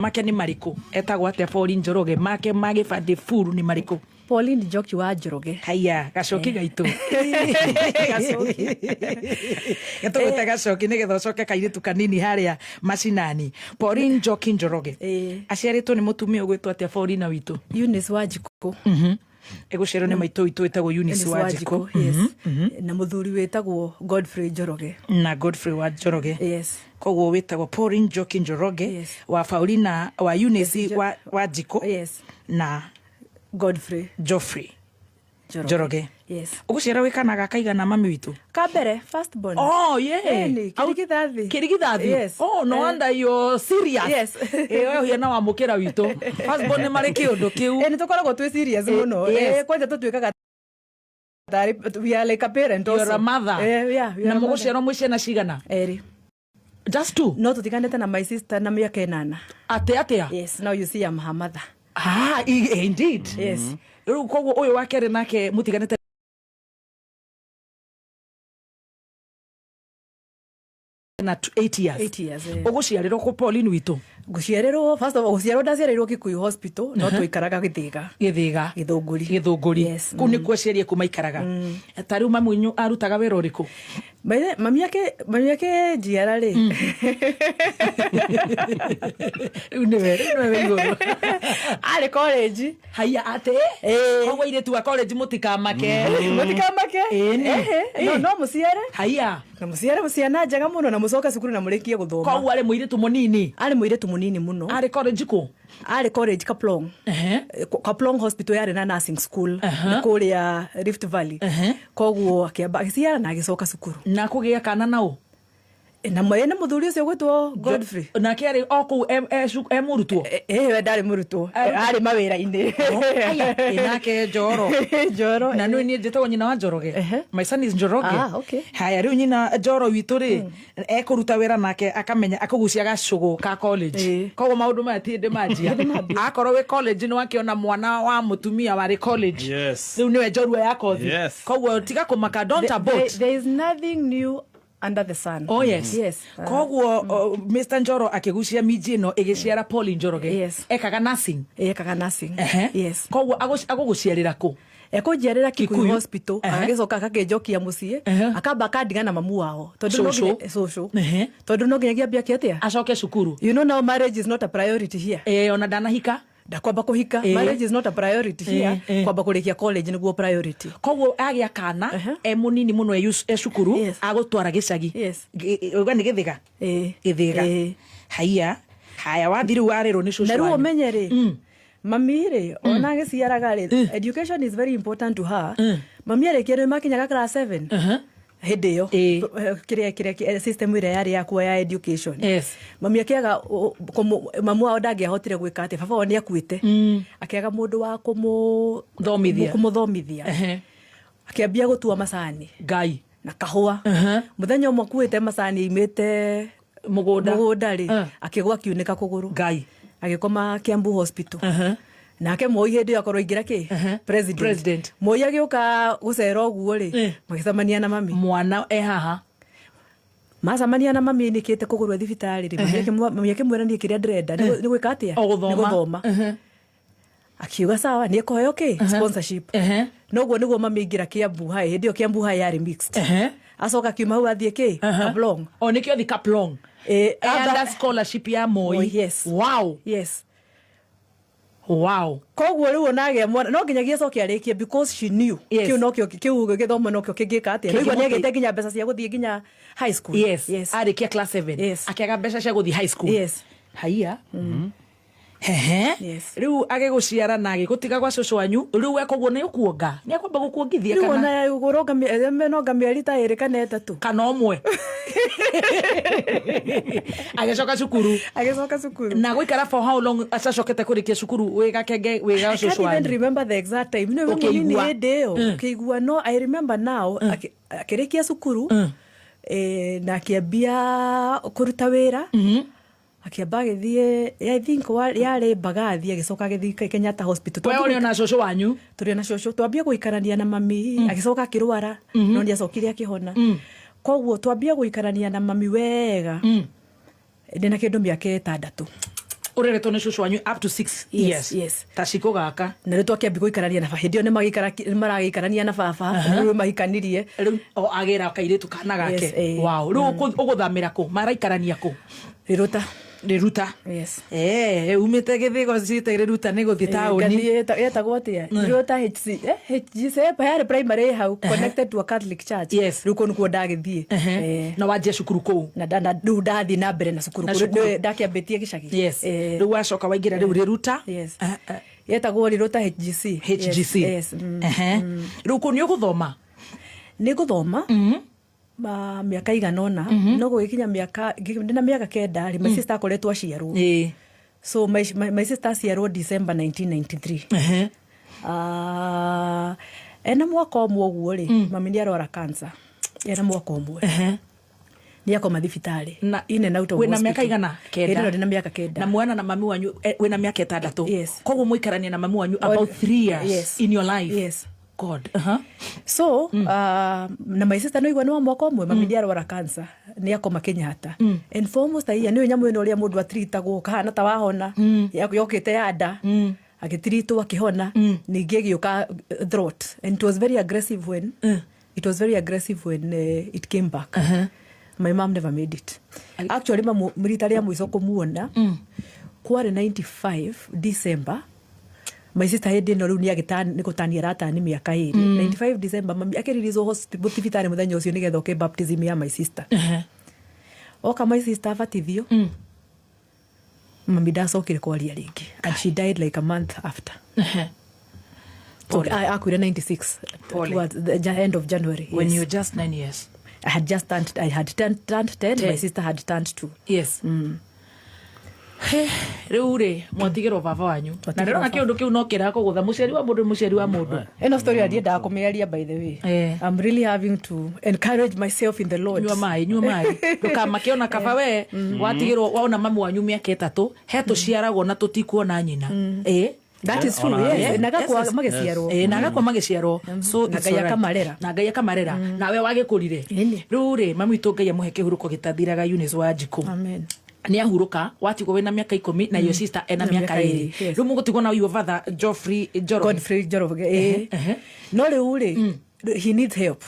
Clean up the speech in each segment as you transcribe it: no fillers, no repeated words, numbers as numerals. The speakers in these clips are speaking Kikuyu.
Make nĩ marĩkũ? Etagwo atĩa Pauline Njoroge? Make ma gĩbandĩ buru nĩ marĩkũ? Pauline Njoki wa Njoroge. Haiya, gacoki gaitũ. Gacoki. Tũgwĩte gacoki nĩgetha ũcoke kairĩtu kanini harĩa macinani. Pauline Njoki Njoroge. Aciarĩtwo nĩ mũtumia ũgwĩtwo atĩa Paulina witũ? Eunice Wanjikũ. Egũciarwo nĩ maitũ witũ wĩtagwo Eunice Wanjikũ. Yes. Na mũthuri wĩtagwo Godfrey Njoroge. Na Godfrey wa Njoroge. Yes. Koguo wĩtagwo Pauline Njoki Njoroge. Yes. Wa Paulina wa Eunice wa Wanjikũ. Yes. Na Godfrey Geoffrey Njoroge. Njoroge. Yes. Ũgũciarwo wĩ kana ga kaigana mami witũ? Ka mbere, first born. Oh, yeah. Ĩni, kĩrigithathi. Kĩrigithathi? Yes. Oh, no wonder you're serious. Yes. Ĩ, we ũhiana wa mũkĩra witũ. First born nĩ marĩ kĩũndũ kĩu. Ĩ, nĩ tũkoragwo twĩ serious mũno. Yes. Ĩ, kwanja tũtuĩkaga tarĩ we are like a parent You're also. a mother. Yeah, we Na are a mother. mũgũciarwo mwĩ ciana cigana? Erĩ. Just two? No tũtiganĩte na my sister na mĩaka 8. Atĩ atĩa? Yes, now you see I'm her mother. Ah, indeed. Yes. Rĩu koguo ũyũ wa kerĩ nake mũtiganĩte na 8 years. 8 years, eh. Ũgũciarĩrwo kũ Pauline witũ? Ngũciarĩrwo, first of all, gũciarwo ndaciarĩirwo Kikuyu Hospital, no twaikaraga Gĩthĩga. Gĩthĩga. Gĩthũngũri. Gĩthũngũri. Yes. Kũu nĩkuo aciari aku maikaraga. Ta rĩu mami wanyu arutaga wĩra ũrĩkũ? By the way, mami ake njiara rĩ. Rĩu nĩwe, rĩu nĩwe wĩ igũrũ. Arĩ college. Haiya atĩ? Ĩĩ. Koguo airĩtu a college mũtikamake. Mũtikamake. Ĩni. Ehe. No, no mũciare. Haiya. Na mũciare ciana njega mũno na mũcoke cukuru na mũrĩkie gũthoma. Koguo arĩ mũirĩtu mũnini. Arĩ mũirĩtu mũnini mũno. Arĩ college kũ? Arĩ college Kaplong. Kaplong Hospital yarĩ na nursing school. Kũrĩa Rift Valley. Koguo akĩamba agĩciara na agĩcoka cukuru. Na kũgĩa kana na ũ? Na nĩ mũthuri ũcio ũgwĩtwo Godfrey. Nake arĩ o kũu e mũrutwo? We ndarĩ mũrutwo. Arĩ mawĩra-inĩ. Aya, nake Njoro. Njoro, Na nĩ niĩ njĩtagwo nyina wa Njoroge. My son is Njoroge. Ah, okay. Haya, rĩu nyina Njoro witũ rĩ, ekũruta wĩra nake akamenya akũgucia gacũgũ ka college. Koguo maũndũ maya ti hĩndĩ manjia. Akorwo wĩ college nĩ wakĩona mwana wa mũtumia warĩ college. Yes. Rĩu nĩwe njorua ya kothi. Yes. Koguo tiga kũmaka, don't abort. There is nothing new under the sun. Oh, yes. Yes. Koguo, Mr. Njoro akĩgucia minji ĩno ĩgĩciara Pauline Njoroge. Yes. Ekaga nursing. Ekaga nursing. Yes. Koguo agũgũciarĩra kũ? Ekũnjiarĩra Kikuyu Kikuyu. Hospital, agagĩcoka agakĩnjokia mũciĩ, akamba akandiga na mamu wao. Tondũ no Cũcũ. nginya, cũcũ. Tondũ no nginyagia ambie ake atĩa? Acoke cukuru. You know now marriage is not a priority here. Ona ndanahika. Ndakwamba kũhika. Marriage is not a priority here. Kwamba kũrĩkia college nĩguo priority. Koguo agĩa kana, e mũnini mũno e cukuru, Yes. agũtwara gĩcagi. Yes. Uga nĩ Gĩthĩga? Gĩthĩga. Haiya. Haya, wathi rĩu warĩrwo nĩ cũcũ Na rĩu wanyu. ũmenye rĩ, mami rĩ, ona agĩciaraga rĩ, education is very important to her. Mami arĩkia nĩ makinyaga class 7. Hĩndĩ ĩyo, kĩrĩa system ĩrĩa yarĩ ya kuo ya education. Yes. Mami akĩaga, mamu wao ndangĩahotire gwĩka atĩa, baba wao nĩ akuĩte. Akĩaga mũndũ wa Thomithia. kũmũthomithia. Akĩambia gũtua macani. Ngai. Na kahũa. Mũthenya ũmwe akuĩte macani aimĩte Mũgũnda. mũgũnda rĩ, akĩgwa akiunĩka kũgũrũ. Ngai. Agĩkoma Kiambu Hospital. Nake Moi hĩndĩ ĩyo akorwo aingĩra kĩ? President. President. Moi agĩũka gũcera ũguo rĩ, magĩcemania na mami. Mwana e haha. Macemania na mami ainĩkĩte kũgũrũ e thibitarĩ rĩ, mami akĩmwĩra niĩ kĩrĩa ndĩrenda nĩ gwĩka atĩa? O gũthoma. Nĩ gũthoma. Akiuga sawa, nĩ ekũheo kĩ? Sponsorship. Noguo nĩguo mami aingĩra Kiambu High. Hĩndĩ ĩyo Kiambu High yarĩ mixed. Acoka akiuma hau athiĩ kĩ? Kaplong. O nĩkĩo thi Kaplong. Under scholarship ya Moi. Moi, yes. Wow. Yes. Wow. Koguo rĩu ona agĩa mwana no nginyagia acoke arĩkie because she knew. Yes. Kĩu nokĩo, kĩu gĩthomo nokĩo kĩngĩka atĩa. Nĩguo Kĩngĩmũteithia. nĩagĩte nginya mbeca cia gũthiĩ nginya high school. Yes. Yes. Arĩkia class 7. Yes. Akĩaga mbeca cia gũthiĩ high school. Yes. Haiya. Hehe. Yes. Rĩu agĩgũciara na agĩgũtiga gwa cũcũ wanyu, rĩu we koguo nĩ ũkuonga? Nĩ akwamba gũkuongithia Rĩu kana? ona ũronga nonga mĩeri ta ĩrĩ kana ĩtatũ. Kana ũmwe. Agĩcoka cukuru. Agĩcoka cukuru. Na gũikara for how long acacokete kũrĩkia cukuru wĩ gakenge wĩ ga I cũcũ can't even wanyu? remember the exact time. Nĩ wĩ mũnini Ũkĩigua. hĩndĩ ĩyo. Ũkĩigua, no I remember now, akĩrĩkia cukuru, na akĩambia kũruta wĩra. Akĩamba agĩthiĩ, I think yarĩ Mbagathi, agĩcoka agĩthiĩ Kenyatta Hospital. We ũrĩ ona cũcũ wanyu? Tũrĩ ona cũcũ. Twambia gũikarania na mami, agĩcoka akĩrwara, no nĩ acokire akĩhona. Koguo twambia gũikarania na mami wega, ndĩna kĩndũ mĩaka 6. Ũreretwo nĩ cũcũ wanyu up to 6 Yes, years? Yes. Ta cikũ gaka. Na rĩu twakĩambi gũikarania na hĩndĩ ĩyo nĩ maragĩikarania na baba, rĩu mahikanirie. Rĩu o agĩra kairĩtu kana gake? Yes, eh. Wow. Rĩu ũgũthamĩra kũ? Maraikarania kũ? Rĩrũta. Rĩruta. Yes. Eh, umĩte Gĩthĩgo ciĩte Rĩruta nĩ gũthiĩ taũni. Ngathiĩ yetagwo atĩa, Rĩrũta HC, HGC yarĩ primary hau connected to a Catholic church. Rĩu kũu nĩkuo ndagĩthiĩ. Na wanjia cukuru kũu? Na rĩu ndathiĩ na mbere na cukuru. Na Kũu cukuru. Ndakĩambĩtie gĩcagi. Rĩu wacoka waingĩra rĩu Rĩruta. Yes. Yetagwo Rĩrũta HGC. HGC. Yes. Rĩu kũu nĩ ũgũthoma? Nĩ ngũthoma ma mĩaka igana ũna, no gũgĩkinya mĩaka ndĩna mĩaka 9 rĩ, my sister akoretwo aciarwo. So my sister aciarwo December 1993. Ah, ena mwaka ũmwe ũguo rĩ, mami nĩ arwara cancer ena mwaka ũmwe. Nĩ akoma thibitarĩ. Na In and out of wĩna hospital. mĩaka igana? Hĩndĩ 9. ĩno ndĩna mĩaka 9. Na mwana na mami wanyu, wĩna mĩaka 6. Yes. Koguo mũikarania na mami wanyu about 3 years in your life? Yes. God. So na my sister no igua nĩ wa mwaka ũmwe, mami nĩ arwara cancer, nĩ akoma Kenyatta, and for almost a year. Nĩ nyamũ ĩno ũrĩa mũndũ atritagwo kahana ta wahona, yokĩte ya nda, agĩtiritwo akĩhona, ningĩ ĩgĩũka throat, and it was very aggressive when it was very aggressive when it came back. My mom never made it. Actually, mamu rita rĩa mũico kũmuona kwarĩ 95 December. My sister hĩndĩ ĩno rĩu nĩ gũtania aratani mĩaka 2. 95 December, mami akĩririzwo thibitarĩ mũthenya ũcio nĩgetha oke baptism ya my sister. Oka my sister abatithio, mami ndacokire kwaria rĩngĩ, and she died like a month after. So, akuire 96. Pole. Towards the end of January. When Yes. you're just 9 years. I had just turned I had turned 10. 10. My sister had turned 2. Yes. Rĩu rĩ, mwatigĩrwo baba wanyu na Twatigĩrwo ndĩrona baba. kĩũndũ kĩu no kĩrakũgũtha. Mũciari wa mũndũ nĩ mũciari wa mũndũ. Ĩno story ndiendaga kũmĩaria, by the way. I'm really having to encourage myself in the Lord. Nyua maĩ, nyua maĩ, ndũkamake ona kaba we watigĩrwo waona mamu wanyu mĩaka 3. He tũciaragwo na tũtikuona nyina, ĩ. That is true. Ona- Yes, na gakwa Yes. magĩciarwo. Ĩ, na agakwa magĩciarwo. So Na it's Ngai alright. akamarera. Na Ngai akamarera nawe wagĩkũrire. Ĩni. Rĩu rĩ, mami witũ, Ngai amũhe kĩhurũko gĩtathiraga, Eunice wa Njikũ. Amen. Nĩ ahurũka, watigwo wĩna mĩaka 10 na your sister ena Na mĩaka mĩaka 2. 2, yes. Rĩu mũgũtigwo na your father Geoffrey Njoroge. Godfrey Njoroge, ĩ. No rĩu rĩ, he needs help.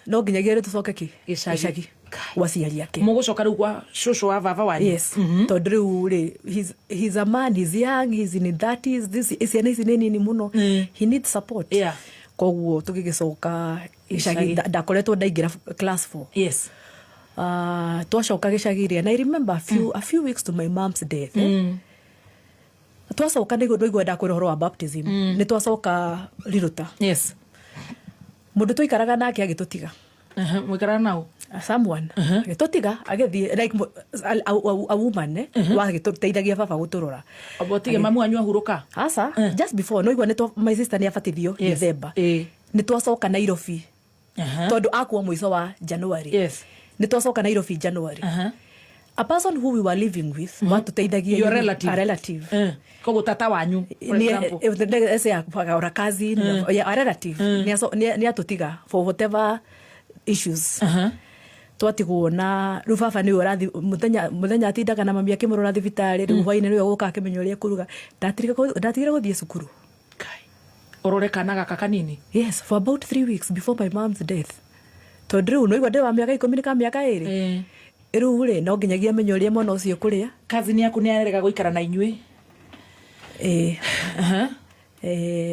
No nginyagia rĩ tũcoke ki Gĩcagi. Gĩcagi gwa aciari ake. Mũgũcoka rĩu gwa cũcũ wa baba wanyu? Yes, tondũ rĩu rĩ, he's a man, he's young, he's in his 30s. This ciana ici nĩ nini mũno. He needs support. Koguo tũgĩgĩcoka gĩcagi. Gĩcagi. Ndakoretwo ndaingĩra class 4. Twacoka gĩcagi rĩ, and I remember a few weeks to my mom's death, twacoka nĩguo ndwaigua ndakwĩra ũhoro wa baptism, nĩ twacoka Riruta. Mũndũ twaikaraga nake agĩtũtiga. Mũikaraga nau? Someone agĩtũtiga agĩthiĩ, like a woman, wagĩtũteithagia baba gũtũrora. Otige mamu wanyu ahurũka? Aca, just before no igua nĩ my sister nĩ abatithio December. Nĩ twacoka Nairobi tondũ akua mũico wa January. Nĩ twacoka Nairobi January. A person who we were living with, watũteithagia. Your relative? A relative. Koguo tata wanyu, for example. Ese cousin, yeah, a relative nĩ atũtiga for whatever issues. Twatigwo na rĩu baba nĩwe ũrathi mũthenya mũthenya, atindaga na mami akĩmũrora thibitarĩ. Rĩu hwainĩ nĩwe gũka akĩmenya ũrĩa ekũruga. Ndatigire gũthiĩ cukuru. Kai. Ũrore kana gaka kanini? Yes, for about 3 weeks before my mom's death, tondũ rĩu noigua ndĩ wa mĩaka 10 nĩ ka mĩaka 2. Rĩu rĩ, no nginyagia amenye ũrĩa mwana ũcio kũrĩa. Cousin yaku nĩ arega gũikara na inyuĩ? Ĩĩ.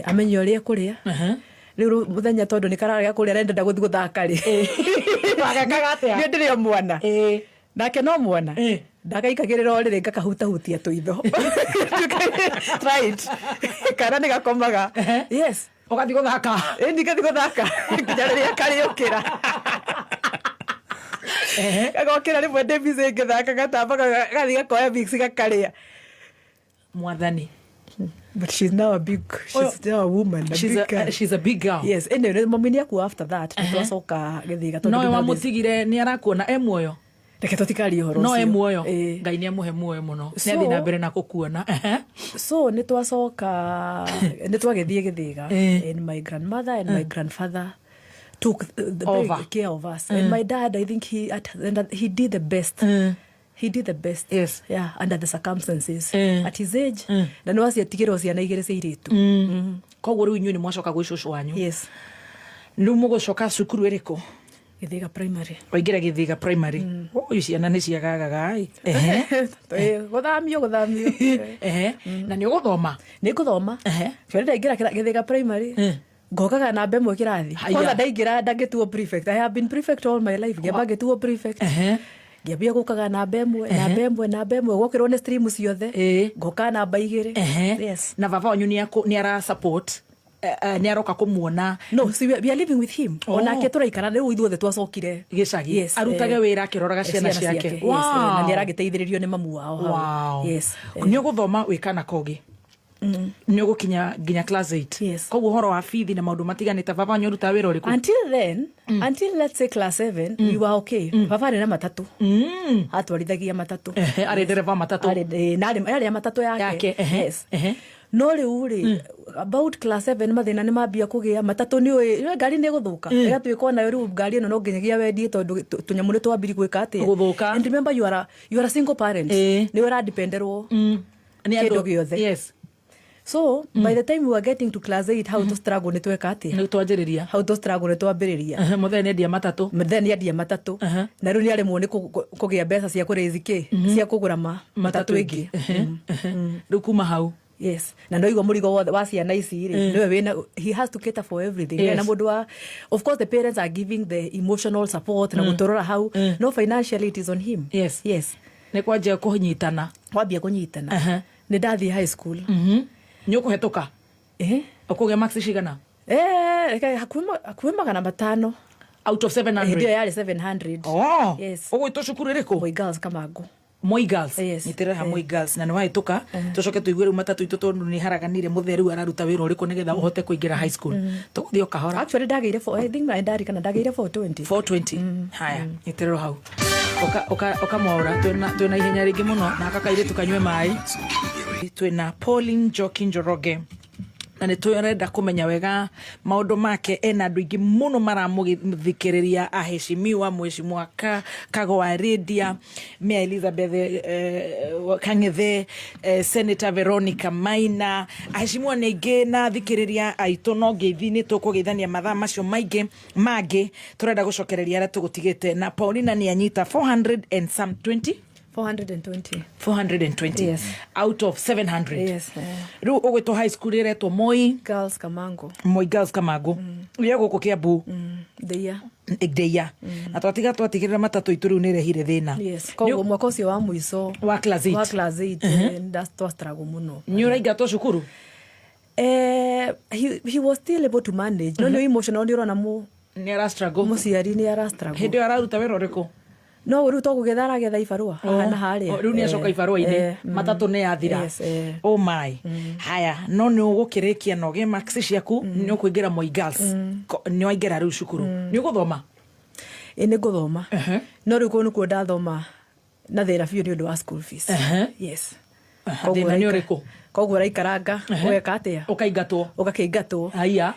Amenye ũrĩa ekũrĩa. Rĩu mũthenya tondũ nĩ kararega kũrĩa, arenda gũthiĩ gũthaka rĩ, Wagekaga atĩa? Niĩ ndĩrĩ o mwana. Nake no mwana. Ndagaikagĩrĩra ũrĩrĩ, ngakahutahutia tũitho, right, kana nĩ gakomaga. Yes. Ũgathiĩ gũthaka? Ĩni, ngathiĩ gũthaka nginya rĩrĩa karĩũkĩra. Gagokĩra rĩmwe ndĩ busy ngĩthaka, gatamba gathiĩ gakoya mix gakarĩa. Mwathani. But she's now a big she's now a woman, a She's big a, girl. She's a big girl. Yes, anyway, mami nĩ akua after that. Nĩ twacoka Gĩthiga tondũ Nowe ndĩ na wamũtigire nĩ arakuona e muoyo? Reke tũtikarie ũhoro No e ũcio. muoyo? Ĩĩ. Ngai nĩ amũhe muoyo mũno, nĩ So- athiĩ na mbere na gũkuona. So nĩ twacoka, nĩ twagĩthiĩ Gĩthiga, and my grandmother and my grandfather took the Over. very care of us, and my dad, I think he did the best. He did the best, yeah, under the circumstances, at his age, na nĩ waciatigĩrwo ciana igĩrĩ cia irĩtu. Koguo rĩu inyuĩ nĩ mwacoka gwĩ cũcũ wanyu? Yes. Rĩu mũgũcoka cukuru ĩrĩkũ? Gĩthĩga Primary. Waingĩra Gĩthĩga Primary. Ũyũ ciana nĩ ciagagaga ĩ. Ehe. Gũthamio gũthamio. Ehe, na nĩ ũgũthoma? Nĩ ngũthoma. Tondũ ndaingĩra Gĩthĩga Primary, ngokaga namba 1 kĩrathi. Haya. Kwanza ndaingĩra ndangĩtuo prefect. I have been prefect all my life. Ngĩamba ngĩtuo prefect, ngĩambia gũkaga namba 1, namba 1, namba 1, gwokĩrwo nĩ stream ciothe, ngoka namba 2. Yes. Na baba wanyu nĩ ara support, nĩ aroka kũmuona? No, see, we are living with him. Onake tũraikara rĩu ithuothe twacokire gĩcagi. Yes, arutage wĩra akĩroraga ciana ciake. Yes, na nĩ aragĩteithĩrĩrio nĩ mamu wao hau. Yes. Nĩ ũgũthoma wĩ kana kogi, nĩ ũgũkinya nginya class 8? Yes. Koguo ũhoro wa bithi na maũndũ matiganĩte, baba wanyu ũrutaga wĩra ũrĩkũ? Until then, until let's say class 7, we were okay. Baba arĩ na matatũ, atwarithagia matatũ. Ehe, arĩ ndereba matatũ? Na yarĩ ya matatũ yake. Yake, ehe, Yes. No rĩu rĩ, about class 7, mathĩna nĩ mambia kũgĩa. Matatũ nĩ ũĩ ngari nĩ gũthũka, ĩgatuĩka onayo rĩu ngari ĩno no nginyagia wendie, tondũ tũnyamũ nĩ twambiri gwĩka atĩa? Gũthũka. And remember, you are a single parent. Nĩ ũradependerwo Nĩ kĩndũ gĩothe. So by the time we were getting to class 8, how to struggle nĩ tweka atĩa? Nĩ twanjĩrĩria. How to struggle nĩ twambĩrĩria. Ehe, mũthee nĩ endia matatũ. Then nĩ endia matatũ, na rĩu nĩ aremwo nĩ kũgĩa mbeca cia kũraise kĩ, cia kũgũra matatũ ĩngĩ. Ehe, ehe. Rĩu kuma hau? Yes, na no igua mũrigo wothe wa ciana ici rĩ, nĩwe wĩna, he has to cater for everything. Na mũndũ wa, of course the parents are giving the emotional support na gũtũrora hau, no financially it is on him. Nĩ kwanjia kũnyitana. Wambia kũnyitana. Nĩ ndathiĩ high school. Nĩ ũkũhetũka? Ũkũgĩa marks cigana? Eh, reke hakuhĩ 500. Out of 700? Hĩndĩ ĩyo yarĩ 700. Oh. Yes. Ũgwĩtwo cukuru ĩrĩkũ? Moi Girls Kamango. Moi Girls. Yes. Nyitĩrĩra ha Moi Girls, na nĩ wahĩtũka. Tũcoke tũigue rĩu matatũ itũ, tondũ nĩ haraganire, mũthee rĩu araruta wĩra ũrĩkũ nĩgetha ũhote kũingĩra high school. Tũgũthiĩ o kahora. Actually ndagĩire I think ndarikana ndagĩire 420. 420. Haya, nyitĩrĩrwo hau. Ũkamwaũra twĩna ihenya rĩngĩ mũno, na aka kairĩtu kanyue maĩ. Twĩna Pauline Njoki Njoroge, na nĩ tũrenda kũmenya wega maũndũ make. Ena andũ aingĩ mũno maramũthikĩrĩria, aheshimiwa, mheshimiwa Kagwa Radia, Mea Elizabeth Kang'ethe, Senator Veronica Maina, aheshimiwa nĩ aingĩ na thikĩrĩria aitũ. No ngeithi nĩ tũkũgeithania mathaa macio maingĩ mangĩ. Tũrenda gũcokereria arĩa tũgũtigĩte, na Paulina nĩ anyita 400 and some 20. 420. 420. Yes. Out of 700. Yes. Rĩu ũgwĩtwo high school ĩretwo Moi Girls Kamango. Moi Girls Kamango ĩrĩa gũkũ Kiambu? Ndeia. Ndeia. Na twatiga twatigĩrĩra matatũ itũ rĩu nĩ ĩrehire thĩna. Yes, koguo mwaka ũcio wa mũico wa class 8. Wa class 8, twa struggle mũno. Nĩ ũraingatwo cukuru? He was still able to manage, no nĩ emotional, nĩ ũrona mu Nĩ ara struggle. Mũciari nĩ ara struggle. Hĩndĩ ĩyo araruta wĩra ũrĩkũ? No rĩu to kũgetha aragetha ibarũa haha na harĩa. Oh, rĩu nĩ acoka ibarũa-inĩ. Matatũ nĩ yathira. Yes. Oh my. Haya, no nĩ ũgũkĩrĩkia na ũgĩe marks ciaku, nĩ ũkũingĩra Moi Girls. Nĩ waingĩra rĩu cukuru, nĩ ũgũthoma? Ĩ, nĩ ngũthoma, no rĩu kũu nĩkuo ndathoma na thĩna biũ nĩ ũndũ wa school fees. Yes. Thĩna nĩ ũrĩkũ? Koguo ũraikaranga ũgeka atĩa? Ũkaingatwo. Ũgakĩingatwo. Haya.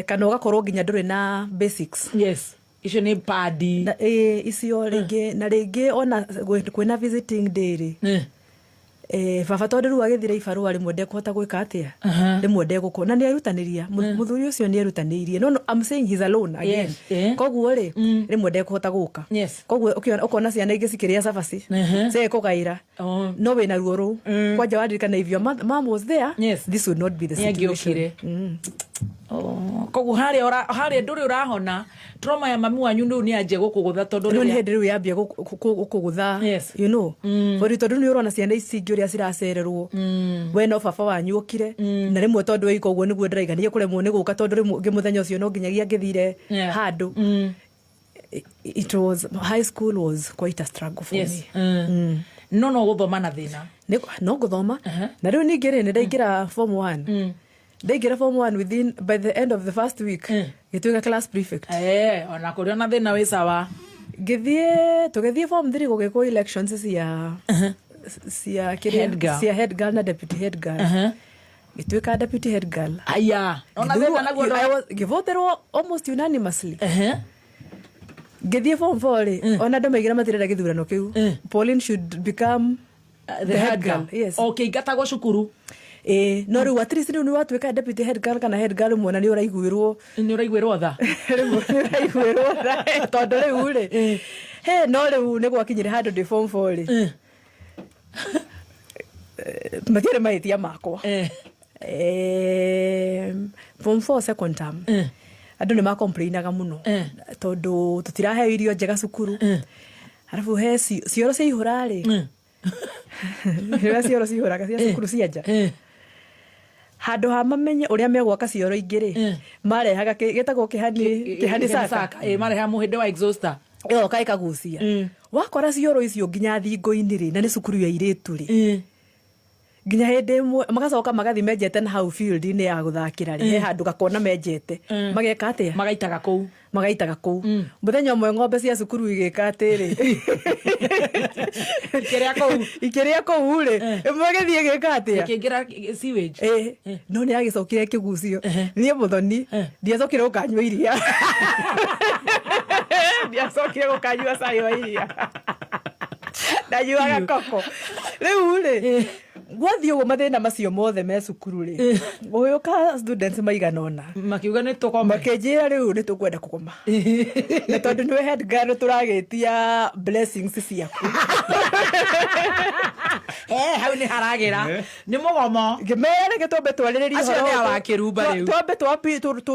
Kana ũgakorwo nginya ndũrĩ na basics. Yes, icio nĩ padi. Na, icio rĩngĩ na rĩngĩ ona kwĩna visiting day rĩ, baba tondũ rĩu agĩthire ibarũa, rĩmwe ndekũhota gwĩka atĩa, rĩmwe ndegũkorwo na nĩ erutanĩria. Mũthuri ũcio nĩ erutanĩirie, no I'm saying he's alone again. Koguo rĩ, rĩmwe ndekũhota gũka. Koguo ũkona ciana ingĩ cikĩrĩa cabaci, cigĩkũgaĩra, no wĩna ruo rũu. Kwanja waririkana, if your mom was there, this would not be the Nĩ situation. angĩokire. Oh, koguo harĩa harĩa ndũrĩ ũrahona trauma ya mami wanyu rĩu nĩ anjia gũkũgũtha tondũ Rĩu nĩ rĩrĩa hĩndĩ rĩu yambia gũkũgũtha, bori tondũ nĩ ũrona ciana ici ingĩ ũrĩa ciracererwo, we no baba wanyu okire, na rĩmwe tondũ ĩika ũguo nĩguo ndĩraiga nĩ kũremwo nĩ gũka, tondũ rĩmwe ngĩ mũthenya ũcio no nginyagia ngĩthire handũ. It was, high school was quite a struggle for me. No gũthoma na thĩna. No ngũthoma, na rĩu ningĩ rĩ, nĩ ndaingĩra form 1. Ndaingĩra form 1, within, by the end of the first week, ngĩtuĩka class prefect. Eh, ona kũrĩ ona thĩna wĩ sawa. Ngĩthiĩ, tũgĩthiĩ form 3, gũgĩkwo elections cia kĩrĩa- Head girl. Cia head girl na deputy head girl. Ngĩtuĩka deputy head girl. Aya, ona Ngĩthurwo- thĩna naguo I was- ngĩvoterwo almost unanimously. Ngĩthiĩ form 4 rĩ, ona andũ maigĩra matirenda gĩthurano kĩu. Pauline should become the head girl. Yes. Ũkĩingatagwo cukuru. Ĩĩ, no rĩu at least rĩu nĩ watuĩka deputy head girl kana head girl, mwana nĩ ũraiguĩrwo. Nĩ ũraiguĩrwo tha. Rĩu nĩ ũraiguĩrwo tha, tondũ rĩu rĩ, he no rĩu nĩ gwakinyire handũ ndĩ form 4 rĩ, matiarĩ mahĩtia makwa. Form 4 second term, andũ nĩ makomplainaga mũno tondũ tũtiraheo irio njega cukuru. Arabu he cioro ciaihũra rĩ, rĩrĩa cioro cihũraga cia cukuru cia nja, handũ ha mamenye ũrĩa megwaka cioro ingĩ rĩ, marehaga gĩtagwo kĩhani, kĩhani saka. Marehaga mũhĩndĩ wa exhauster. Ĩgoka ĩkagucia, wakora cioro icio nginya thingo-inĩ rĩ, na nĩ cukuru ya airĩtu rĩ. Nginya hĩndĩ ĩmwe magacoka magathi menjete na hau field-inĩ ya gũthakĩra rĩ, he handũ gakona menjete, mageka atĩa? Magaitaga kũu. Magaitaga kũu. Mũthenya ũmwe ng'ombe cia cukuru igĩka atĩrĩ? Ikĩrĩa kũu. Ikĩrĩa kũu rĩ, ĩmwe ĩgĩthiĩ ĩgĩka atĩa? Ĩkĩingĩra sewage. Ĩ, no nĩ yagĩcokire ĩkĩgucio. Niĩ mũthoni ndiacokire gũkanyua iria, ndiacokire gũkanyua cai wa iria, ndanyuaga koko. Rĩu rĩ, gwathiĩ ũguo, mathĩna macio mothe me cukuru rĩ, gũgĩũka students maigana ũna. Makiuga nĩ tũkome. Makĩnjĩra rĩu nĩ tũkwenda kũgoma, na tondũ nĩwe head girl tũragĩtia blessings ciaku. Hau nĩ haragĩra nĩ mũgomo. Ngĩmera reke twambe twarĩrĩrie Acio ũhoro nĩ ũyũ. a Kĩrumba rĩu. Twambe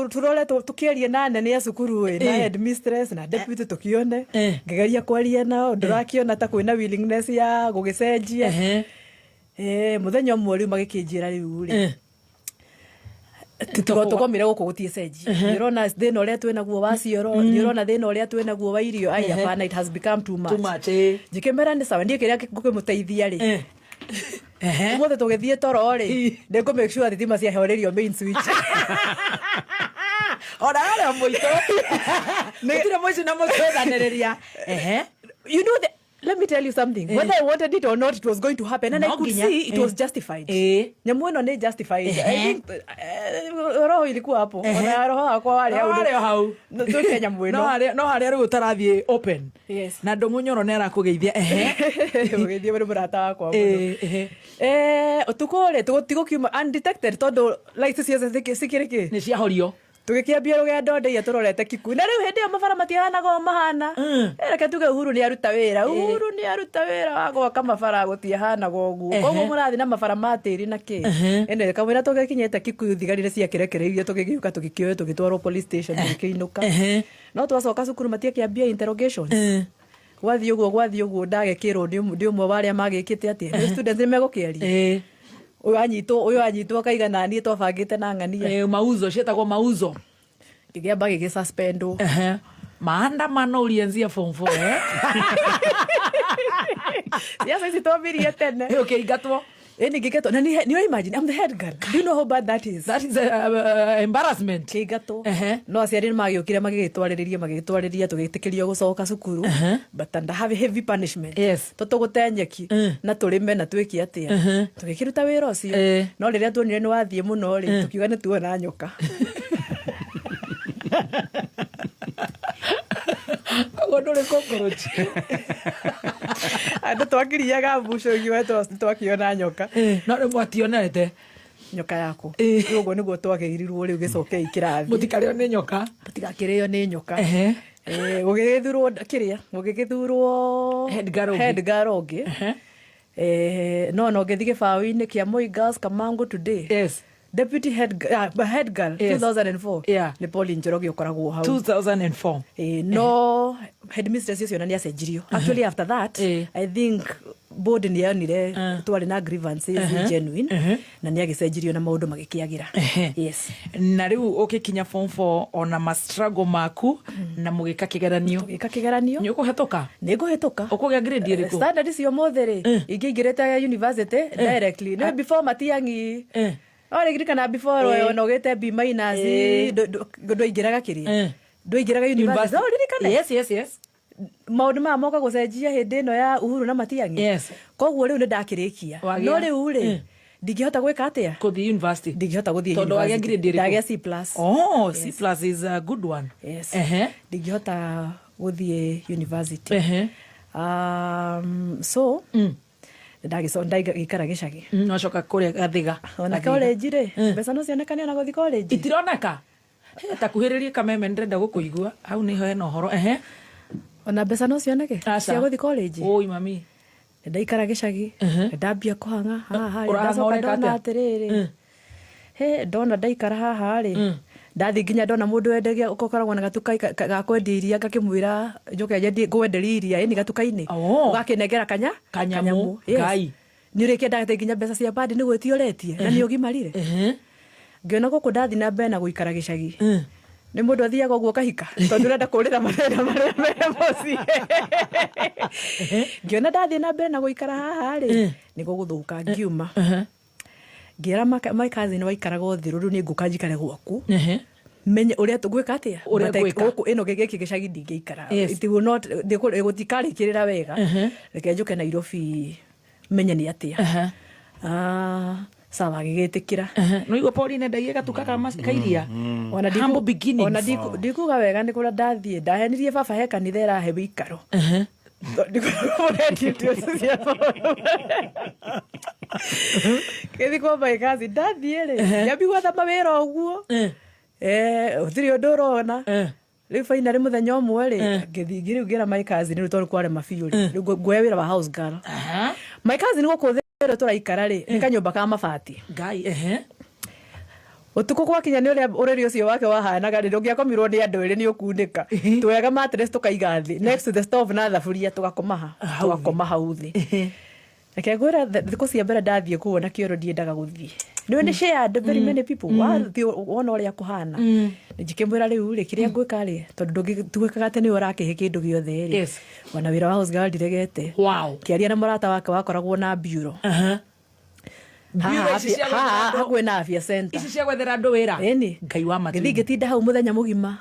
tũrore tũkĩarie na anene a cukuru ĩ, na headmistress na deputy, tũkĩone. Ngĩgeria kwaria nao, ndũrakĩona ta kwĩna willingness ya gũgĩcenjia. Mũthenya ũmwe rĩu magĩkĩnjĩra rĩu rĩ, tũgomire gũkũ gũtiĩcenjia. Nĩ ũrona thĩna ũrĩa twĩnaguo wa cioro, nĩ ũrona thĩna ũrĩa twĩnaguo wa irio, ai, hapana, it has become too much. Too much. Njikĩmera nĩ sawa, niĩ kĩrĩa ngũkĩmũteithia rĩ, ũmũthĩ tũgĩthiĩ toro rĩ, nĩ ngũ make sure thitima ciahorerio main switch. Ona harĩa mũitũ gũtirĩ mũici na mũcũthanĩrĩria. You know the, let me tell you something, whether I wanted it or not, it was going to happen, and No I could nginya. see it was justified. Nyamũ ĩno nĩ justified. I think roho ilikuwa hapo, ona roho wakwa warĩ hau. No harĩ o hau. Twĩke nyamũ no ĩno. Harĩa no harĩa rĩu ũtarathiĩ open. Yes. Na Ndũng'ũ Nyoro nĩ arakũgeithia. Ũgĩthiĩ nĩ mũrata wakwa mũno. Ũtukũ rĩ, tũgũkiuma undetected tondũ lights ciothe cikĩrĩ kĩ? Nĩ ciahorio. Tũgĩkĩambia rũgendo ndĩia tũrorete Kikuyu, na rĩu hĩndĩ ĩyo mabara matiahanaga o mahana. Reke tuge Uhuru nĩ aruta wĩra, Uhuru nĩ aruta wĩra wa gwaka mabara, gũtiahanaga ũguo. Koguo mũrathiĩ na mabara ma tĩri na kĩ. Ĩno kamũira tũgĩkinyĩte Kikuyu, thigari nĩ ciakĩrekereirie, tũgĩgĩũka tũgĩkĩoyo, tũgĩtwarwo police station, tũgĩkĩinũka. No twacoka cukuru matiakĩambia interrogations. Gwathiĩ ũguo, gwathiĩ ũguo, ndagekĩrwo ndĩ ũmwe wa arĩa magĩkĩte atĩ nĩ students nĩ megũkĩaria. Ũyũ anyitwo, ũyũ anyitwo, akaiga naniĩ twabangĩte na ng'ania. Mauzo ciĩtagwo mauzo. Gĩkĩamba gĩgĩsuspendwo. Maandamano ulianzia form 4, eh? Ciaca ici twambirie tene. Ũkĩingatwo. Ĩni ngĩingatwo, na nĩ imagine, I'm the head girl. Do you know how bad that is? That is embarrassment. Kĩingatwo. No aciari nĩ magĩũkire, magĩgĩtwarĩrĩria, magĩgĩtwarĩria, tũgĩtĩkĩrio gũcoka cukuru, but under heavy, heavy punishment. Tũtũgũte nyeki na tũrĩme na twĩke atĩa. Tũgĩkĩruta wĩra ũcio. No rĩrĩa tuonire nĩ wathiĩ mũno rĩ, tũkiuga nĩ tuona nyoka. Koguo ndũrĩ cockroach. Andũ twakiriaga mbuco igiwe twakĩona nyoka. No rĩu mwationete. Nyoka yaku. Rĩu ũguo nĩguo twagĩrirwo rĩu gĩcokei kĩrathi. Mũtikarĩo nĩ nyoka. Tũtigakĩrĩo nĩ nyoka. Gũgĩgĩthurwo kĩrĩa, gũgĩgĩthurwo Head girl ũngĩ. Head girl ũngĩ. No ngĩthiĩ gĩbaũ-inĩ kĩa Moi Girls Kamangu today, deputy head, head girl, 2004, nĩ Pauline Njoroge ũkoragwo hau. 2004. No headmistress ũcio na nĩ acenjirio actually after that. I think board nĩ yonire twarĩ na grievances genuine, na nĩ agĩcenjirio na maũndũ magĩkĩagĩra. Yes. Na rĩu ũgĩkinya form 4, ona ma struggle maku na mũgĩka kĩgeranio. Tũgĩka kĩgeranio. Nĩ ũkũhetũka? Nĩ ngũhĩtũka. Ũkũgĩa grade ĩrĩkũ? Standard icio mothe rĩ, ingĩingĩrĩte university directly no before Matiang'i. No rĩririkana before ona ũgĩte B minus, ndwaingĩraga kĩrĩa, ndwaingĩraga university, no ririkane. Yes. Maũndũ maya moka gũcenjia hĩndĩ ĩno ya Uhuru na Matiang'i. Koguo rĩu nĩ ndakĩrĩkia. Wagĩa- No rĩu rĩ, ndingĩhota gwĩka atĩa? Kũthiĩ university. Ndingĩhota gũthiĩ Tondũ wagĩa university. grade ĩrĩkũ? Ndagĩa C plus. Oh, C plus is a good one. Yes. Ndingĩhota Gũthiĩ university. So ndagĩikara gĩcagi. Wacoka kũrĩa Gathiga. Ona Gathiga. College rĩ, mbeca no cionekane ona gũthiĩ college? Itironeka. Ta kuhĩrĩrie kameme, ndĩrenda gũkũigua hau nĩho hena ũhoro, ehe. Ona mbeca no cioneke Aca. cia gũthiĩ college? Oi mami. Ndaikara gĩcagi, ndambia kũhang'a haha rĩ, Ũrahang'a ndacoka ũreka ndona atĩa? atĩrĩrĩ, he ndona ndaikara haha rĩ, ndathiĩ nginya ndona mũndũ wendagia, ũkoragwo na gatuka ga kwendia iria, ngakĩmwĩra njoke nyendie, ngwenderia iria ĩni gatuka-inĩ. Oh. Ũgakĩnengera kanya Kanyamũ, Yes. Ngai. Nĩ ũrĩkĩendaga atĩ nginya mbeca cia bandi nĩ gwĩtia ũretie na nĩ ũgimarire. Ngĩona gũkũ ndathiĩ na mbere na gũikara gĩcagi, nĩ mũndũ athiaga ũguo kahika tondũ ũrenda kũrĩra mathĩna marĩa me mũciĩ. Ngĩona ndathiĩ na mbere na gũikara haha rĩ, nĩ gũgũthũka. Ngiuma, ngĩra my cousin waikaraga ũthĩrũ, rĩu nĩ ngũka njikare gwaku, menye ũrĩa tũgwĩka atĩa. Ũrĩa But like, ngwĩka. gũkũ ĩno gĩkĩ gĩcagi ndingĩikara. Yes. It will not, gũtikarĩkĩrĩra wega. Reke njũke Nairobi menye nĩ atĩa. Ah, sawa, agĩgĩtĩkĩra. No igua Pauline endagia gatuka ka iria. Ona Humble beginnings. Ona ndikuga wega nĩ kũrĩa ndathiĩ ndahenirie baba he kanitha ĩrahe wĩikaro. Tondũ mũrendia indo cia gĩthiĩ kwa my cousin. Ndathiĩ rĩ, ngĩambia gwetha mawĩra ũguo. Eh, gũtirĩ ũndũ ũrona. Rĩu finally mũthenya ũmwe rĩ, ngĩthiĩ rĩu ngĩra my cousin, rĩu tondũ kwarema biũ rĩ, rĩu nguoya wĩra wa house girl. My cousin gũkũ thĩrĩ tũraikara rĩ, nĩ kanyũmba ka mabati. Ngai, ehe. Ũtukũ gwakinya nĩ ũrĩa ũrĩrĩ ũcio wake wahanaga rĩ, ndũngĩakomirwo nĩ andũ erĩ, nĩ ũkunĩka. Tuoyaga mattress tũkaiga thĩ next to the stove na thaburia, tũgakoma ha Hau thĩ. Tũgakoma hau thĩ. Reke ngwĩre, thikũ cia mbere ndathiĩ kũu ona kĩoro ndiendaga gũthiĩ, nĩ nĩ shared very many people, wathiĩ wona ũrĩa kũhana. Njikĩmwĩra rĩu rĩ, kĩrĩa ngwĩka rĩ, tondũ ndũngĩtuĩkaga atĩ nĩwe ũrakĩhe kĩndũ gĩothe rĩ, ona wĩra wa house girl ndiregete. Kĩaria na mũrata wake wakoragwo na bureau. Haha Bureau ici cia gwethera haha hakuhĩ na afya center. Ici cia gwethera andũ wĩra? Ĩni. Ngai wa Ngĩthiĩ matu. ngĩtinda hau mũthenya mũgima.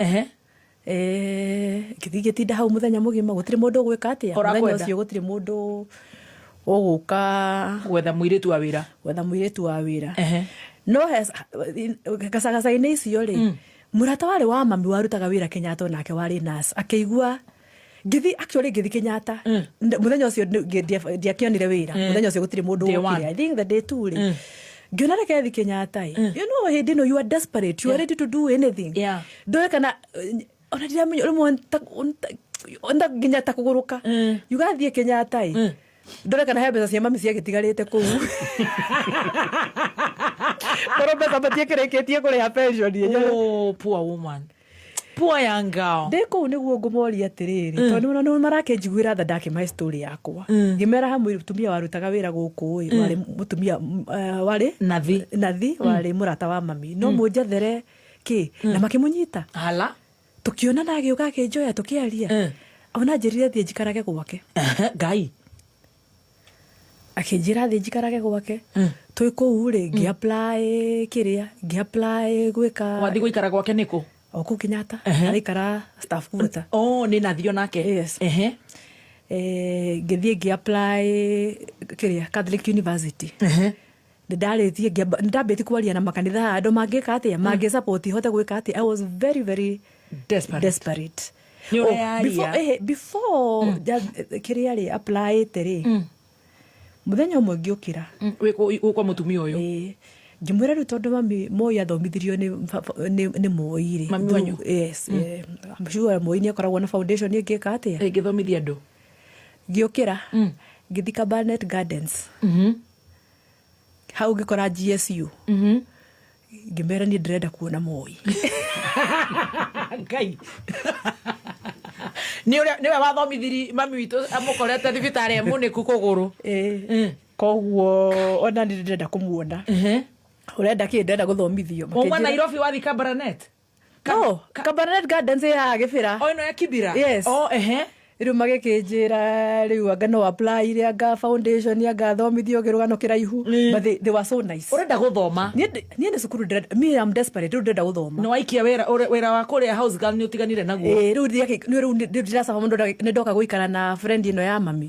Ngĩthiĩ ngĩtinda hau mũthenya mũgima, gũtirĩ mũndũ ũgwĩka atĩa mũthenya Ũrakwenda. ũcio, gũtirĩ mũndũ ũgũka gwetha mũirĩtu wa wĩra. Gwetha mũirĩtu wa wĩra. No gacagaca-inĩ icio rĩ, mũrata warĩ wa mami warutaga wĩra Kenyatta, onake warĩ nurse, akĩigua ngĩthi, actually ngĩthi Kenyatta mũthenya ũcio ndiakĩonire wĩra mũthenya ũcio, gũtirĩ mũndũ Day wokire. one. I think the day two rĩ, ngĩona reke thi Kenyatta ĩ. You know hĩndĩ ĩno you are desperate, you are ready to do anything. Ndũĩ kana ona ndiramenya rĩmwe nginya ta kũgũrũka yugathiĩ Kenyatta ĩ, ndore kana he mbeca cia mami ciagĩtigarĩte kũu, korwo mbeca matiĩkĩrĩkĩtie kũrĩha pension ĩ. Oh, poor woman, poor young girl. Ndĩ kũu nĩguo ngũmoria atĩrĩrĩ, tondũ nĩwona nĩ marakĩnjiguĩra tha, ndakĩmahe story yakwa, ngĩmera hamwe mũtumia warutaga wĩra gũkũ ĩ, warĩ mũtumia warĩ Nathi. Nathi warĩ mũrata wa mami, no mũnjethere kĩ, na makĩmũnyita. Hala. Tũkĩonana, agĩũka akĩnjoya, tũkĩaria. Ona njĩrire thiĩ njikarage gwake. Ngai. Akĩnjĩra thiĩ njikarage gwake. Twĩ kũu rĩ, ngĩ-apply kĩrĩa, ngĩ-apply gwĩka. Wathiĩ gũikara gwake nĩkũ? O kũu Kenyatta. Araikara staff quarter. Oh, nĩ nathi onake? Yes. Ngĩthiĩ ngĩ-apply kĩrĩa, Catholic University. Nĩ ndarĩtie, nĩ ndambĩtie kwaria na makanitha, andũ mangĩka atĩa, mangĩ support hote gwĩka atĩa. I was very very Desperate. desperate. Nĩ Oh, ũrearia. before kĩrĩa rĩ, applyĩte rĩ, mũthenya ũmwe ngĩũkĩra. Wĩ kwa mũtumia ũyũ? Ĩĩ. Ngĩmwĩra rĩu tondũ mami Moi athomithirio nĩ Moi rĩ. Mami wanyu? Yes, I'm sure Moi nĩ akoragwo na foundation ĩngĩka atĩa, ĩngĩthomithia andũ. Ngĩũkĩra ngĩthi Kabarnet Gardens, hau ngĩkora GSU, ngĩmera niĩ ndĩrenda kuona Moi. Ngai, nĩ ũrĩa nĩwe wathomithiri mami witũ amũkorete thibitarĩ e mũnĩku kũgũrũ. Ĩĩ. Koguo ona nĩ ndĩrenda kũmuona. Ũrenda kĩ? Ndĩrenda gũthomithio. Wauma Makĩnjĩra- Nairobi wathi Kabarnet? No, Kabarnet Gardens ĩ haha Gĩbĩra. O ĩno ya Kibira? Yes. O ehe. Rĩu magĩkĩnjĩra rĩu anga no apply rĩ, anga foundation, anga thomithio, kĩrũgano kĩraihu. But they were so nice. Ũrenda gũthoma. Niĩ nĩ cukuru ndĩrenda, me, I'm desperate, rĩu ndĩrenda gũthoma. Nĩ waikia wĩra wĩra wa kũrĩa house girl nĩ ũtiganire naguo? Ĩĩ, rĩu rĩu ndĩracaba mũno, nĩ ndoka gũikara na friend ĩno ya mami.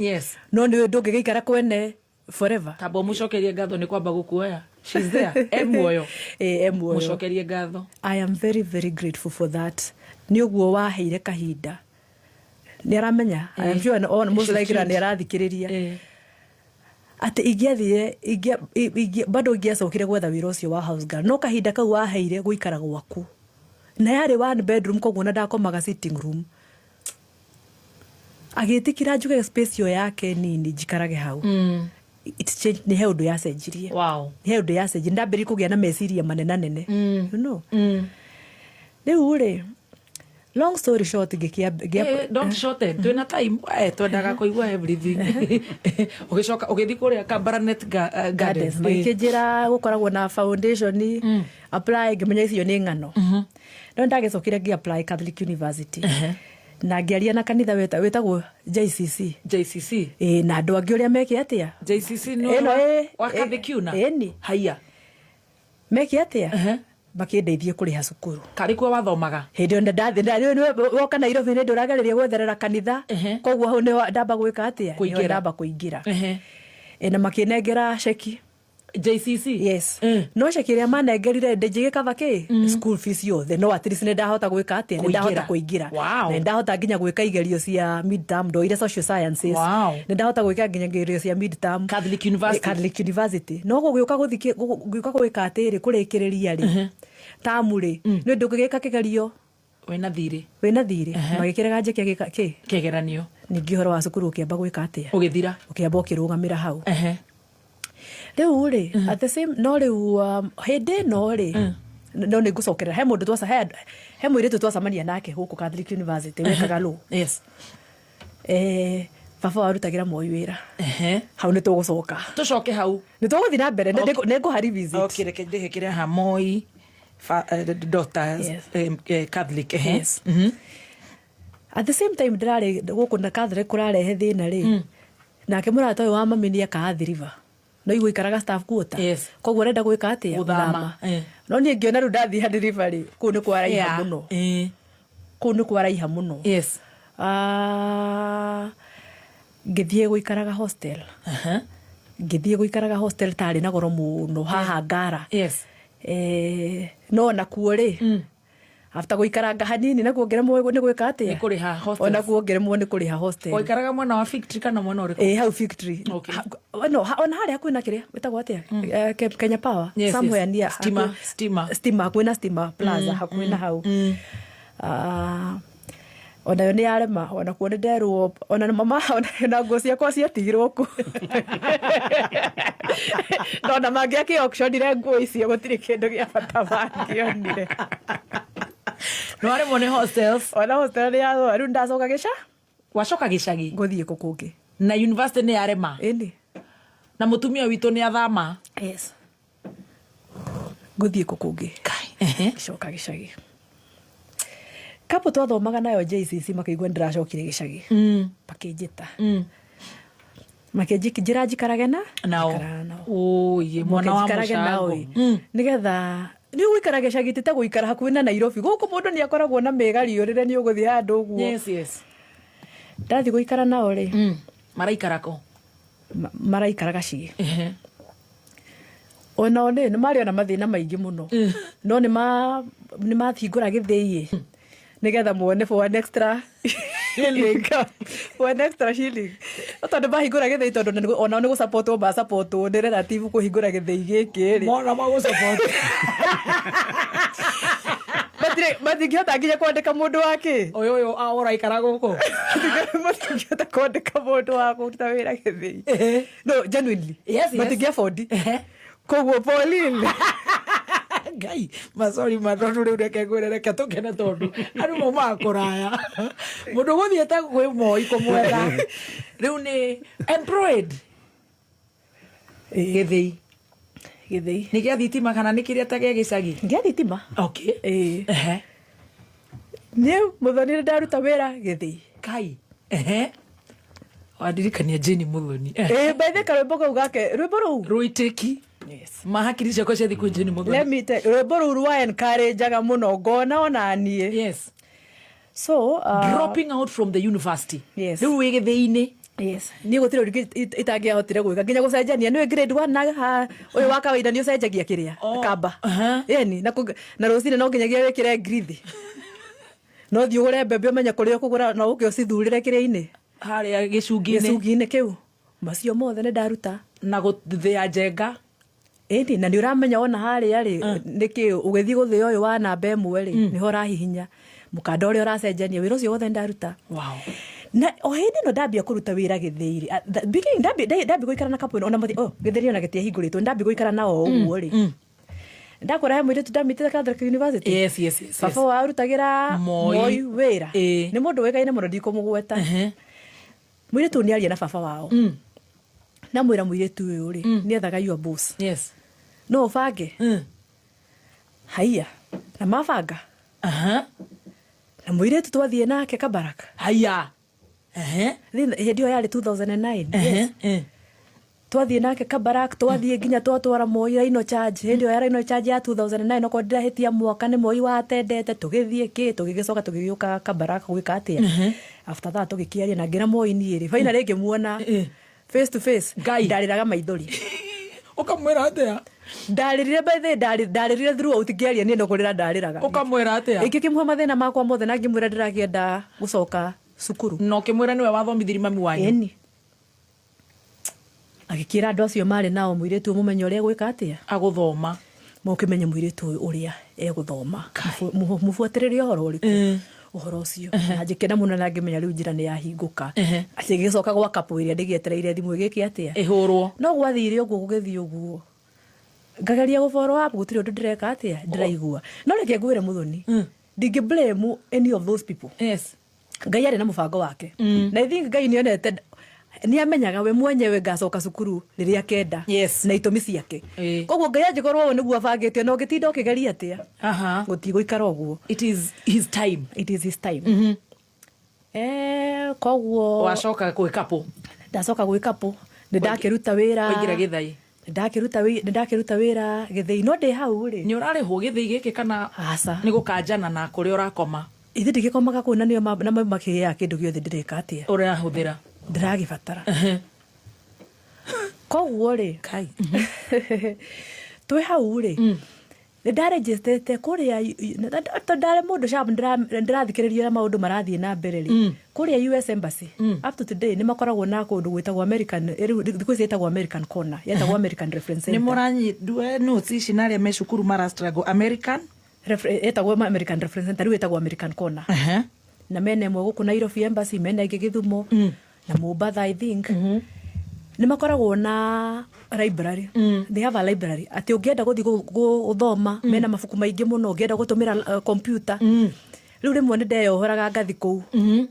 No nĩ ndũngĩgĩikara kwene forever. Tamba ũmũcokerie ngatho nĩ kwamba gũkuoya. She's there, e muoyo? Ĩĩ, e muoyo. Mũcokerie ngatho. I am very very grateful for that, nĩ ũguo waheire kahinda. Nĩ aramenya. I am sure on most She's likely tuned. nĩ arathikĩrĩria. Atĩ ingĩathire bado ingĩacokire gwetha wĩra ũcio wa house girl, no kahinda kau waheire gũikara gwaku na yarĩ one bedroom, koguo na ndakomaga sitting room, agĩtĩkĩra njuge space ĩyo yake nini njikarage hau. It changed, nĩ he ũndũ yacenjirie. Nĩ he ũndũ yacenjirie, ndambĩrĩria kũgĩa na meciria manenanene. Rĩu rĩ, long story short, ngĩkĩa Don't shorten, twĩna time. Twendaga kũigua everything. Ũgĩcoka ũgĩthiĩ kũrĩa Kabarnet Gardens. Gardens, magĩkĩnjĩra gũkoragwo na foundation, apply. Ngĩmenya icio nĩ ng'ano, no ndagĩcokire ngĩ apply Catholic University na ngĩaria na kanitha wĩtagwo JCC. JCC. Ĩ, na andũ angĩ ũrĩa meke atĩa. JCC nĩ Ĩno, wa Kathĩkiuna? Ĩni. Haiya. Meke atĩa, makĩndeithie kũrĩha cukuru. Karĩ kuo wathomaga? Hĩndĩ ĩyo ndathi woka Nairobi nĩ ndũragereria gwetherera kanitha. Koguo hau nĩho ndamba gwĩka atĩa, nĩho Kũingĩra. ndamba kũingĩra. Ĩ, na makĩnengera ceki. JCC? Yes. No ceki ĩrĩa manengerire ndĩnjĩgĩkaba kĩ school fees yothe, no at least nĩ ndahota gwĩka atĩa, nĩ ndahota Kũingĩra. kũingĩra. Na nĩ ndahota nginya gwĩka igerio cia midterm, ndoire social sciences. Nĩ ndahota gwĩka nginya igerio cia midterm. Catholic University. Catholic University. No gũgĩũka gũthikĩ gũgĩũka gwĩka atĩrĩ, kũrĩkĩrĩria rĩ tamu rĩ, nĩ ndũngĩgĩka kĩgerio Wĩna thirĩ. Wĩna thirĩ. Magĩkĩrega njĩke gĩka kĩ Kĩgeranio. Ningĩ ũhoro wa cukuru ũkĩamba gwĩka atĩa? Ũgĩthira. Ũkĩamba ũkĩrũgamĩra hau. Rĩu rĩ, at the same, no rĩu hĩndĩ ĩno rĩ, no nĩ ngũcokerera he mũndũ twaca he mũirĩtu twacemania nake gũkũ Catholic University wekaga law. Baba warutagĩra Moi wĩra. Hau nĩ tũgũcoka. Tũcoke hau. Nĩ tũgũthiĩ na mbere, nĩ ngũha revisit. Okay, reke ndĩhĩkĩre ha Moi Daughters. Yes. Catholic. Yes. At the same time ndĩrarĩ gũkũ na Catholic kũrarehe thĩna rĩ, nake mũrata ũyũ wa mami nĩ eka Athi River, no igũikaraga staff quarter. Koguo arenda gwĩka atĩa? Gũthama. No niĩ ngĩona rĩu ndathiĩ Athi River rĩ, kũu nĩ kwaraiha mũno. Kũu nĩ kwaraiha mũno. Ah, ngĩthiĩ gũikaraga hostel. Ngĩthiĩ gũikaraga hostel tarĩ na goro mũno haha Ngara. No nakuo rĩ, after gũikaranga hanini, nakuo ngĩremwo nĩ gwĩka atĩa? Nĩ kũrĩha hostels. Ona kuo ngĩremwo nĩ kũrĩha hostel. Waikaraga mwena wa Victory kana mwena ũrĩkũ? Ĩ, hau Victory. No, ona harĩa hakuhĩ na kĩrĩa wĩtagwo atĩa? Kenya Power. Somewhere near Stima, Stima. Stima, hakuhĩ na Stima Plaza, hakuhĩ na hau. Ah, onayo nĩ yarema, ona kuo nĩ nderwo, ona mama ona na nguo ciakwa ciatigirwo ku, no na mangĩakĩ auctionire nguo icio, gũtirĩ kĩndũ gĩa bata mangĩonire. Nĩ waremwo nĩ hostels. Ona hostel nĩ yathũa, rĩu ndacoka gĩca Wacoka gĩcagi? Ngũthiĩ kũ kũngĩ? Na university nĩ yarema. Ĩni. Na mũtumia witũ nĩ athama. Yes, ngũthiĩ kũ kũngĩ? Kai. Gĩcoka gĩcagi, kapo twathomaga nayo JCC makĩigua ndĩracokire gĩcagi, makĩnjĩta, makĩnjĩra njikarage na Nao. njikaraga nao. Ũiye, mwana wa Njikarage nao mũcango. ĩ. Nĩgetha nĩ gũikara gĩcagi ti ta gũikara hakuhĩ na Nairobi, gũkũ mũndũ nĩ akoragwo na mĩgariũrĩre, nĩ ũgũthiĩ handũ ũguo. Ndathiĩ gũikara nao rĩ, Maraikara kũ? Maraikara gacigi. Onao nĩ marĩ ona mathĩna maingĩ mũno, no nĩ mahingũra gĩthĩi nĩgetha muone for an extra shilling, for an extra shilling. No tondũ mahingũra gĩthĩi, tondũ onao nĩ gũsupportwo masupportwo nĩ relative kũhingũra gĩthĩi gĩkĩ rĩ, Mona magũsupport. Matingĩhota nginya kwandĩka mũndũ wa kĩ. Ũyũ ũraikara gũkũ. Matingĩhota kwandĩka mũndũ wa kũruta wĩra gĩthĩi, no genuinely matingĩ afford. Koguo Pauline Ngai macori matondũ rĩu reke ngwĩre, reke tũkene tondũ andũ maumaga kũraya, mũndũ gũthiĩte kwĩ Moi kũmwetha rĩu nĩ employed gĩthĩi. Gĩthĩi. Nĩ gĩa thitima kana nĩ kĩrĩa ta gĩa gĩcagi? Gĩa thitima. Ĩĩ. Niĩ Mũthoni nĩ ndaruta wĩra gĩthĩi. Kai, ehe, wandirikania Jane Muthoni. Ĩĩ, by the karwĩmbo kau gake, rwĩmbo rũu. Rũitĩki. Mahakiri ciakwa ciathi kwĩ Jane Muthoni. Let me tell, rwĩmbo rũu rwa encourageaga mũno ngona ona niĩ. So dropping out from the university. Yes. Rĩu wĩ gĩthĩi-inĩ. Yes, niĩ gũtirĩ ũndũ itangĩahotire gwĩka, nginya gũcenjania nĩ grade 1 na ũyũ wa kawaida nĩ ũcenjagia kĩrĩa Oh, kamba. Ĩni na rũcinĩ no nginyagia wĩkĩre ngirithi. No thiĩ ũgũre mbembe, ũmenye kũrĩa ũkũgũra na ũke ũcithurĩre kĩrĩa-inĩ. Harĩa gĩcungi-inĩ. Gĩcungi-inĩ kĩu. Macio mothe nĩ ndaruta. Na gũthĩa njenga. Ĩni, na nĩ ũramenya ona harĩa rĩ, nĩkĩ ũgĩthiĩ gũthĩa ũyũ wa namba 1 rĩ, nĩho ũrahihinya mũkanda ũrĩa ũracenjania. Wĩra ũcio wothe nĩ ndaruta. Na o hĩndĩ ĩno ndambia kũruta wĩra gĩthĩi rĩ, beginning ndambia gũikara na couple ona mũthi, oh, gĩthĩi ona gĩtiahingũrĩtwo, ndambia gũikara nao ũguo rĩ, ndakora he mũirĩtu ndamitĩte Catholic University. Baba wao arutagĩra Moi. Moi wĩra. Nĩ mũndũ ũĩkaine mũno, ndikũmũgweta. Mũirĩtu ũyũ nĩaria na baba wao. Namwĩra mũirĩtu ũyũ rĩ, nĩethaga your boss. No ũbange. Haiya, na mabanga. Na mũirĩtu twathiĩ nake Kabaraka. Haiya. Hĩndĩ ĩyo yarĩ 2009. Yes. Twathiĩ nake Kabarak, twathiĩ nginya twatwara Moi Rhino Charge. Hĩndĩ ĩyo ya Rhino Charge ya 2009, okorwo ndirahĩtia mwaka, nĩ Moi watendete. Tũgĩthiĩ kĩ, tũgĩgĩcoka tũgĩgĩũka Kabarak gwĩka atĩa. After that tũgĩkĩaria na ngĩra Moi niĩ rĩ, finally ngĩmuona face to face. Ngai. Ndarĩraga maithori. Ũkamwĩra atĩa? Ndarĩrire, by the way, ndarĩrire throughout ngĩaria, niĩ no kũrĩra ndarĩraga. Ũkamwĩra atĩa? Ingĩkĩmũhe mathĩna makwa mothe na ngĩmwĩra ndĩrakĩenda gũcoka cukuru. Na ũkĩmwĩra nĩwe wathomithirie mami wanyu. Ĩni. Agĩkĩra andũ acio marĩ nao, mũirĩtu ũyũ mũmenye ũrĩa egwĩka atĩa? Agũthoma. Mũkĩmenye mũirĩtu ũyũ ũrĩa egũthoma. Mũbuatĩrĩre ũhoro ũrĩkũ? Ũhoro ũcio. Na ngĩkena mũno na ngĩmenya rĩu njĩra nĩ yahingũka. Atĩ ngĩgĩcoka gwa couple ĩrĩa ndĩgĩetereire thimũ ĩgĩke atĩa? Ĩhũrwo. No gwathire ũguo, gũgĩthiĩ ũguo. Ngageria gũ follow up, gũtirĩ ũndũ ndĩreka atĩa? Ndĩraigua. No reke ngwĩre Mũthoni. Ndingĩ blame any of those people. Ngai arĩ na mũbango wake. Na I think Ngai nĩonete, nĩamenyaga we mwenyewe ngacoka cukuru rĩrĩa kenda. Na itũmi ciake. Koguo Ngai angĩkorwo ũũ nĩguo abangĩte, ona ũngĩtinda ũkĩgeria atĩa, gũtigũikara ũguo. It is his time. It is his time. Koguo wacoka gwĩ couple. Ndacoka gwĩ couple. Nĩ ndakĩruta wĩra. Waingĩra gĩthai. Nĩ ndakĩruta wĩra gĩthĩi, no ndĩ hau rĩ. Nĩ ũrarĩhwo gĩthĩi gĩkĩ kana Aca. nĩ gũkanjana na kũrĩa ũrakoma? Ithe ndĩgĩkomaga kũu na nĩo na makĩgĩaga kĩndũ gĩothe ndĩreka atĩa? Ũrahũthĩra. Ndĩragĩbatara. Koguo rĩ, Kai. twĩ hau rĩ, nĩ ndaregisterĩte kũrĩa, tondũ ndarĩ mũndũ sharp, nĩndĩrathikĩrĩria ũrĩa maũndũ marathiĩ na mbere rĩ. Kũrĩa US Embassy, up to today, nĩ makoragwo na kũndũ gwĩtagwo American, rĩu thikũ ici ĩtagwo American Corner, yetagwo American Reference Center. Nĩ mũranyindue notes ici na arĩa me cukuru mara struggle. American? Ĩtagwo American Reference Center, rĩu ĩtagwo American Corner. Na mena ĩmwe gũkũ Nairobi Embassy, mena ĩngĩ Gĩthumo, na Mombasa I think. Nĩ makoragwo na library. They have a library. Atĩ ũngĩenda gũthiĩ gũthoma, mena mabuku maingĩ mũno, ũngĩenda gũtũmĩra computer. Rĩu rĩmwe nĩ ndeyohoraga ngathi kũu,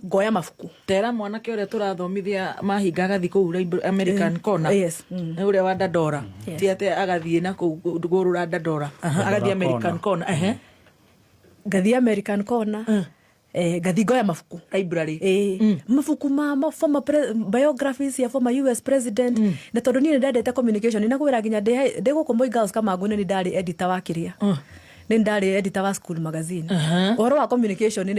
ngoya mabuku. Tera mwanake ũrĩa tũrathomithia mahinga agathiĩ kũu American Corner. Yes. Nĩ ũrĩa wa Dandora. Ti atĩ agathiĩ na kũu kũrũra Dandora. Agathiĩ American Corner. Ngathiĩ American Corner. Ngathiĩ ngoya mabuku. Library. Mabuku ma former biographies ya former US president. Na tondũ niĩ nĩ ndendete communication, nĩ nakwĩra nginya ndĩ gũkũ Moi Girls Kamangũ nĩ ndarĩ editor wa kĩrĩa. Nĩ ndarĩ editor wa school magazine. Ũhoro wa communication nĩ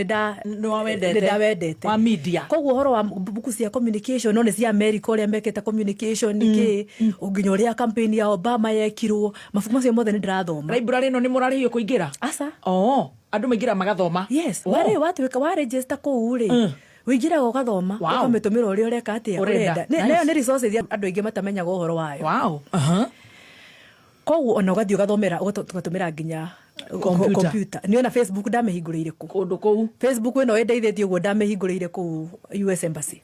Nĩ wawendete. nĩ ndawendete. Wa media. Koguo ũhoro wa mbuku cia communication, no nĩ cia America ũrĩa mekĩte communication kĩ, nginya ũrĩa campaign ya Obama yekirwo, mabuku macio mothe nĩ ndĩrathoma. Library ĩno nĩ mũrarĩhio kũingĩra? Aca. Oh, andũ maingĩra magathoma. Yes, warĩ watuĩka wa register kũu rĩ, ũingĩraga ũgathoma, ũkamĩtũmĩra ũrĩa ũreka atĩa, Ũrenda. ũrenda. Nice. Nayo nĩ resources andũ aingĩ matamenyaga ũhoro wayo. Wow. Koguo ona ũgathiĩ ũgathomera, ũgatũmĩra nginya Computer. computer. Nĩ ona Facebook ndamĩhingũrĩire kũ. Kũndũ kũu. Facebook ĩno ĩndeithĩtie ũguo ndamĩhingũrĩire kũu US Embassy.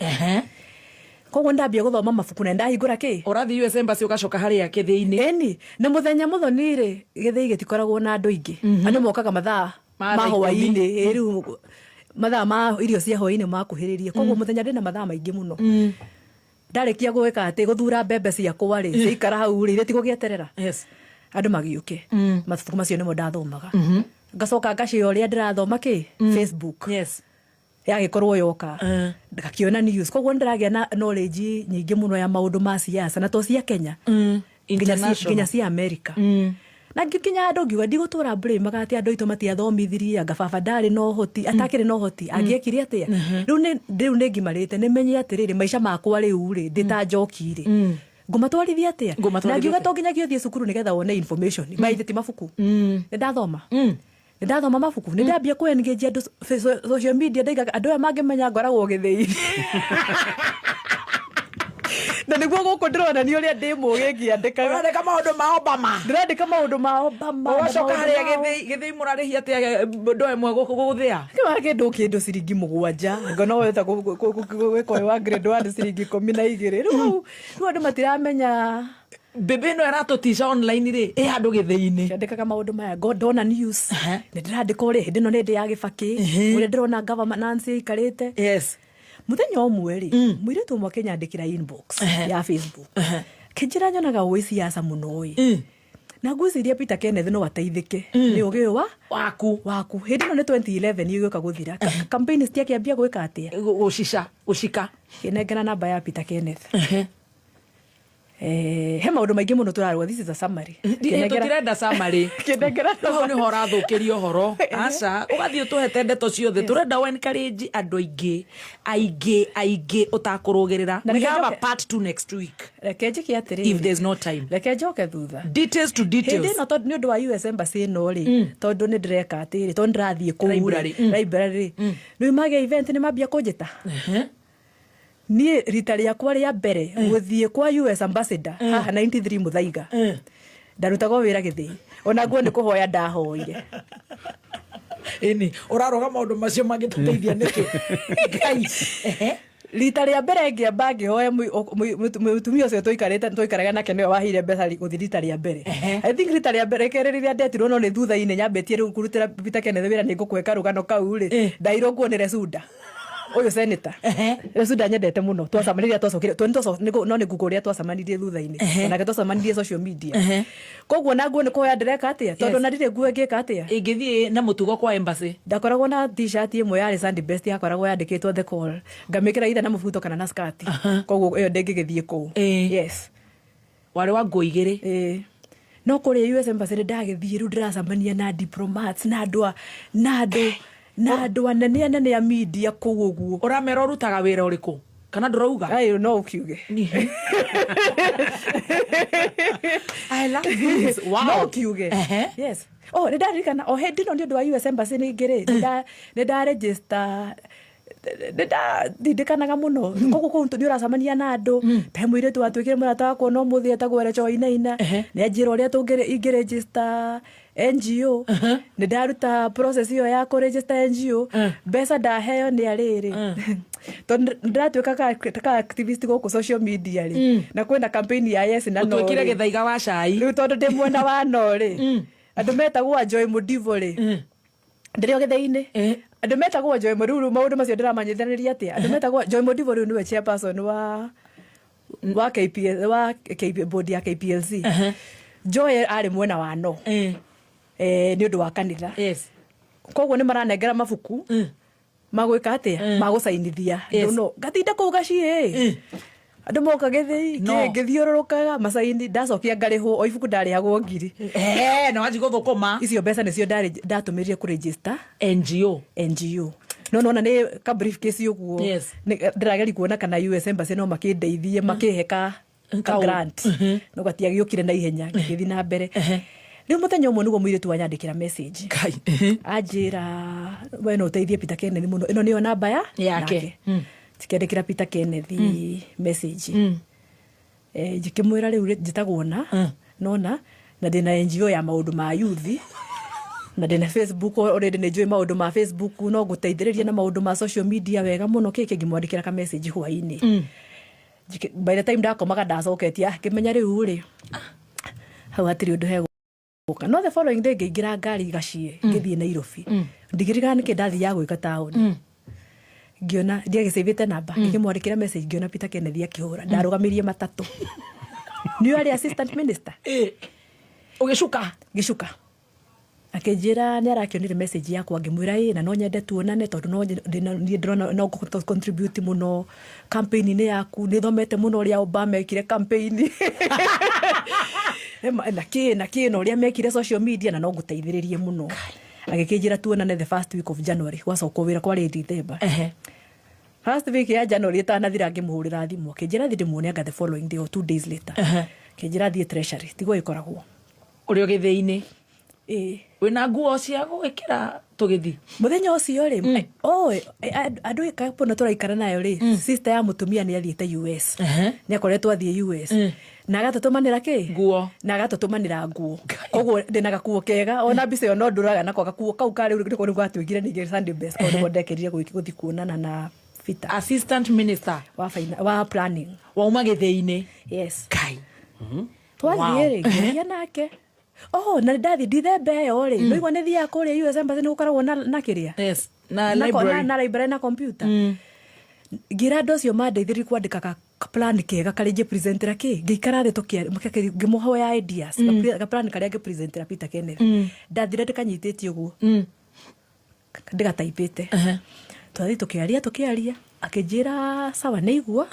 Koguo ndambia gũthoma mabuku na ndahingũra kĩ? Ũrathiĩ US Embassy ũgacoka harĩa kĩthĩi-inĩ. Ĩni, na mũthenya Mũthoni rĩ, gĩthĩi gĩtikoragwo na andũ aingĩ. Andũ mokaga mathaa Ma ma thaa ikũmi. hwaĩ-inĩ, ĩ, rĩu mathaa ma irio cia hwaĩ-inĩ makuhĩrĩrie. Koguo mũthenya ndĩna mathaa maingĩ mũno. Ndarĩkia gwĩka atĩ gũthura mbembe ciakwa rĩ, ciaikara hau rĩ, ithe tigũgĩeterera. Andũ magĩũke. Mabuku macio nĩmo ndathomaga. Ngacoka ngacia ũrĩa ndĩrathoma kĩ? Facebook. Yagĩkorwo yoka. Ngakĩona news. Koguo nĩndĩragĩa na knowledge nyingĩ mũno ya maũndũ ma siasa, na to cia Kenya. International. Nginya cia America. Na ngĩkinya andũ ngiuga ndigũtũra blame atĩ andũ aitũ matiathomithirie, anga baba ndarĩ na ũhoti, atakĩrĩ na ũhoti, angĩekire atĩa? Rĩu nĩ ngimarĩte, nĩ menye atĩrĩrĩ, maica makwa rĩu rĩ, ndĩ ta njoki rĩ. Ngũmatwarithia atĩa? Ngũmatwarithia Na ngiuga atĩa? to nginyagia ũthiĩ cukuru nĩgetha wone information. Maithe ti mabuku. Nĩ ndathoma. Nĩ ndathoma mabuku, nĩ ndambia kũ engage andũ social media, ndaiga andũ aya mangĩmenya ngoragwo gĩthĩi na nĩguo gũkũ ndĩronania ũrĩa ndĩ mũgĩ ngĩandĩkaga. Ũrandĩka maũndũ ma Obama. Ndĩrandĩka maũndũ ma Obama na Ũgacoka maũndũ harĩa mao. gĩthĩi mũrarĩhia atĩa ndoo ĩmwe gũthĩa? Kĩwa kĩndũ ciringi 7, ngona weta gwĩka ũyũ wa grade 1 ciringi 12. Rĩu andũ matiramenya. Mbĩmbĩ ĩno ĩratũtica online rĩ, ĩ handũ gĩthĩi-inĩ. Ngĩandĩkaga maũndũ maya ngo ndona news, nĩ ndĩrandĩka ũrĩa hĩndĩ ĩno nĩ hĩndĩ ya Gĩbakĩ, ũrĩa ndĩrona governance ĩikarĩte. Mũthenya ũmwe rĩ, mũirĩtu ũmwe akĩnyandĩkĩra inbox ya Facebook, kĩnjĩra nyonaga ũĩ siasa mũno ĩ, na ngwĩciria Peter Kenneth no ateithĩke nĩ ũgĩ ũyũ wa waku. Waku. Hĩndĩ ĩno nĩ 2011 ĩgĩũka gũthira. Campaign citiakĩambia gwĩka atĩa? Gũcica, gũcika. Kĩnengera namba ya Peter Kenneth. He maũndũ maingĩ mũno tũrarũa. This is a summary. Tũtirenda summary. Kĩnengera. Hau nĩho ũrathũkĩria ũhoro. Aca, ũgathiĩ ũtũhete ndeto ciothe. Tũrenda ũ encourage andũ aingĩ aingĩ aingĩ ũtakũrũgĩrĩra. Na We reke have a njoke. part two next week Reke njĩke atĩrĩrĩ. if there's no time. Reke njoke thutha. Details to Hĩndĩ details. ĩno, tondũ nĩ ũndũ wa US Embassy ĩno rĩ, tondũ nĩ ndĩreka atĩrĩ, tondũ nĩ ndĩrathiĩ kũu rĩ, Library, library rĩ, rĩu magĩa event nĩ mambia kũnjĩta. Niĩ rita rĩakwa rĩa mbere gũthiĩ kwa US ambassador haha 93 Mũthaiga, ndarutagwo wĩra gĩthĩi, ona nguo nĩ kũhoya ndahoire. Ĩni ũraroga maũndũ macio mangĩtũteithia nĩkĩ, Ngai? Rita rĩa mbere ngĩamba ngĩhoya mũtumia ũcio tũikarĩte tũikaraga nake, nĩwe waheire mbeca gũthiĩ rita rĩa mbere. I think rita rĩa mbere kerĩ rĩrĩa ndetirwo, no nĩ thutha-inĩ nyambĩtie rĩu kũrutĩra Peter Kenneth wĩra, nĩ ngũkũhe karũgano kau rĩ. Ndairwo nguonere Sunda ũyũ senator. Sunda nyendete mũno. Twacemania rĩrĩa twacokire no nĩ nguga ũrĩa twacemanirie thutha-inĩ. Onake twacemanirie social media. Koguo na nguo nĩ kũhoya ndĩreka atĩa, tondũ na ndirĩ nguo ĩngĩka atĩa. Ĩngĩthiĩ na mũtugo kwa embassy. Ndakoragwo na T-shirt ĩmwe yarĩ Sandy Best, yakoragwo yandĩkĩtwo "The Call", ngamĩkĩra either na mũbuto kana na skirt. Koguo ĩyo ndĩngĩgĩthiĩ kũu. Yes. Warĩ wa nguo igĩrĩ. Ĩĩ. No kũrĩa US Embassy nĩ ndagĩthiĩ, rĩu ndĩracemania na diplomats na andũ anene anene a media kũu ũguo. Ũramera ũrutaga wĩra ũrĩkũ kana ndũrauga? Ayo no ũkiuge. I love this. Wow. No kiuge. Yes. Oh, nĩ ndaririkana o hĩndĩ ĩno nĩ ũndũ wa US Embassy ningĩ rĩ, nĩ nda register, nĩ ndatindĩkanaga mũno. Koguo kũu nĩ ũracemania na andũ. He mũirĩtu watuĩkire mũrata wakwa no mũthĩ, etagwo Recho Wainaina. Nĩ anjĩra ũrĩa ingĩ register NGO. Nĩ ndaruta process ĩyo ya kũ register NGO. Mbeca ndaheo nĩ arĩrĩ, tondũ ndĩratuĩka ka activist gũkũ social media rĩ, na kwĩna campaign ya yes na no Ũtuĩkire rĩ. Gĩthaiga wa cai. Rĩu tondũ ndĩ mwena wa no rĩ, andũ metagwo a Joy Mudivo rĩ, ndĩrĩ o gĩthĩi-inĩ. Andũ metagwo Joy Mudivo, rĩu maũndũ macio ndĩramanyithanĩria atĩa, andũ metagwo Joy Mudivo rĩu nĩwe chairperson wa KPL, wa KP, board ya KPLC. Joy arĩ mwena wa no nĩ ũndũ wa kanitha. Koguo nĩ maranengera mabuku magwĩka atĩa, magũcainithia. No ngatinda kũu gaciĩ, andũ moka gĩthĩi. No. Ngĩthiũrũrũkaga macaini, ndacokia ngarĩhwo o ibuku, ndarĩhagwo 1000. Na wanji gũthũkũma. Icio mbeca nĩcio ndatũmĩrire kũregister NGO. NGO. No nona nĩ ka briefcase ũguo. Ndĩrageria kuona kana US Embassy no makĩndeithie, makĩhe ka Kau. grant, no gatiagĩũkire na ihenya. Ngĩgĩthiĩ na mbere. Rĩu mũthenya ũmwe nĩguo mũirĩtu wanyandĩkĩra message. Ngai. Anjĩra, "We no ũteithie Peter Kenneth mũno, ĩno nĩyo namba ya Yake. nake." Cikĩandĩkĩra Peter Kenneth message. Ngĩkĩmwĩra rĩu njĩtagwo na nona na ndĩna NGO ya maũndũ ma youth na ndĩna Facebook already, nĩ njũĩ maũndũ ma Facebook, no ngũteithĩrĩria na maũndũ ma social media wega mũno, kĩkĩ. Ngĩmwandĩkĩra ka message hwainĩ. By the time ndakomaga ndacoketie, ngĩmenya rĩu rĩ, hau hatirĩ ũndũ hegũka. No the following day ngĩingĩra ngari gaciĩ, ngĩthiĩ Nairobi. Ndigĩrĩkaga nĩkĩ ndathiaga gwĩka taũni. Ngĩona ndiagĩcĩvĩte namba, ngĩkĩmwandĩkĩra message, ngĩona Peter Kenneth akĩhũra. Ndarũgamirie matatũ, nĩyo arĩ assistant minister. Ũgĩcuka. Ngĩcuka, akĩnjĩra nĩ arakĩonire message yakwa. Ngĩmwĩra ĩ, na no nyende tuonane, tondũ no niĩ ndĩrona no ngũ contribute mũno campaign-inĩ yaku, nĩ thomete mũno ũrĩa Obama ekire campaign na kĩ na kĩ na ũrĩa mekire social media, na no ngũteithĩrĩrie mũno. Agĩkĩnjĩra tuonane the first week of January, gwacokwo wĩra kwarĩ December. First week ya January ĩtanathira, ngĩmũhũrĩra thimũ, akĩnjĩra thiĩ ndĩmuone anga the following day or 2 days later. Akĩnjĩra thiĩ Treasury, tiguo ĩkoragwo Ũrĩ o gĩthĩi-inĩ. Ĩĩ. Wĩna nguo cia gwĩkĩra tũgĩthiĩ? Mũthenya ũcio rĩ, oh, andũ kapono tũraikara nayo rĩ, sister ya mũtumia nĩ athiĩte US. Nĩ akoretwo athiĩ US na agatũtũmanĩra kĩ? Nguo. Na agatũtũmanĩra nguo, koguo ndĩna gakuo kega. Ona mbica ĩyo no ndũraga nako gakuo kau karĩ nĩko rĩu gatuĩkire ningĩ Sunday best, kau nĩko ndekĩrire gũthiĩ kuonana na Peter. Assistant minister. Wa planning. Wauma gĩthĩi-inĩ. Yes. Kai. Twathiĩ rĩ, ngĩaria nake. Oh, na ndathiĩ Dithemba ĩyo rĩ, nĩigua nĩ thiaga kũrĩa US Embassy, nĩ gũkoragwo na kĩrĩa Yes, na library. Na library na computer. Ngĩra andũ acio mandeithĩrĩrie kwandĩka ka plan kega karĩa ingĩpresentera kĩ. Ngĩikara thĩ ngĩmũhoya ideas, ga plan karĩa ngĩpresentera Peter Kenneth. Ndathire ndĩkanyitĩtie ũguo, ndĩgataipĩte. Twathiĩ tũkĩaria, akĩnjĩra sawa, nĩ igua.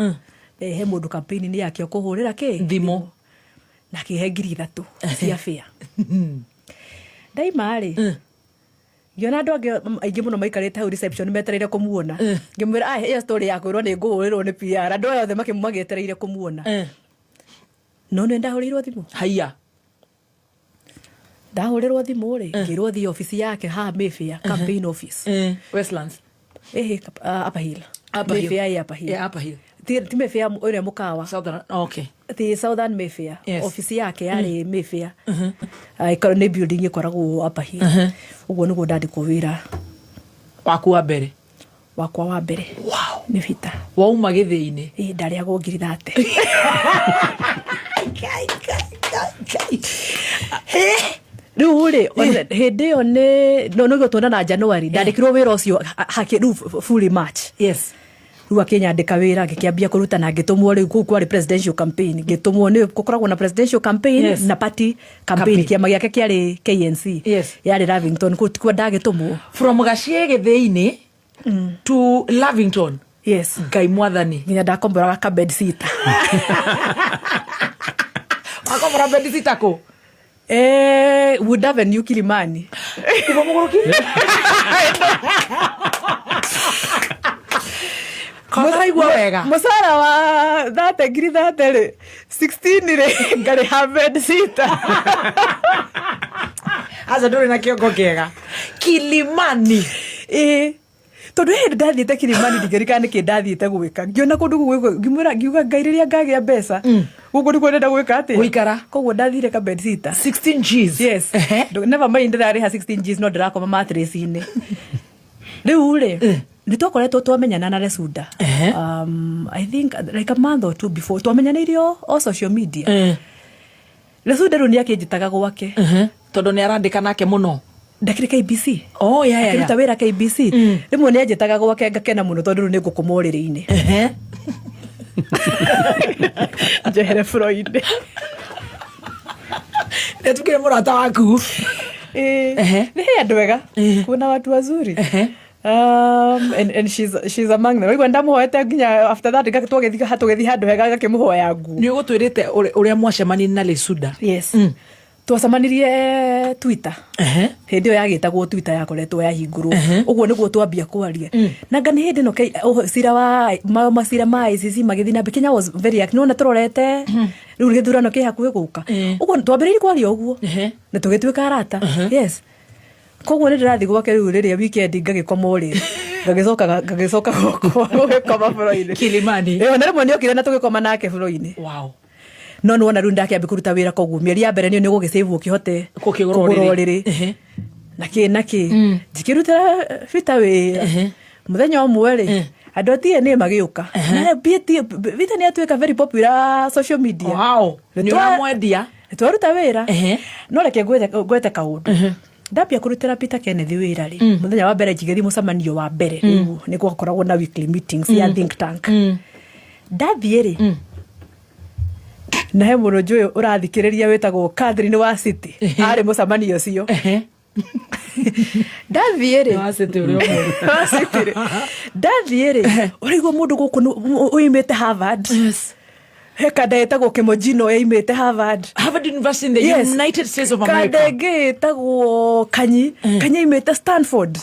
He mũndũ campaign-inĩ yake ũkũhũrĩra kĩ? Thimũ. Na akĩhe 3000 cia fare. Ndaima rĩ, ngĩona andũ angĩ aingĩ mũno maikarĩte hau reception metereire kũmuona. Ngĩmwĩra, "Ah, ĩyo story ya kwĩrwo nĩ ngũhũrĩrwo nĩ PR, andũ aya othe magĩetereire kũmuona." No nĩ ndahũrĩirwo thimũ. Haiya. Ndahũrĩrwo thimũ rĩ, ngĩrwo thiĩ obici yake haha Mayfair, campaign office. Westlands. Ĩhĩ, Upper Hill. Upper Hill. Mayfair ĩ Upper Hill. Yeah, Upper Hill. Ti Mayfair ũrĩa mũkawa. Southern, okay. Ti Southern Mayfair. Obici yake yarĩ Mayfair. Ah, nĩ building ĩkoragwo Upper Hill. Ũguo nĩguo ndandĩkwo wĩra. Waku wa mbere. Wakwa wa mbere. Nĩ Peter. Wauma gĩthĩi-inĩ. Ĩ, ndarĩagwo 30,000. Rĩu rĩ, hĩndĩ ĩyo nĩ no nĩguo tuonana January, ndandĩkirwo wĩra ũcio rĩu fully March. Rĩu akĩnyandĩka wĩra, ngĩkĩambia kũruta na ngĩtũmwo rĩu kũu kwarĩ presidential campaign. Ngĩtũmwo, nĩ gũkoragwo na presidential campaign na party campaign. Campaign. Kĩama gĩake kĩarĩ KNC. Yarĩ Lavington, kũu tikuo ndagĩtũmwo. From Gachie gĩthĩi-inĩ to Lavington. Yes. Ngai mwathani. Nginya ndakomboraga ka bed sitter. Wakombora bed sitter kũ? Wood Avenue, Kilimani. Kuma mũgũrũki? Kotaraigua wega. Mũcara wa thate, 30,000 rĩ, 16 rĩ, ngarĩha bed sitter. Aca, ndũrĩ na kĩongo kĩega. Kilimani. Ĩĩ, tondũ hĩndĩ ndathiĩte Kilimani, ndingĩririkana nĩkĩ ndathiĩte gwĩka, ngĩona kũndũ kũu ngĩmwĩra, ngiuga, "Ngai, rĩrĩa ngagĩa mbeca, gũkũ nĩkuo ndĩrenda gwĩka atĩa?" Gũikara. Koguo ndathire ka bed sitter. 16 Gs. Yes. Never mind ndĩrarĩha 16 Gs, no ndĩrakoma mattress-inĩ. Rĩu rĩ, nĩ twakoretwo twamenyana na Lesuda, I think like a month or two before twamenyanĩire o social media. Lesuda rĩu nĩ akĩnjĩtaga gwake. Tondũ nĩ arandĩka nake mũno. Ndakĩrĩ KBC. Oh, yeah. Akĩruta wĩra KBC. Rĩmwe nĩ anjĩtaga gwake, ngakena mũno tondũ rĩu nĩ ngũkoma ũrĩrĩ-inĩ, njehere floor-inĩ. Nĩatukire mũrata waku. Nĩ he andũ ega kuna watu wazuri, and she's among them. Waigua ndamũhoete nginya after that tũgĩthiĩ handũ hega, ngakĩmũhoya nguo. Nĩ ũgũtwĩrĩte ũrĩa mwacemanirie na Lesuda. Yes, twacemanirie Twitter. Hĩndĩ ĩyo yagĩtagwo Twitter, yakoretwo yahingũrwo ũguo nĩguo twambia kwaria na nga nĩ hĩndĩ ĩno cira wa macira ma ICC magĩthiĩ na mbere. Kenya was very active. Nĩwona tũrorete rĩu gĩthurano kĩ hakuhĩ gũka ũguo, twambĩrĩirie kwaria ũguo na tũgĩtuĩka arata. Yes, koguo nĩ ndĩrathiĩ gwake rĩu rĩrĩa weekend, ngagĩkoma ũrĩrĩ, ngagĩcoka gwakwa gũgĩkoma bũrũri-inĩ. Kilimani. Ĩyo, na rĩmwe nĩokire na tũgĩkoma nake bũrũri-inĩ. No nĩwona rĩu ndakĩambia kũruta wĩra, koguo mĩeri ya mbere nĩyo nĩ ũgũgĩsave ũkĩhote Gũkĩgũra kũgũra ũrĩrĩ. ũrĩrĩ na kĩ. Njikĩrutĩra Bita wĩra, mũthenya ũmwe rĩ, andũ a TNA magĩũka na Bita nĩ atuĩka very popular social media. Nĩ ũramwendia. Twaruta wĩra. No reke ngwete kaũndũ. Ndambia kũrutĩra Peter Kenneth wĩra rĩ, mũthenya wa mbere njigĩthi mũcemanio wa mbere, rĩu nĩ gwakoragwo na weekly meetings ya think tank. Ndathiĩ rĩ, na he mũndũ njũĩ ũrathikĩrĩria wĩtagwo Catherine wa City, arĩ mũcemanio ũcio. Ndathiĩ rĩ, Wa City ũrĩa ũmwe. Wa City rĩ, ndathiĩ rĩ, ũraigua mũndũ gũkũ uimĩte Harvard. He kanda ĩtagwo Kĩmojino yaimĩte Harvard. Harvard University in the United States of America. Kanda ĩngĩ ĩtagwo Kanyi, Kanyi aimĩte Stanford.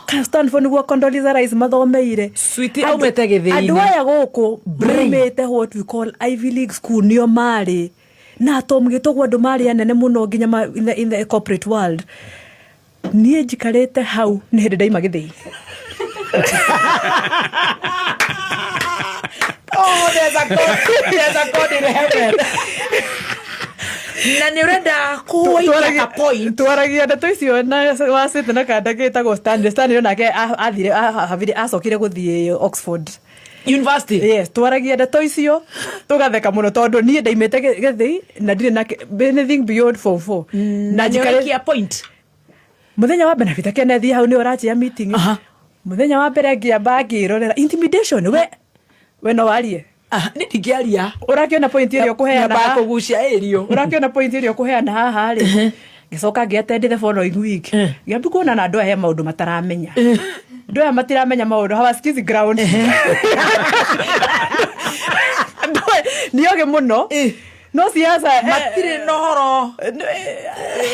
Ka Stanford nĩguo Condoleezza Rice mathomeire. Sweetie aumĩte gĩthĩi-inĩ. Andũ aya gũkũ maimĩte what we call Ivy League school, nĩo marĩ. Na Tom Gĩtũgũ, andũ marĩ anene mũno nginya in the corporate world. Niĩ njikarĩte hau nĩ hĩndĩ ndaima gĩthĩi. Oh, there's a God in heaven. Na nä å renda kũikia ka point. Twaragia ndeto icio na wacĩte na kanda gĩtagwo Stanley. Stanley onake athire havire acokire gũthiĩ Oxford University. Yes, twaragia ndeto icio tũgatheka mũno tondũ niĩ ndaimĩte gĩthĩi na ndirĩ na anything beyond form four na na nä njikarĩ ũrekia point. Mũthenya wa mbere na Peter Kenneth hau nĩ ũrachia meeting. Mũthenya wa mbere ngĩamba ngĩrorera intimidation, we no warie. Ah, nĩ ndingĩaria. Ũrakĩona point ĩrĩa ũkũheana Nyambaga haha? kũgucia ĩrio. Ũrakĩona point ĩrĩa ũkũheana haha rĩ? Ngĩcoka ngĩattend the following week, ngĩambia kuona na andũ aya he maũndũ mataramenya, andũ aya matiramenya maũndũ, hawasikizi ground. Andũ aya nĩ ogĩ mũno no siasa Matirĩ na ũhoro.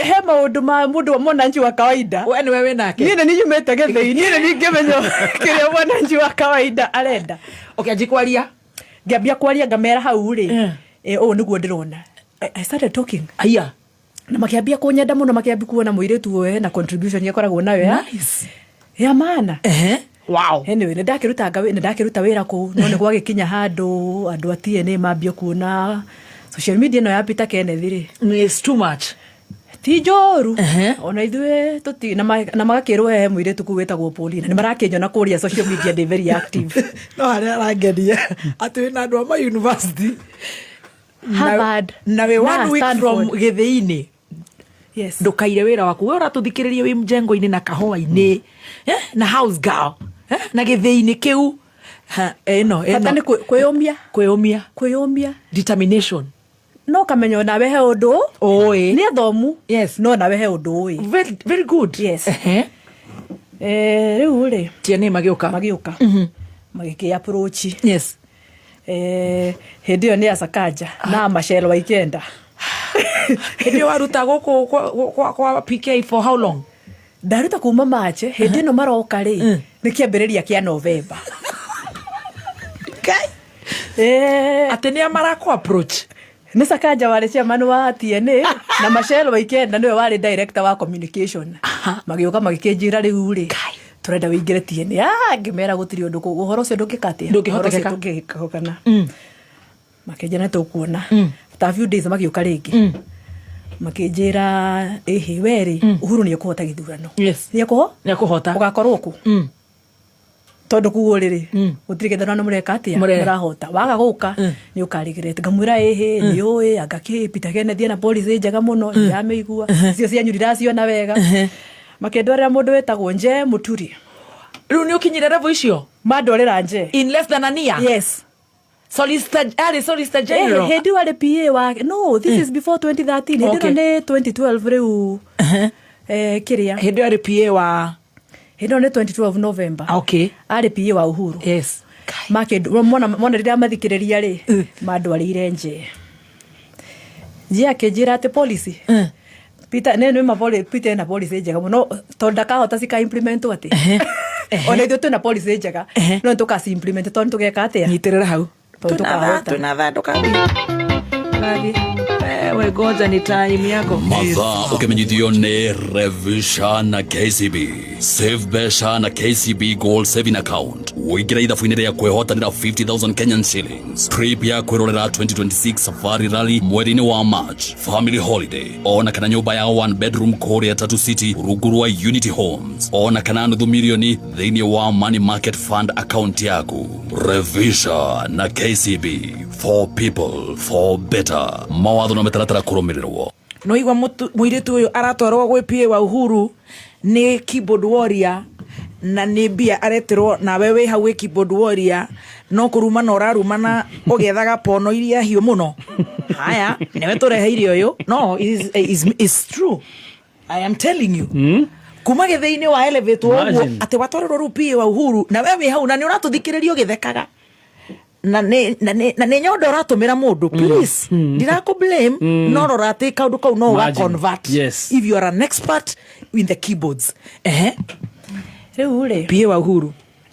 He maũndũ ma mũndũ wa mwananchi wa kawaida. We nĩwe wĩ nake. Niĩ nĩ nyumĩte gĩthĩi, niĩ nĩ ningĩmenya kĩrĩa mwananchi wa kawaida arenda. Ũkĩanji kwaria. Ngĩambia kwaria, ngamera hau rĩ, ũũ nĩguo ndĩrona. I started talking Aya. Na makĩambia kũnyenda mũno, makĩambia kuona mũirĩtu ũyũ hena contribution akoragwo nayo ya Nice. ya maana. Ehe. Wow. Anyway, nĩ ndakĩruta wĩra kũu, no nĩ gwagĩkinya handũ andũ a TNA mambia kuona social media ĩno ya Peter Kenneth rĩ It's too much. Ti njũru. Ona ithuĩ tũti na magakĩrwo he mũirĩtu kũu wĩtagwo Paulina, nĩ marakĩnyona kũrĩa social media ndĩ very active. No harĩa arangenia atĩ wĩna andũ a ma university Harvard na wĩ na one week from Stanford. gĩthĩinĩ. Yes. Ndũkaire wĩra waku. We ũratũthikĩrĩria wĩ mjengo-inĩ na kahũa-inĩ, na house girl, na gĩthĩinĩ kĩu. Ha, ĩno Bata ĩno nĩ kwĩyũmia. Kwĩyũmia. Kwĩyũmia. Determination. No kamenya onawe he ũndũ ũĩ. Nĩ athomu no nawe he ũndũ ũĩ. Very, very good. Yes. Rĩu rĩ TNA magĩũka. Magĩũka magĩkĩ approach. Hĩndĩ ĩyo nĩ Asakaja na Machel Waikenda. Hĩndĩ ĩyo waruta gũkũ kwa PK for how long? Ndaruta kuma March, hĩndĩ ĩno maroka rĩ nĩ kĩambĩrĩria kĩa November. Kai. Atĩ nĩa marakũ approach? Nĩ Sakaja warĩ chairman wa TNA na Machel Waikenda nĩwe warĩ director wa communication. Magĩũka magĩkĩnjĩra, rĩu rĩ tũrenda wĩingĩre TNA. Ah, ngĩmera gũtirĩ ũndũ ũhoro ũcio ndũngĩka atĩa. Ndũngĩhotekeka. Ũhoro ũcio ndũngĩhotana. Makĩnjĩra nĩ tũkuona. After a few days magĩũka rĩngĩ makĩnjĩra, ĩhĩ we rĩ, Uhuru nĩ ekũhota gĩthurano. Nĩ ekũho Nĩ ekũhota. Ũgakorwo kũ tondũ kuo rĩrĩ gũtirĩ gĩthurano mũreka atĩa mũrahota, waga gũka nĩ ũkarigret. Ngamwĩra ĩhĩ nĩ ũĩ anga kĩ Peter Kenneth ena policy njega mũno, ndiramĩigua, icio cianyu ndiraciona wega. Makĩndwarĩra mũndũ wĩtagwo Nje Mũturi. Rĩu nĩ ũkinyire level icio? Mandwarĩra Nje. In less than a year? Yes. Solicitor, arĩ solicitor general. Hĩndĩ ĩyo arĩ PA wa, no, this is before 2013, hĩndĩ ĩno nĩ 2012 rĩu, kĩrĩa Hĩndĩ ĩyo arĩ PA wa Hĩndĩ ĩyo nĩ 2012 November. Arĩ PA wa Uhuru. Makĩndũ mona mona rĩrĩa mathikĩrĩria rĩ mandwarĩire nje, nje akĩnjĩra atĩ policy Peter nĩ ma Peter ena policy njega mũno tondũ ndakahota cika implement atĩ ona ithuĩ twĩna policy njega no nĩ tũkaci implement tondũ tũgeka atĩa. Nyitĩrĩra hau. Tondũ Twĩna thaa, tũkahota. Twĩna thaa, ndũgathiĩ. Ndũgathiĩ. Wewe ngoja ni time yako. Mathaa ũkĩmenyithio nĩ Revisha na KCB. Save mbeca na KCB Gold Saving Account, ũingĩre ithabu-inĩ rĩa kwĩhotanĩra 50,000 Kenyan shillings, trip ya kwĩrorera 2026 Safari Rally mweri-inĩ wa March, family holiday, ona kana nyũmba ya one bedroom kũrĩa Tatu City rungu rwa Unity Homes, ona kana nuthu milioni thĩinĩ wa Money Market Fund account yaku. Revisha na KCB, for people, for better. Mawatho na mĩtaratara kũrũmĩrĩrwo. No igua mũirĩtu ũyũ aratwarwo gwĩ PA wa Uhuru nĩ keyboard warrior na nĩ mbia areterwo, nawe wĩ hau wĩ keyboard warrior no kũrumana ũrarumana ũgĩethaga pono iria hiũ mũno. Haya, nĩwe tũreheire ũyũ. No is true I am telling you, kuma gĩthĩ-inĩ wa elevate ũguo. Imagine. Atĩ watwarĩrwo rĩu PA wa Uhuru na we wĩ hau na nĩ ũratũthikĩrĩria ũgĩthekaga na nĩ nyondo ũratũmĩra mũndũ. Please, ndirakũ blame, no rora atĩ kaũndũ kau no ũga Imagine. convert if you are an expert in the keyboards. Ehe. Rĩu rĩ PA wa Uhuru.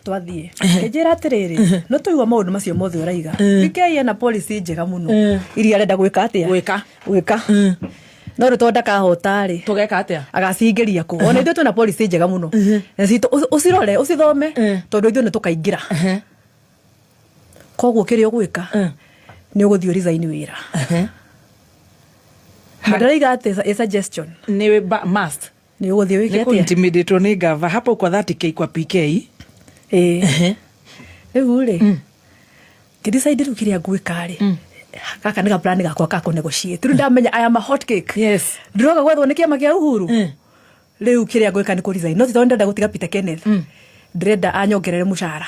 Twathiĩ, kĩnjĩra atĩrĩrĩ, no tũigua maũndũ macio mothe ũraiga, PK ena policy njega mũno iria arenda gwĩka atĩa. Gwĩka. Gwĩka, no rĩu tondũ ndakahota rĩ, Tũgeka atĩa? Agacingĩria kũ? Ona ithuĩ twĩna policy njega mũno na citũ, ũcirore, ũcithome, tondũ ithuĩ nĩ tũkaingĩra. Koguo kĩrĩa ũgwĩka nĩ ũgũthiĩ ũresign wĩra. Na ndĩraiga atĩ a suggestion. Nĩ must. Nĩ ũgũthiĩ wĩke Nĩ atĩa? Kũintimidatwo nĩ gava hapo kwa 30K kwa PK. Ĩĩ, rĩu rĩ, ngĩdecide rĩu kĩrĩa ngwĩka rĩ, gaka nĩ ga plan gakwa ka kũnegotiate. Rĩu ndamenya I am a hot cake. Ndĩroka gwethwo nĩ kĩama kĩa Uhuru. Rĩu kĩrĩa ngwĩka nĩ kũresign, no ti tondũ ndĩrenda gũtiga Peter Kenneth, ndĩrenda anyongerere mũcara.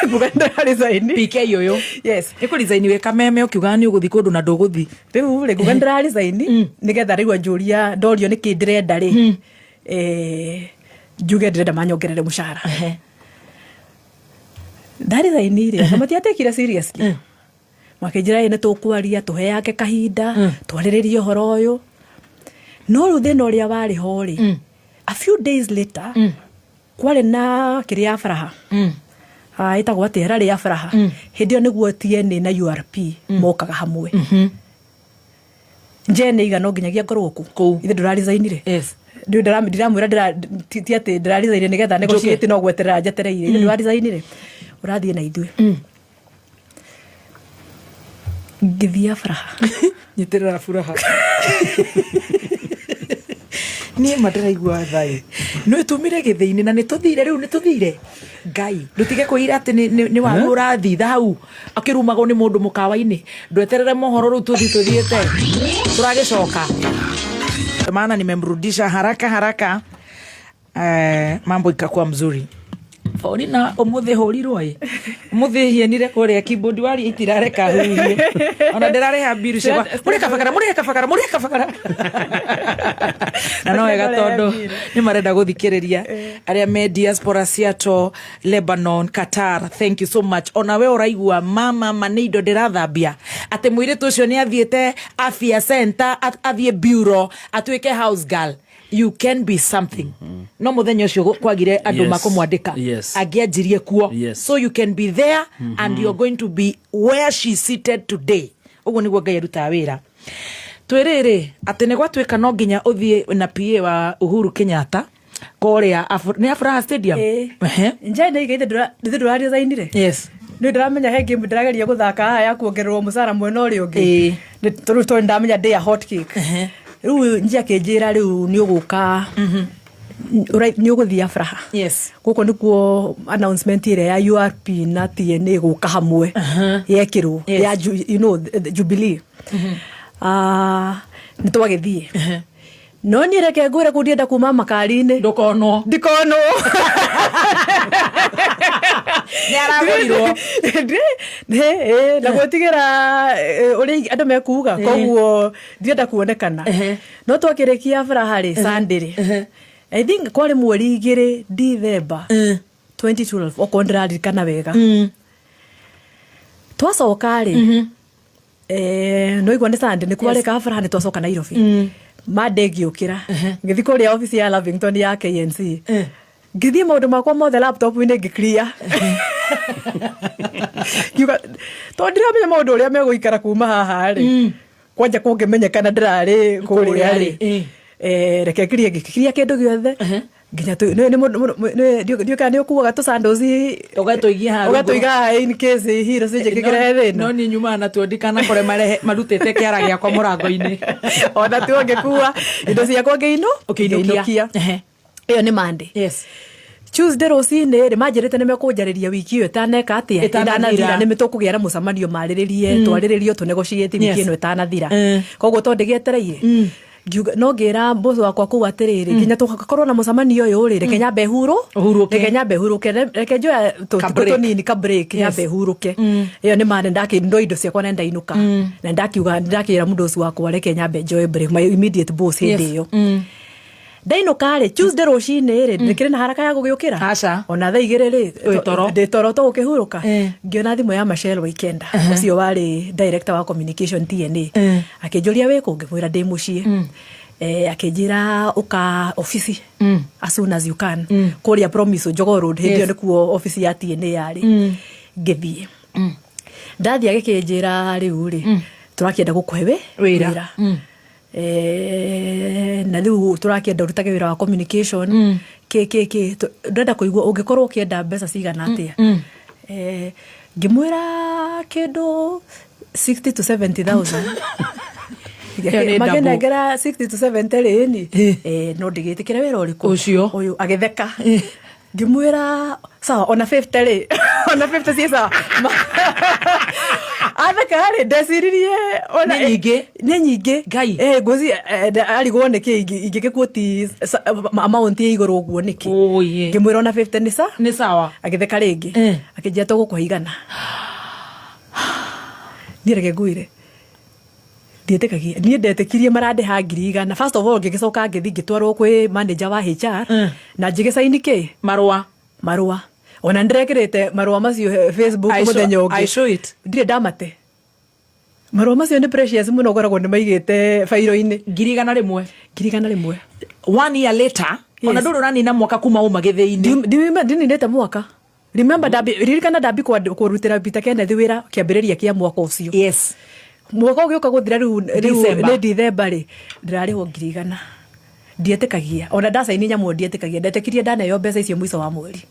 Nguga ndĩraresign. PK ũyũ. Yes. Nĩ kũresign wĩ kameme ũkiugaga nĩ ũgũthiĩ kũndũ na ndũgũthiĩ. Rĩu rĩ, nguga ndĩraresign nĩgetha rĩu anjũria, ndorio nĩkĩ ndĩrenda rĩ, njuge ndĩrenda manyongerere mũcara. Ndaresign rĩ, na matiatekire seriously. Makĩnjĩra ĩ nĩ tũkwaria, tũheange kahinda twarĩrĩrie ũhoro ũyũ. No rĩu thĩna ũrĩa warĩ ho rĩ, a few days later kwarĩ na kĩrĩa ya Furaha. Ah, ĩtagwo atĩa, rally ya Furaha. Hĩndĩ ĩyo nĩguo TNA na URP mokaga hamwe. Njene iga no nginyagia ngorwo kũ. Kũu. Ithe ndũraresignire? Ndiũ ndiramwĩra ti atĩ ndĩraresignire nĩgetha negotiate, no gweterera njetereire. Ithe ndũraresignire, ũrathiĩ na ithuĩ. Ngĩthiĩ Furaha. Nyitĩrĩra Furaha. Niĩ ma ndĩraigua thaĩ nĩ tumire gĩthĩ-inĩ na nĩ tũthire. Rĩu nĩ tũthire. Ngai ndũtige kwĩira atĩ nĩ waru ũrathitha hau akĩrumagwo nĩ mũndũ mũkawa-inĩ. Ndweterere mohoro. Rĩu tũthi tũthiĩte, tũragĩcoka, maana nimemrudisha haraka haraka. Mambo ikakuwa mzuri. Paulina umuthi hurirwo ĩ, umuthi hienire kuria keyboard wari itirareka huhie, ona ndĩrarĩha mbiru ciakwa. Mũrĩ kabakara, mũrĩ kabakara, mũrĩ kabakara. Na no wega tondũ nĩ marenda gũthikĩrĩria arĩa me diaspora, Seattle, Lebanon, Qatar, thank you so much. Ona we ũraigua mama ma nĩ indo ndĩrathambia atĩ mũirĩtu ũcio nĩ athiĩte afia center, athiĩ bureau atuĩke house girl. You can be something. No muthenya ũcio kwagire andũ makũmwandĩka, angĩanjirie kuo. So you can be there and you're going to be where she's seated today. Ũguo nĩguo Ngai arutaga wĩra. Twĩrĩrĩ atĩ nĩ gwatuĩka no nginya ũthiĩ na PA wa Uhuru Kenyatta kũrĩa nĩ Afraha Stadium. Ĩĩ. Njene iga ithe ndũraresignire? Yes. Nĩ ndĩramenya he game ndĩrageria gũthaka haha ya kuongererwo mũcara mwena ũrĩa ũngĩ. Tondũ ndamenya ndĩ a hot cake. Rĩu nji akĩnjĩra rĩu nĩ ũgũka, nĩ ũgũthiĩ Afraha. Gũkũ nĩkuo announcement ĩrĩa ya URP na TNA gũka hamwe yekĩrwo. Ya you know, the Jubilee. Ah, nĩ twagĩthiĩ, no niĩ reke ngwĩre, kũu ndienda kuma makari-inĩ. Ndũkonwo. Ndikonwo. Nĩ aragũrirwo. Na gwĩtigĩra ũrĩa andũ mekuga, koguo ndienda kuonekana. No twakĩrĩkia Furaha rĩ, Sunday rĩ, I think kwarĩ mweri 2 December 2012, okorwo ndĩraririkana wega. Twacoka rĩ, no igua nĩ Sunday nĩ kwarĩka Furaha, nĩ twacoka Nairobi. Monday ngĩũkĩra, ngĩthiĩ kũrĩa obici ya Lavington ya KNC, ngĩthiĩ maũndũ makwa mothe laptop-inĩ ngĩ-clear. Ngiuga tondũ ndiramenya maũndũ ũrĩa megũikara kuma haha rĩ, kwanja kũngĩmenyekana ndĩrarĩ kũrĩa rĩ, reke ngirie. Ngĩkiria kĩndũ gĩothe nginya ndiũĩ kana nĩ ũkuaga tũ sandals. Ũgatũigia haha rungu. Ũgatũiga haha in case hiro cinjĩkĩkĩre thĩna. No niĩ nyumaga natuo, ndikanakore marehe marutĩte kĩara gĩakwa mũrango-inĩ. Ona tuo ngĩkua indo ciakwa ngĩinũ Ũkĩinũkia. Ngĩinũkia. Ĩyo nĩ Monday. Tuesday rũcinĩ rĩ, manjĩrĩte nĩ mekũnjarĩria wiki ĩyo ĩtaneka atĩa? Ĩtanathira. Ĩtanathira, nĩ tũkũgĩa na mũcemanio, marĩrĩrie, twarĩrĩrio, tũnegotiate wiki ĩno ĩtanathira. Koguo to ndĩgĩetereire. Ngiuga no ngĩra boss wakwa kũu atĩrĩrĩ, nginya tũgakorwo na mũcemanio ũyũ rĩ, reke nyambe hurũ Ũhurũke. Reke nyambe hurũke, reke njoya tũtukũ break. tũnini, ka break, nyambe hurũke. Ĩyo nĩ mane ndakĩndwo indo ciakwa na ndainũka, na ndakiuga, ndakĩra mũndũ ũcio wakwa reke nyambe njoe break, my immediate boss. Hĩndĩ ĩyo ndainũka rĩ, Tuesday rũcinĩ rĩ, ndĩkĩrĩ na haraka ya gũgĩũkĩra. Aca. Ona thaa 2 rĩ, Wĩ toro. Ndĩ toro tũgũkĩhurũka. Ngĩona thimũ ya Michelle Waikenda, ũcio warĩ director wa communication TNA. Akĩnjũria wĩ kũ, ngĩmwĩra ndĩ mũciĩ. Akĩnjĩra ũka ofici as soon as you can, kũrĩa Promise, Jogoo Road. Hĩndĩ ĩyo nĩkuo ofici ya TNA yarĩ. Ngĩthiĩ, ndathiĩ agĩkĩnjĩra, rĩu rĩ, tũrakĩenda gũkũhe Wĩra. Na rĩu tũrakĩenda ũrutage wĩra wa communication, kĩ kĩ kĩ. Ndĩrenda kũigua ũngĩkorwo ũkĩenda mbeca cigana atĩa. Ngĩmwĩra kĩndũ 60 to 70,000. Ĩyo nĩ double. Makĩnengera 60 to 70 rĩ, ni no ndĩgĩtĩkĩre wĩra ũrĩkũ? Ũcio. Ũyũ agĩtheka. Ngĩmwĩra sawa, ona 50 rĩ, ona 50 ciĩ sawa. Atheka rĩ, ndeciririe ona Nĩ nyingĩ. Nĩ nyingĩ. Ngai. Ngwĩci arigwo nĩkĩ ingĩgĩkuoti amount ya igũrũ ũguo nĩkĩ. Ũyĩ. Ngĩmwĩra ona 50 nĩ sa Nĩ sawa. Agĩtheka rĩngĩ. Akĩnjĩra, tũgũkũhe 100. Niĩ reke ngwĩre, ndiĩtĩkagia niĩ ndetĩkirie marandĩha 100,000. First of all, ngĩgĩcoka ngĩthiĩ ngĩtwarwo kwĩ manager wa HR na njĩgĩcaini kĩ? Marũa. Marũa. Ona nĩndĩrekĩrĩte marũa macio Facebook mũthenya ũngĩ. I show it. Ndirĩ ndamate. Marũa macio nĩ precious mũno, ngoragwo nĩ maigĩte bairo-inĩ. 100,000. 100,000. One year later. Ona ndũrĩ ũranina mwaka kuma uma gĩthĩi-inĩ. Ndininĩte mwaka. Remember, ririkana ndambi kũrutĩra Peter Kenneth wĩra kĩambĩrĩria kĩa mwaka ũcio. Mwaka ũgĩũka gũthira rĩu December. Nĩ December rĩ, ndĩrarĩhwo 100,000. Ndietĩkagia. Ona ndacaini nyamũ ndietĩkagia. Ndetĩkirie ndaneo mbeca icio mũico wa mweri.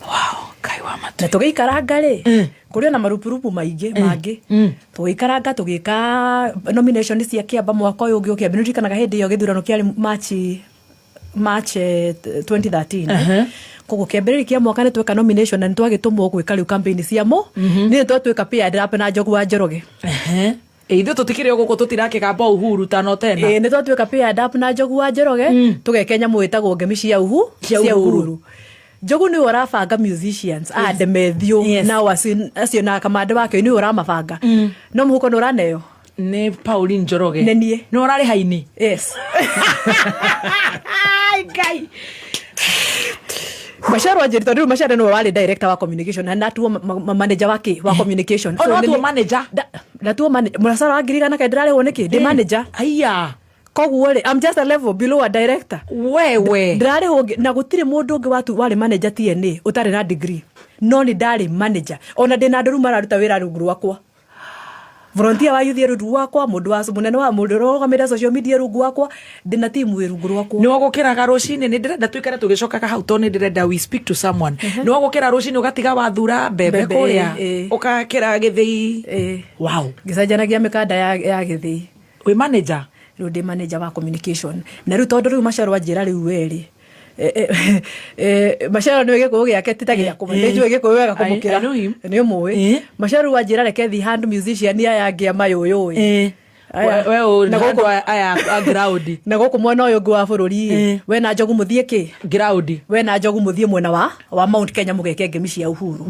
Wow, Ngai wa matu. Na tũgĩikaranga rĩ, kũrĩ ona marupurupu maingĩ mangĩ. Tũgĩikaranga, tũgĩka nomination cia kĩamba mwaka ũyũ ũngĩ ũkĩambia. Nĩririkanaga hĩndĩ ĩyo gĩthurano kĩarĩ March 2013. Koguo kĩambĩrĩria kĩa mwaka nĩ tweka nomination na nĩ twagĩtũmwo gwĩka rĩu campaign cia mo nĩ twatuĩka paired up na Njogu wa Njoroge. Ithuĩ tũtikĩrĩ o gũkũ, tũtirakĩgamba Uhuru tano tena. Ĩĩ, nĩ twatuĩka paired up na Njogu wa Njoroge, tũgeke nyamũ ĩtagwo ngemi cia uhu Cia Uhuru. Uhuru. Njogu nĩwe ũrabanga musicians a Demethiũ nao acio na kamande wake nĩwe ũramabanga, no mũhuko nĩ ũraneo Nĩ Pauline Njoroge. Nĩ niĩ. Nĩ ũrarĩ haini. Yes. Ai, Ngai. Maciaro anjĩri, tondũ rĩu Maciaro nĩwe warĩ director wa communication na natuo manager wa kĩ wa communication. Oh, no nĩ watuo manager? Natuo manager. Mũcara wa 100,000 kaĩ ndĩrarĩhwo nĩkĩ ndĩ manager? Aya. Koguo rĩ, I'm just a level below a director. Wewe. Ndĩrarĩhwo na gũtirĩ mũndũ ũngĩ watu warĩ manager TNA ũtarĩ na degree, no nĩ ndarĩ manager. Ona ndĩna andũ rĩu mararuta wĩra rungu rwakwa, volunteer wa youth e rungu rwakwa, mũndũ wa mũnene wa mũndũ ũrũgamĩrĩra social media rungu rwakwa, ndĩna timu ĩ rungu rwakwa. Nĩ wagũkĩraga rũcinĩ? Nĩ ndĩrenda tũikare tũgĩcokaga hau tondũ nĩ ndĩrenda we speak to someone. Nĩ wagũkĩra rũcinĩ ũgatiga wathura mbembe Mbembe, kũrĩa ũkakĩra gĩthĩi? Wow. Ngĩcenjanagia mĩkanda ya gĩthĩi. Wĩ manager. Rĩu ndĩ manager wa communication. Na rĩu tondũ rĩu Maciaro anjĩra rĩu werĩ, Maciaro nĩwe gĩkũyũ gĩake ti ta gĩakwa, nĩ njũĩ gĩkũyũ wega kũmũkĩra. I know him. Nĩ ũmũĩ. Maciaro rĩu anjĩra reke thiĩ handũ musician aya angĩ a mayũyũĩ. Aya. We ũrĩ Na handũ aya a ground. Na gũkũ mwena ũyũ ũngĩ wa bũrũri ĩ, we na Njogu mũthiĩ kĩ? Ground. We na Njogu mũthiĩ mwena wa Mount Kenya mũgeke ngemi cia Uhuru.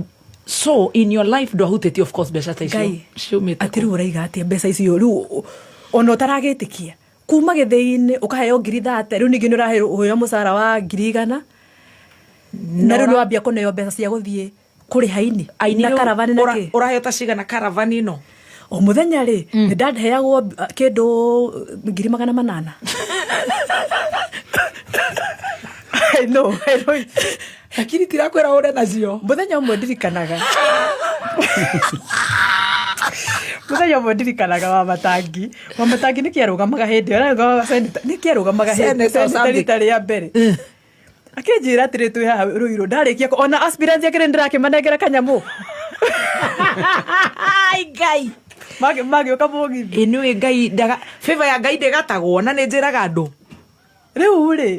So in your life ndwahutĩtie of course mbeca ta icio Ngai. ciumĩte Atĩ rĩu ũraiga atĩa mbeca icio rĩu ona ũtaragĩtĩkia kuma gĩthĩi-inĩ ũkaheo 30,000, rĩu ningĩ nĩ ũraheo mũcara wa 100,000, na rĩu nĩ wambia kũneo mbeca cia gũthiĩ kũrĩha ini Aini na rĩu karavani na kĩ. Ũraheo ta cigana karavani ĩno? O mũthenya rĩ, nĩ ndaheagwo kĩndũ 800,000. I know, I know. Lakini tirakwĩra ũre nacio. Mũthenya ũmwe ndirikanaga wa matangi nĩ kĩarũgamaga hĩndĩ ĩyo, ararũgamaga senator, nĩ kĩarũgamaga hĩndĩ Senator senator something. rita rĩa mbere akĩnjĩra atĩrĩ, twĩ haha Rũirũ, ndarĩkia ona aspirants akĩrĩ ndĩrakĩmanengera kanyamũ. Ai, Ngai. Magĩũka mũgithi. Ĩ nĩũĩ Ngai ndaga favor ya Ngai ndĩgatagwo, na nĩ njĩraga andũ. Rĩu rĩ,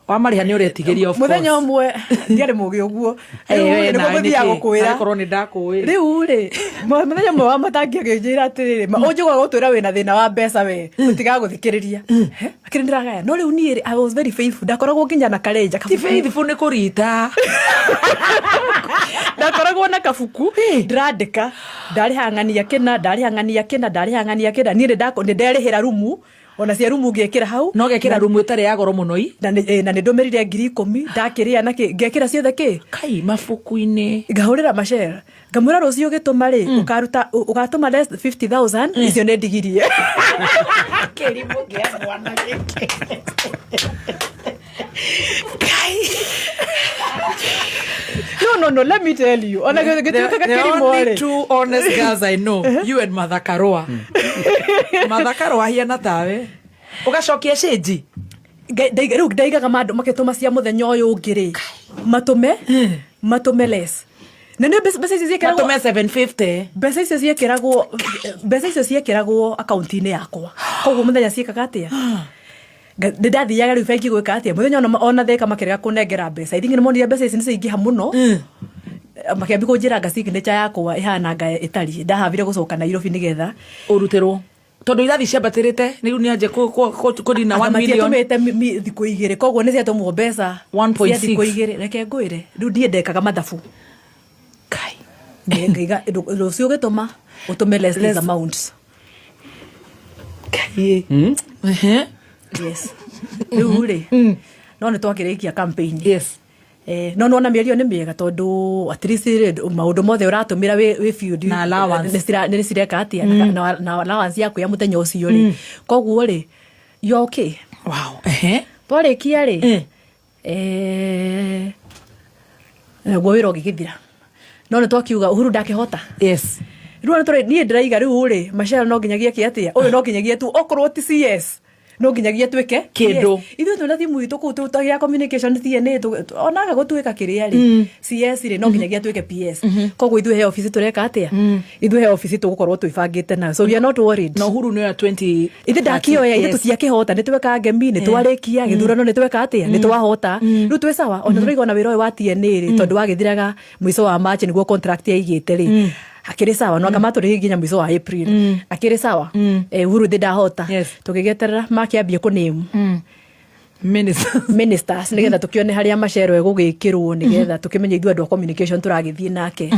Wamarĩha nĩ ũretigĩria of mũthenya course. ũmwe ndiarĩ mũgĩ ũguo. Eh, Rĩu we rĩ, nĩguo nawe ngũthiaga nĩkĩ? gũkwĩra. Arĩ korwo nĩ ndakũĩ. Rĩu rĩ, mũthenya ũmwe wa matangi akĩnjĩra atĩrĩrĩ, ũnjũkaga gũtwĩra wĩna thĩna wa mbeca, we tũtigaga gũthikĩrĩria. He, akĩrĩ ndĩragaya, no rĩu niĩ rĩ, I was very faithful, ndakoragwo nginya na karenja. Ti faithful, nĩ kũrita. Ndakoragwo na kabuku ndĩrandĩka, ndarĩha ng'ania kĩna, ndarĩha ng'ania kĩna, ndarĩha ng'ania kĩna. Niĩ nĩ nderĩhĩra rumu, ona cia rumu ngĩkĩra hau. No gekĩra rumu ĩtarĩ ya goro mũno i. Na nĩ ndũmĩrire 10,000 ndakĩrĩa na kĩ, ngekĩra ciothe kĩ Kai, mabuku-inĩ. Ngahũrĩra Machel. Ngamwĩra rũciũ ũgĩtũma rĩ, ũkaruta ũgatũma less 50,000, icio nĩ ndigirie. Kĩrimũ kĩa mwana gĩkĩ. Kai. No, no, no, let me tell you, ona gĩtuĩkaga The kĩrimũ only rĩ. two honest girls I know, you and Martha Karua. Martha Karua hiana tawe. Ũgacokia cĩnji. Rĩu ndaigaga mandũ makĩtũma cia mũthenya ũyũ ũngĩ rĩ, matũme less, na nĩ mbeca icio ciĩkĩragwo Matũme 750. Mbeca icio ciĩkĩragwo akaunti-inĩ yakwa, koguo mũthenya ciĩkaga atĩa? Nĩ ndathiaga rĩu bengi gwĩka atĩa mũthenya ona theka makĩrega kũnengera mbeca. I think nĩ monire mbeca ici nĩ ciaingĩha mũno, makĩambia kũnjĩra nga signature yakwa ĩhana nga ĩtariĩ. Ndahavire gũcoka Nairobi nĩgetha Ũrutĩrwo. Tondũ irathi ciambatĩrĩte nĩ rĩu nĩ anje kũrina 1 million. Matiatũmĩte thikũ 2, koguo nĩ ciatũmwo mbeca 1.6. cia thikũ 2. Reke ngwĩre, rĩu niĩ ndekaga mathabu. Kai. Ngaiga rũciũ ũgĩtũma ũtũme less this amount. Kai. Ehe. Yes, rĩu rĩ, no nĩ twakĩrĩkia campaign. No nona mĩario nĩ mĩega tondũ at least rĩ, maũndũ mothe ũratũmĩra wĩ field Na allowance. Nĩ cireka atĩa na allowance yaku ya mũthenya ũcio rĩ, koguo rĩ, you are okay. Wow. Ehe. Twarĩkia rĩ, naguo wĩra ũgĩgĩthira, no nĩ twakiuga Uhuru ndakĩhota. Rĩu ona tũrĩ niĩ ndĩraiga rĩu rĩ, Machel no nginyagia kĩ atĩa, ũyũ no nginyagia tu okorwo ti CS no nginyagia twĩke Kĩndũ. Yes. Ithuĩ twĩna timu itũ kũu tũgĩa communication TNA onaga gũtuĩka kĩrĩa rĩ, CS rĩ, no nginyagia tuĩke PS. Koguo ithuĩ he ofici tũreka atĩa, ithuĩ he ofici tũgũkorwo twĩbangĩte nayo, so we are not worried. Na Uhuru nĩ oya 20. Ithe ndakĩoya ithe tũtiakĩhota, nĩ tweka ngemi, nĩ twarĩkia gĩthurano, nĩ tweka atĩa, nĩ twahota, rĩu twĩ sawa. Ona tũraiga ona wĩra ũyũ wa TNA rĩ, tondũ wagĩthiraga mũico wa March nĩguo contract yaigĩte rĩ, akĩrĩ sawa, no anga matũrĩhie nginya mũico wa April, akĩrĩ sawa. Uhuru thĩ ndahota. Tũgĩgĩeterera makĩambie kũname Minister. Ministers, nĩgetha tũkĩone harĩa macero egũgĩkĩrwo, nĩgetha tũkĩmenye ithuĩ andũ a communication tũragĩthiĩ nake.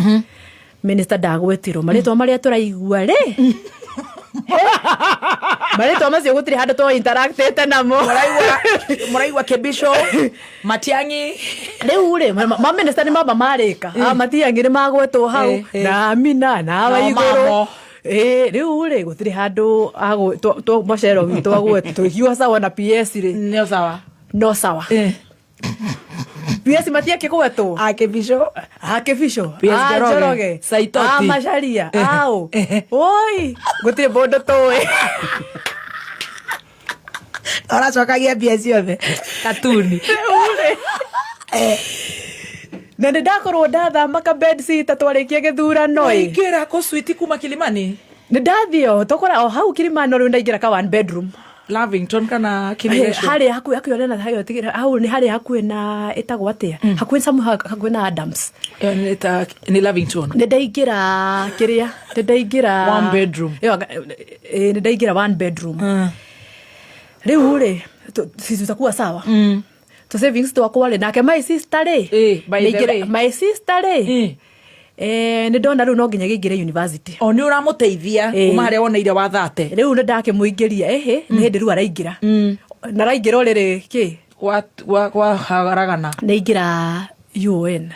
Minister ndagwetirwo marĩtwa marĩa tũraigua rĩ, marĩtwa macio gũtirĩ handũ to interactĩte namo. Mũraigua Kibisho, Matiang'i. Rĩu rĩ, maminista nĩ mamba marĩka, Matiang'i nĩ magwetwo hau na Amina na Nao Waigũrũ. mamo. Ĩ, rĩu rĩ, gũtirĩ handũ macero witũ agwetwo, tũkiuga sawa na PS rĩ. Nĩo sawa. No sawa. PS matiakĩgwetwo. A Kibisho. A Kibisho. PS a Njoroge. Njoroge. Saitoti. A Macharia au oi, gũtirĩ mũndũ tũĩ. Ũracokagia mbia ciothe katuni. Na nĩ ndakorwo ndathama ka bed sitter twarĩkia gĩthurano ĩ. Ingĩra kũ kuma Kilimani. Nĩ ndathiĩ o tũkora o hau Kilimani, no rĩu ndaingĩra ka one bedroom. Lavington kana Kileleshwa? Harĩa hakuhĩ hakuhĩ na harĩa hau nĩ harĩa hakuhĩ na ĩtagwo atĩa, hakuhĩ hakuhĩ na Adams. Nĩ Lavington. Nĩ ndaingĩra kĩrĩa, nĩ ndaingĩra One bedroom. Ĩyo, nĩ ndaingĩra one bedroom. Rĩu rĩ, sisi tutakuwa sawa, tu savings twakwa rĩ, nake my sister rĩ, By the way. My sister rĩ, nĩ ndona rĩu no nginya gĩingĩre university. O nĩ ũramũteithia kuma harĩa woneire wa thate. Rĩu nĩ ndakĩmũingĩria, ĩhĩ, nĩ hĩndĩ rĩu araingĩra na araingĩra ũrĩrĩ kĩ. Kwa haragana. Nĩ aingĩra UoN,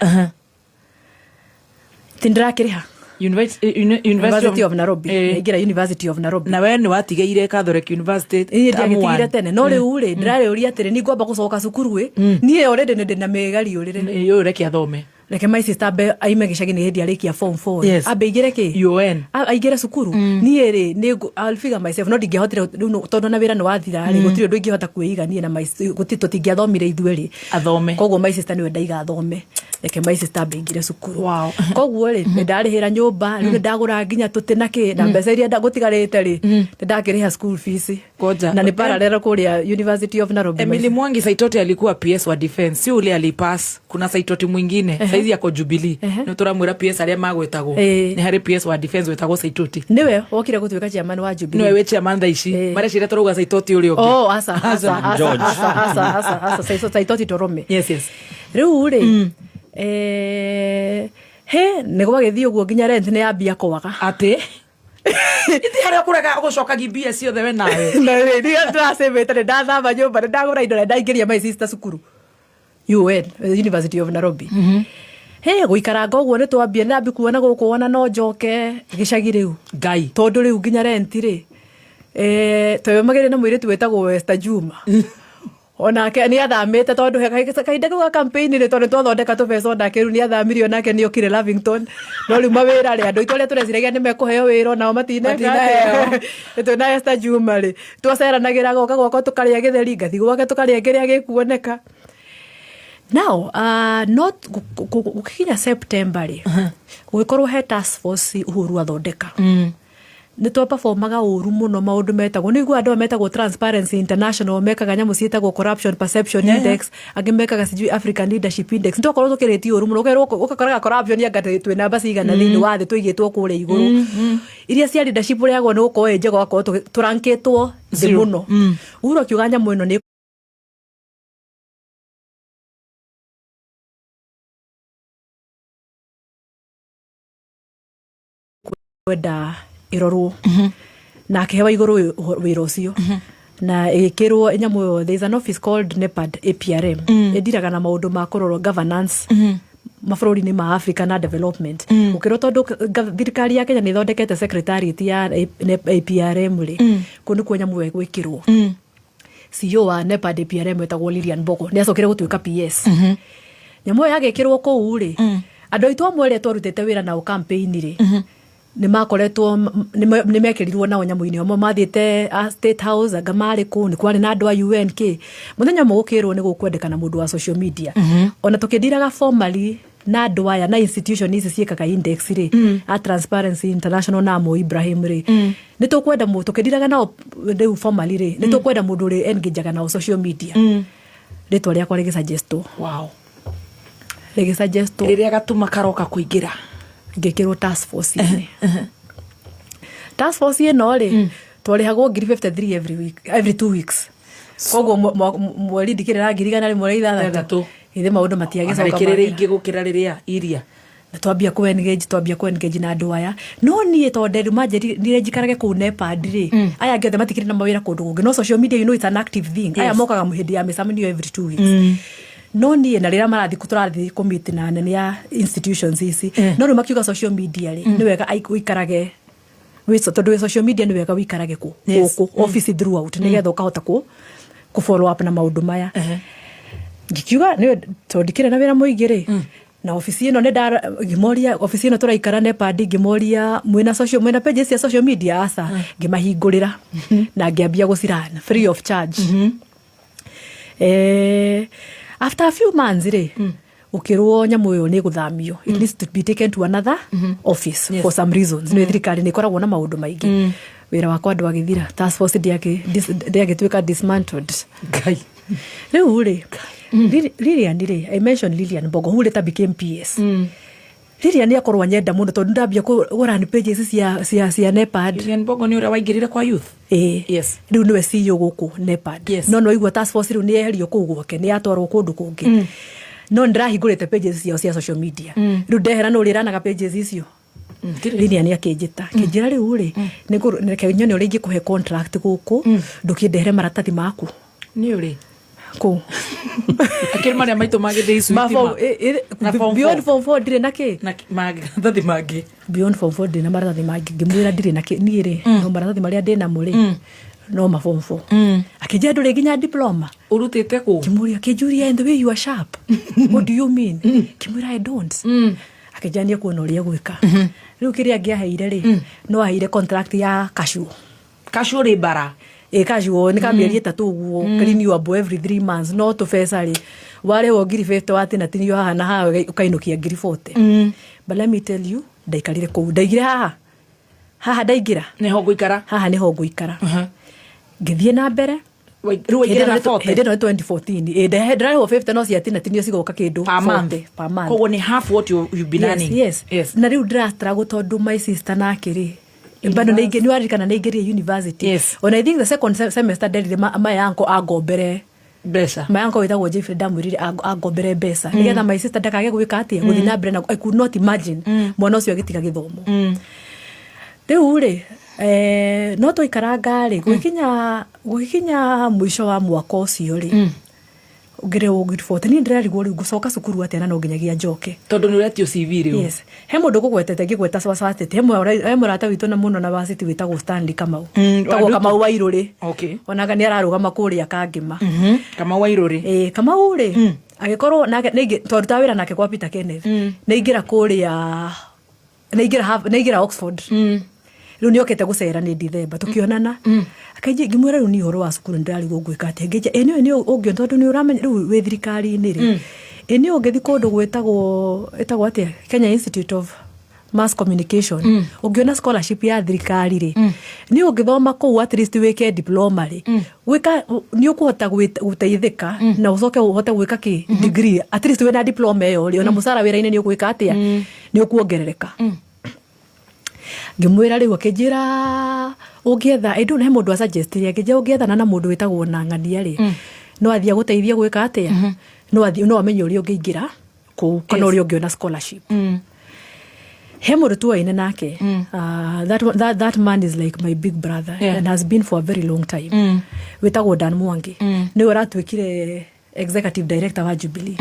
ti ndĩrakĩrĩha. University of Nairobi. Nĩ aingĩra University of Nairobi. Na we nĩ watigĩire Catholic University Ĩĩ, term ndiagĩtigire one. tene, no rĩu rĩ, ndĩrarĩũria atĩrĩ, nĩ ngwamba gũcoka cukuru ĩ, niĩ already nĩ ndĩ na mĩgario rĩrĩ. Ũyũ reke athome. Reke my sister ambe aime gĩcagi nĩ hĩndĩ arĩkia form 4. Ambe aingĩre kĩ? UoN. Aingĩre cukuru. Niĩ rĩ, nĩ I'll figure myself, no ndingĩahotire rĩu tondũ na wĩra nĩ wathira rĩ, gũtirĩ ũndũ ingĩhota kwĩiga niĩ na my gũtirĩ, tũtingĩathomire ithuĩ rĩ. Athome. Koguo my sister nĩwe ndaiga athome, reke my sister ambe aingĩre cukuru. Koguo rĩ, nĩ ndarĩhĩra nyũmba rĩu, nĩ ndagũra nginya tũtĩ na kĩ, na mbeca iria gũtigarĩte rĩ, nĩ ndakĩrĩha school fees. Ngoja. Na nĩ parallel kũrĩa University of Nairobi. Emily Mwangi Saitoti alikuwa PS wa defense, si ule alipass. Kuna Saitoti mwingine saizi yako Jubilee. Nĩ tũramwĩra PS arĩa magwĩtagwo. Nĩ harĩ PS wa defense wĩtagwo Saitoti. Nĩwe wokire gũtuĩka chairman wa Jubilee. Nĩwe wĩ chairman thaa ici. Mareciria tũrauga Saitoti ũrĩa ũngĩ. Oh, asa asa asa. George. Asa asa asa asa, Saitoti Torome. Yes. Rĩu rĩ, he nĩ gwagĩthiĩ ũguo nginya rent nĩ yambia kwaga. Atĩ iti harĩa kũrega gũcokagia mbia ciothe we nawe. Na rĩrĩa ndĩracĩbĩte, nĩ ndathamba nyũmba, nĩ ndagũra indo, na ndaingĩria my sister cukuru UN, University of Nairobi. He gũikaranga ũguo nĩ twambia ndambi kuona gũkũ ona no njoke gĩcagi rĩu. Ngai. Tondũ rĩu nginya rent rĩ, twemagĩrĩ na mũirĩtu wĩtagwo Esther Juma, onake nĩ athamĩte tondũ kahinda kau ga campaign rĩ, tondũ twathondeka tũbeca, onake rĩu nĩ athamire, onake nĩ okire Lavington. No rĩu mawĩra rĩ, andũ aitũ arĩa tũreciragia nĩ mekũheo wĩra onao matineka. Matinaheo. Twĩna Esther Juma rĩ, twaceranagĩra, goka gwakwa tũkarĩa gĩtheri, ngathi gwake tũkarĩa kĩrĩa gĩkuoneka. Now not gũgĩkinya September rĩ, gũgĩkorwo he task force Uhuru athondeka. Nĩ twaperformaga ũru mũno maũndũ metagwo, nĩ igua andũ aya metagwo Transparency International mekaga nyamũ ciĩtagwo Corruption Perception Index, angĩ mekaga sijui African Leadership Index. Nĩ twakorwo tũkĩrĩtie ũru mũno. Ũkerwo ũgakoraga corruption anga twĩ namba cigana thĩinĩ wa thĩ, tũigĩtwo kũrĩa igũrũ. Iria cia leadership ũrĩagwo nĩ gũkorwo ĩ njega, ũgakorwo tũrankĩtwo thĩ Zero. mũno. Uhuru akiuga nyamũ ĩno nĩ kwenda ĩrorwo, na akĩhewa igũrũ wĩra ũcio na ĩgĩkĩrwo nyamũ ĩyo. There is an office called NEPAD APRM, ĩndiraga na maũndũ ma kũrorwo governance mabũrũri-inĩ ma Africa na development. Ũkĩrwo tondũ thirikari ya Kenya nĩ ĩthondekete secretariat ya APRM rĩ, kũu nĩkuo nyamũ ĩyo ĩgwĩkĩrwo. CEO wa NEPAD APRM wetagwo Lilian Mbogo nĩ acokire gũtuĩka PS. Nyamũ ĩyo yagĩkĩrwo kũu rĩ, andũ aitũ amwe arĩa twarutĩte wĩra nao campaign rĩ, nĩ makoretwo nĩ mekĩrirwo nao nyamũ-inĩ. Amwe mathiĩte a State House, anga marĩ kũ, nĩ kwarĩ na andũ a UN kĩ. Mũthenya ũmwe gũkĩrwo nĩ gũkwendekana mũndũ wa social media. Ona tũkĩndiraga formally na andũ aya na institution ici ciĩkaga index rĩ, a Transparency International na Mo Ibrahim rĩ, nĩ tũkwenda mũndũ tũkĩndiraga nao rĩu formally rĩ, nĩ tũkwenda mũndũ ũrĩ engageaga nao social media. Rĩtwa rĩakwa rĩgĩsuggestwo. Rĩgĩsuggestwo. Rĩrĩa gatuma karoka kũingĩra. Ngĩkĩrwo task force inĩ. Task force ĩno rĩ, twarĩhagwo ngiri 53 every week, every 2 weeks. Koguo mweri ndikĩrĩ na 106,000. Ithathatũ. Githĩ maũndũ matiagĩcoka rĩkĩrĩ magĩra. Rĩingĩ gũkĩra rĩrĩa iria. Na twambia ku engage na andũ aya, no niĩ tondũ rĩu manjĩrire njikarage kũu NEPAD rĩ, aya angĩ othe matikĩrĩ na mawĩra kũndũ kũngĩ, no social media, you know it's an active thing. Aya mokaga hĩndĩ ya mĩcemanio every 2 weeks, no niĩ na rĩrĩa marathiĩ tũrathiĩ kũmeet na anene a institutions ici. No rĩu makiuga social media rĩ, nĩ wega ũikarage tondũ wĩ social media, nĩ wega ũikarage kũ gũkũ office throughout nĩgetha ũkahota kũ follow up na maũndũ maya. Ngikiuga nĩ tondũ ndikĩrĩ na wĩra mũingĩ rĩ, na obici ĩno nĩ ngĩmoria, obici ĩno tũraikara NEPAD, ngĩmoria, mwĩna social, mwĩna pages cia social media? Aca. Ngĩmahingũrĩra na ngĩambia gũcirun free of charge. After a few months rĩ, ũkĩrwo nyamũ ĩyo nĩ ĩgũthamio, it needs to be taken to another office for some reasons. Nĩ thirikari nĩ ĩkoragwo na maũndũ maingĩ. Wĩra wakwa ndwagĩthira, task force ndĩagĩtuĩka dismantled. Ngai. Rĩu rĩ, Lilian rĩ, I mentioned Lilian Mbogo who later became PS. Lilian nĩ akorwo anyenda mũno tondũ ndambia kũrun pages cia NEPAD. Lilian Mbogo nĩ ũrĩa waingĩrire kwa youth. Ĩĩ. Rĩu nĩwe CEO gũkũ NEPAD. No nĩwaigua task force rĩu nĩ yeherio kũu gwake, nĩ yatwarwo kũndũ kũngĩ, no nĩ ndĩrahingũrĩte pages ciao cia social media. Rĩu ndehera nĩ ũrĩranaga pages icio. Lilian akĩnjĩta, akĩnjĩra, rĩu rĩ, reke nyone ũrĩa ingĩkũhe contract gũkũ, ndũkĩndehere maratathi maku. Nĩ ũrĩ Kũ? Akĩrĩ marĩa maitũ magĩthĩ. Ma Na form beyond four. Form four ndirĩ na kĩ. Na maratathi mangĩ. Beyond form four ndirĩ na maratathi mangĩ. Ngĩmwĩra ndirĩ na kĩ niĩ rĩ, no maratathi marĩa ndĩ namo rĩ, no ma form four. Akĩnjĩra, ndũrĩ nginya diploma? Ũrutĩte kũ? Ngĩmũria, akĩnjũria, "And the way you are sharp, what do you mean?" Ngĩmwĩra, "I don't." Akĩnjĩra nĩ ekuona ũrĩa egwĩka. Rĩu kĩrĩa angĩaheire rĩ, no aheire contract ya casual. Casual rĩ bara. Ĩ, casual nĩ ka mĩeri 3 ũguo, renewable every 3 months. No tũbeca rĩ, warĩhwo ngiri 50, watinatinio haha na haha, ũkainũkia ngiri 40. But let me tell you, ndaikarire kũu, ndaigire haha haha ndaingĩra. Nĩho ngũikara. Haha nĩho ngũikara. Ngĩthiĩ na mbere. Rĩu waingĩra na 40. Hĩndĩ ĩno nĩ 2014. Ĩ, ndĩrarĩhwo 50, no ciatinatinio cigoka kĩndũ Per month. 40 per month. Koguo nĩ half what you've been Yes, earning. yes. Yes. Na rĩu ndĩrastruggle tondũ my sister nake rĩ, bado nĩ waririkana nĩ aingĩrire university. Ona I think the second semester nderire my uncle angombere mbeca. My uncle wĩtagwo Jeffrey, ndamwĩrire angombere mbeca nĩgetha my sister ndakage gwĩka atĩa, gũthiĩ na mbere na I could not imagine mwana ũcio agĩtiga gĩthomo. Rĩu rĩ, no twaikaranga rĩ, gũgĩkinya mũico wa mwaka ũcio rĩ, Ngĩrĩ grade 40. Niĩ ndĩrarigwo rĩu ngũcoka cukuru atĩa na no nginyagia njoke. Tondũ nĩ ũretio CV rĩu. Yes, he mũndũ ngũgwetete ngĩgweta Wacity, he mũrata witũ na mũno na Wacity wĩtagwo Stanley Kamau. Wĩtagwo Wandutu. Kamau wa Irũrĩ. Onaga nĩ ararũgama kũrĩa Kangĩma. Kamau wa Irũrĩ. Ĩĩ, Kamau rĩ, agĩkorwo nake twarutaga wĩra nake kwa Peter Kenneth. Nĩaingĩra kũrĩa, nĩaingĩra Oxford. Rĩu nĩokĩte gũcera nĩ Dithemba, tũkĩonana. Akainjia ngĩmwĩra rĩu niĩ ũhoro wa cukuru nĩndĩrarigwo ngwĩka atĩa. Ngĩnjia ĩ nĩũĩ nĩ ũngĩona tondũ nĩ ũramenya rĩu wĩ thirikari-inĩ rĩ. Ĩ nĩ ũngĩthiĩ kũndũ gwĩtagwo ĩtagwo atĩa, Kenya Institute of Mass Communication. Ũngĩona scholarship ya thirikari rĩ, nĩ ũngĩthoma kũu at least wĩke diploma rĩ, gwĩka nĩ ũkũhota gũteithĩka na ũcoke ũhote gwĩka kĩ degree, at least wĩna diploma ĩyo rĩ, ona mũcara wĩra-inĩ nĩ ũgwĩka atĩa, nĩ ũkuongerereka. Ngĩmwĩra rĩu, akĩnjĩra ũngĩetha, I don't know, he mũndũ asuggestire, akĩnjĩra ũngĩethana na mũndũ wĩtagwo na ng'ania rĩ, no athiĩ agũteithie gwĩka atĩa, no athiĩ no amenye ũrĩa ũngĩingĩra kũu kana ũrĩa ũngĩona scholarship. He mũndũ tuoine nake, that man is like my big brother and has been for a very long time, wĩtagwo Dan Mwangi. Nĩwe ũratuĩkire executive director wa Jubilee.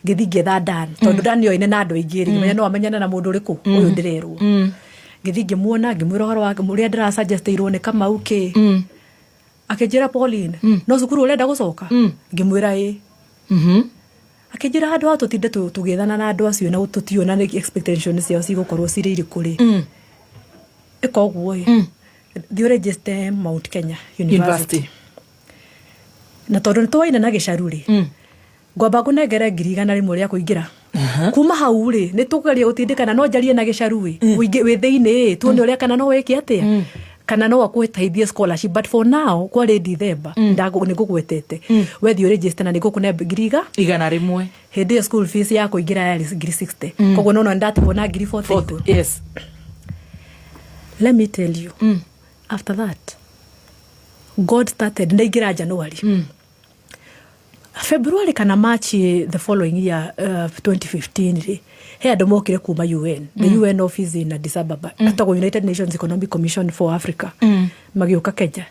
Ngĩthiĩ ngĩetha Dan, tondũ Dan nĩoine na andũ aingĩ rĩ, ngĩmenya no amenyane na mũndũ ũrĩkũ ũyũ ndĩrerwo. Ngĩthiĩ ngĩmuona, ngĩmwĩra ũhoro wa ũrĩa ndĩrasuggestĩirwo nĩ Kamau kĩ. Akĩnjĩra, "Pauline, no cukuru ũrenda gũcoka?" Ngĩmwĩra ĩ. Akĩnjĩra handũ ha tũtinde tũgĩethana na andũ acio na tũtiona nĩ expectation ciao cigũkorwo cirĩ irĩkũ rĩ, ĩka ũguo ĩ, thiĩ ũregister Mount Kenya University. University. Na tondũ nĩ twaina na gĩcaru rĩ, ngwamba ngũnengere 100,000 rĩa kũingĩra. Kuma hau rĩ, nĩ tũgeria gũtindĩkana no njarie na gĩcaru ĩ, wĩ thĩinĩ ĩ, tuone ũrĩa kana no wĩke atĩa, kana no akũteithie scholarship, but for now kwarĩ December nĩ ngũgwetete we thiĩ ũregister na nĩ ngũkũne ngiri iga 100. Hĩndĩ ĩyo school fees ya kũingĩra yarĩ 60,000, koguo no ndatigwo na 40,000 igũrũ. Let me tell you, after that God started. Ndaingĩra January, February kana March the following year, 2015 rĩ, he andũ mokire kuma UN, the UN office in Addis Ababa, etagwo United Nations Economic Commission for Africa. Magĩũka Kenya.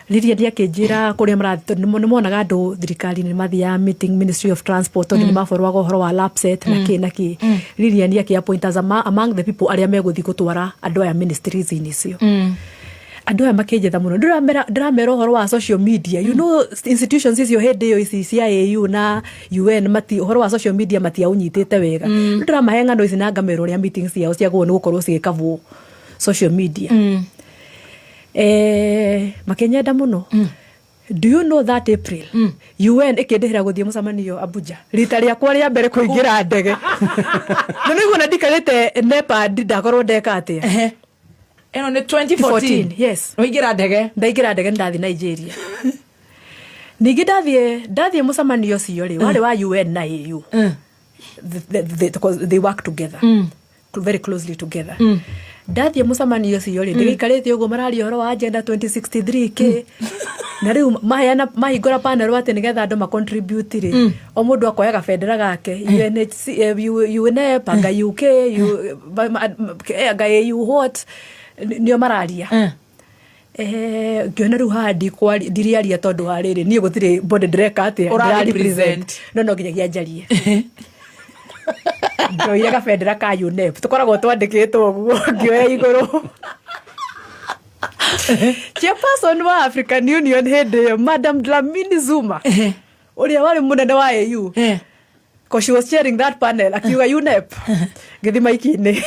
Lilian akĩnjĩra kũrĩa marathiĩ, tondũ nĩ monaga andũ thirikari-inĩ nĩ mathiaga meeting Ministry of Transport, tondũ nĩ maborwaga ũhoro wa LAPSSET na kĩ na kĩ. Lilian akĩ appoint us among the people arĩa megũthiĩ gũtwara andũ aya ministries-inĩ icio. Andũ aya makĩnjetha mũno. Ndĩramera ũhoro wa social media, institutions icio hĩndĩ ĩyo ici cia AU na UN mati ũhoro wa social media matiaũnyitĩte wega. Rĩu ndĩramahe ng'ano ici na ngamera ũrĩa meetings ciao ciagũo nĩ gũkorwo cigĩkavwo social media. Makĩnyenda mũno. Do you know that April UN ĩkĩndĩhĩra gũthiĩ mũcemanio Abuja, rita rĩakwa rĩa mbere kũingĩra ndege, na nĩguo na ndikarĩte NEPAD ndakorwo ndeka atĩa. Ehe. Ĩno nĩ 2014? Yes. Waingĩra ndege? Ndaingĩra ndege, ndathiĩ Nigeria. Ningĩ ndathiĩ mũcemanio ũcio rĩ, warĩ wa UN na AU. Because they work together very closely together. Ndathiĩ mũcemanio ũcio rĩ, ndĩgĩikarĩte ũguo mararia ũhoro wa agenda 2063 kĩ, na rĩu maheana mahingũra panel atĩ nĩgetha andũ macontribute rĩ, o mũndũ akoya gabendera gake, UNHC, UNEP anga UK, anga AU, what nĩo mararia. Ngĩona rĩu haha ndiriaria tondũ harĩrĩ niĩ gũtirĩ body ndĩreka atĩa. Ũra ndĩra represent. No nginyagia njarie. Ndoire gabendera ka UNEP, tũkoragwo twandĩkĩtwo ũguo, ngĩoya igũrũ. Chairperson wa African Union hĩndĩ ĩyo, Madam Dlamini Zuma, ũrĩa warĩ mũnene wa AU, 'cause she was chairing that panel, akiuga UNEP. Ngĩthi maiki-inĩ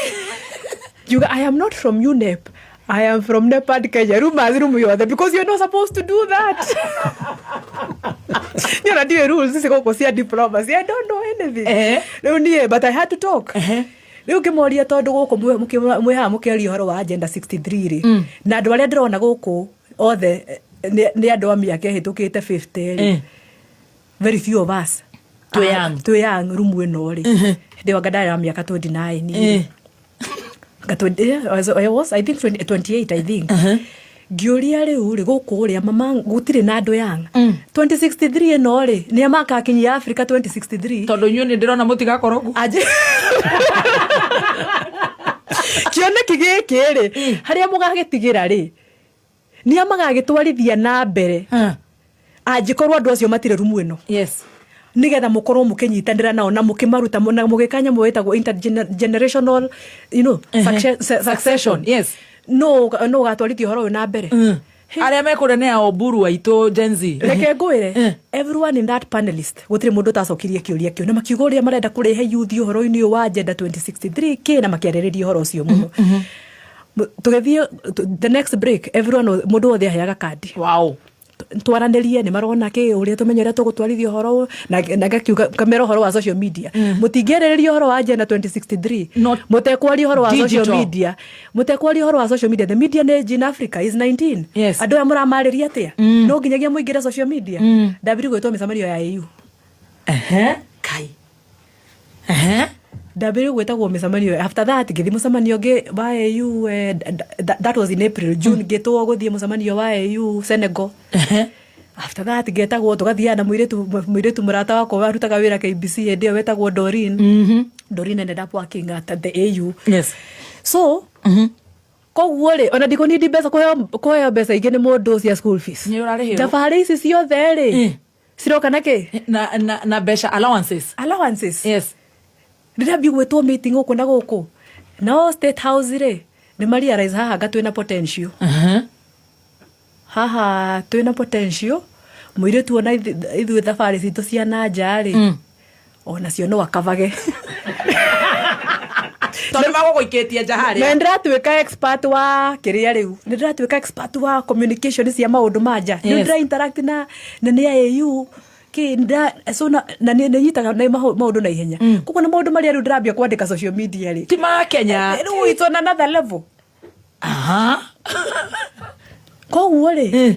ngiuga, "I am not from UNEP, I am from NEPAD Kenya." Rumors room yothe, because you're not supposed to do that. Niĩ ona ndiũĩ rules ici gũkũ cia diplomacy, I don't know anything. Rĩu niĩ, but I had to talk. Rĩu ngĩmoria, tondũ gũkũ mwĩ haha mũkĩaria ũhoro wa agenda 63 rĩ, na andũ arĩa ndĩrona gũkũ othe nĩ andũ a mĩaka ĩhĩtũkĩte 50 rĩ, very few of us Twĩ young. Twĩ young rumu ĩno rĩ. Hĩndĩ ĩyo anga ndarĩ wa mĩaka 29 rĩ. Nga 20, yeah, I was, I think 20, 28, I think. Ngĩũria, rĩu rĩ, gũkũ ũrĩa mama gũtirĩ na andũ young, 2063 ĩno rĩ, nĩa makakinyia Africa 2063? Tondũ inyuĩ nĩ ndĩrona mũtigakorwo kuo. Aje kĩoneki gĩkĩ rĩ, harĩa mũgagĩtigĩra rĩ, nĩa magagĩtwarithia na mbere angĩkorwo andũ acio matirĩ rumu ĩno? Nigetha mukorwo mukinyitanira nao na mukimaruta na mugika nyamu witagwo intergenerational succession. No no gatwarithia uhoro uyu na mbere. Arĩa mekũrĩa nĩ a Oburu aitũ Gen Z. Reke ngwire, everyone in that panelist, gutiri mundu utacokirie kiuria kiu, na makiuga uria marenda kurehe youth uhoro-ini uyu wa Agenda 2063 ki, na makiarĩrĩria uhoro ucio muno. Tũgĩthiĩ the next break, everyone mundu wothe aheaga kandi. Twaranĩrie nĩ marona kä ũrĩa tũmenye ũrĩa tũgũtwarithia ũhoro ũyũ, na ngakiuga kamera ũhoro wa social media, mũtingĩarĩrĩria ũhoro wa Agenda 2063 Not mũtekwaria ũhoro wa social digital. media, mũtekwaria ũhoro wa social media. The median age in Africa is 19. Andũ aya mũramarĩria atĩa? No nginyagia mũingĩre social media. Ndambiri gwĩtwo mĩcemanio ya AU. Ehe. Kai. Ehe. Ndambĩrĩria gwĩtagwo mĩcemanio. After that ngĩthiĩ mũcemanio ũngĩ wa AU, that was in April. June ngĩtwo gũthiĩ mũcemanio wa AU Senegal. After that ngetagwo tũgathiaga na mũirĩtu mũrata wakwa warutaga wĩra KBC hĩndĩ ĩyo wetagwo Doreen. Doreen ended up working at the AU. So koguo rĩ, ona ndikũnindi mbeca kũheo mbeca ingĩ nĩ mũndũ cia school fees. Nĩ ũrarĩhĩrwo? Thabarĩ ici ciothe rĩ, ciroka na kĩ? Na mbeca, allowances. Allowances. Ndĩrambia gwĩtwo meeting gũkũ na gũkũ, nao State House rĩ, nĩ ma realize haha nga twĩna potential. Haha twĩna potential mũirĩtu, ona ithuĩ thabarĩ citũ cia na nja rĩ, onacio no akavage. Tondũ magũgũikĩtie nja Na harĩa. ndĩratuĩka expert wa kĩrĩa rĩu, nĩ ndĩratuĩka expert wa communication cia maũndũ ma nja. Nĩ ndĩra interact na nĩ AU kĩ so na nĩ nyitaga na maũndũ na ihenya. Koguo na maũndũ marĩa rĩu ndĩrambia kwandĩka social media rĩ, Ti ma Kenya. Rĩu it's on another level. Koguo rĩ,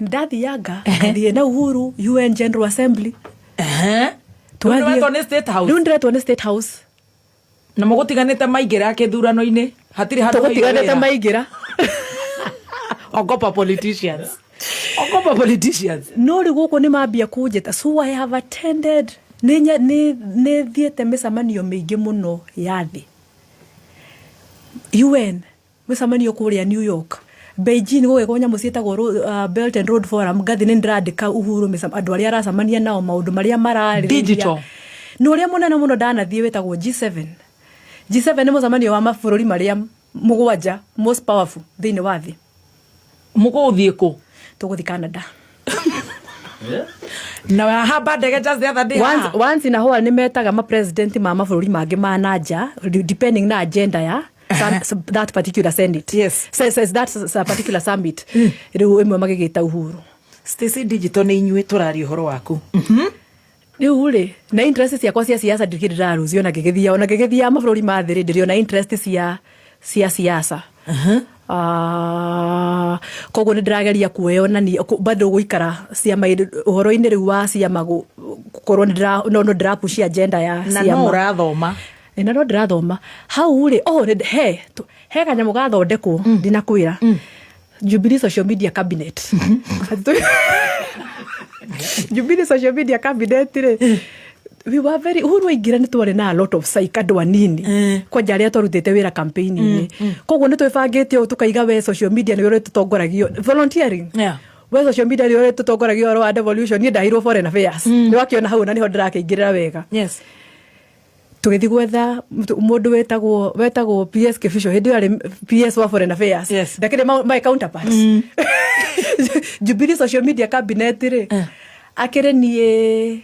ndathianga ngathiĩ na Uhuru UN General Assembly. Rĩu nĩwetwo nĩ State House. Rĩu ndĩretwo nĩ State House. Na mũgũtiganĩte maingĩra kĩthurano-inĩ hatirĩ handũ Tũgũtiganĩte haigwo wĩra. Maingĩra. Ogopa politicians, ogopa politicians. No rĩu gũkũ nĩ mambia kũnjĩta, so I have attended, nĩ thiĩte mĩcemanio mĩingĩ mũno ya thĩ, UN, mĩcemanio kũrĩa New York, Beijing, gũgĩkwo nyamũ ciĩtagwo Belt and Road Forum. Ngathi nĩ ndĩrandĩka Uhuru andũ arĩa aracemania nao, maũndũ marĩa mararĩrĩria. Digital. Na ũrĩa mũnene mũno ndanathiĩ wĩtagwo G7. G7 nĩ mũcemanio wa mabũrũri marĩa mũgwanja most powerful thĩinĩ wa thĩ. Mũgũthiĩ kũ? Tũgũthiĩ Canada. Na wahamba ndege just the other day. Once, once in a while nĩ metaga mapresident ma mabũrũri mangĩ ma nanja, depending na agenda ya that particular senate. That particular summit. Rĩu ĩmwe magĩgĩta Uhuru. Stacy Digital, nĩ inyuĩ tũraria ũhoro waku. Rĩu rĩ, na interest ciakwa cia siasa ndikĩrĩ ndĩrarũcio, ona ngĩgĩthia mabũrũri ma thĩ rĩ, ndĩrĩ ona interest cia siasa. Ah, koguo nĩ ndĩrageria kuonania bado gũikara ciama ũhoro-inĩ rĩu wa ciama, gũkorwo nĩ ndĩra no ndĩrapush agenda ya Na ciama. no ũrathoma. Ĩ, na no ndĩrathoma hau rĩ. Oh, he kanyamũ gathondekwo, ndinakwĩra, Jubilee Social Media Cabinet. Jubilee Social Media Cabinet rĩ, we were very, Uhuru aingĩra nĩ twarĩ na a lot of psych, andũ anini kwanja arĩa twarutĩte wĩra campaign-inĩ. Koguo nĩ twĩbangĩte ũũ tũkaiga, we social media nĩ ũrĩa tũtongoragio volunteering, we social media nĩ ũrĩa tũtongoragia ũhoro wa devolution. Niĩ ndaheirwo foreign affairs, nĩ wakĩona hau na nĩho ndĩrakĩingĩrĩra wega. Tũgĩthiĩ gwetha mũndũ wetagwo PS Kibisho, hĩndĩ ĩyo arĩ PS wa foreign affairs. Ndakĩrĩ my counterpart Jubilee Social Media Cabinet rĩ, akĩrĩ niĩ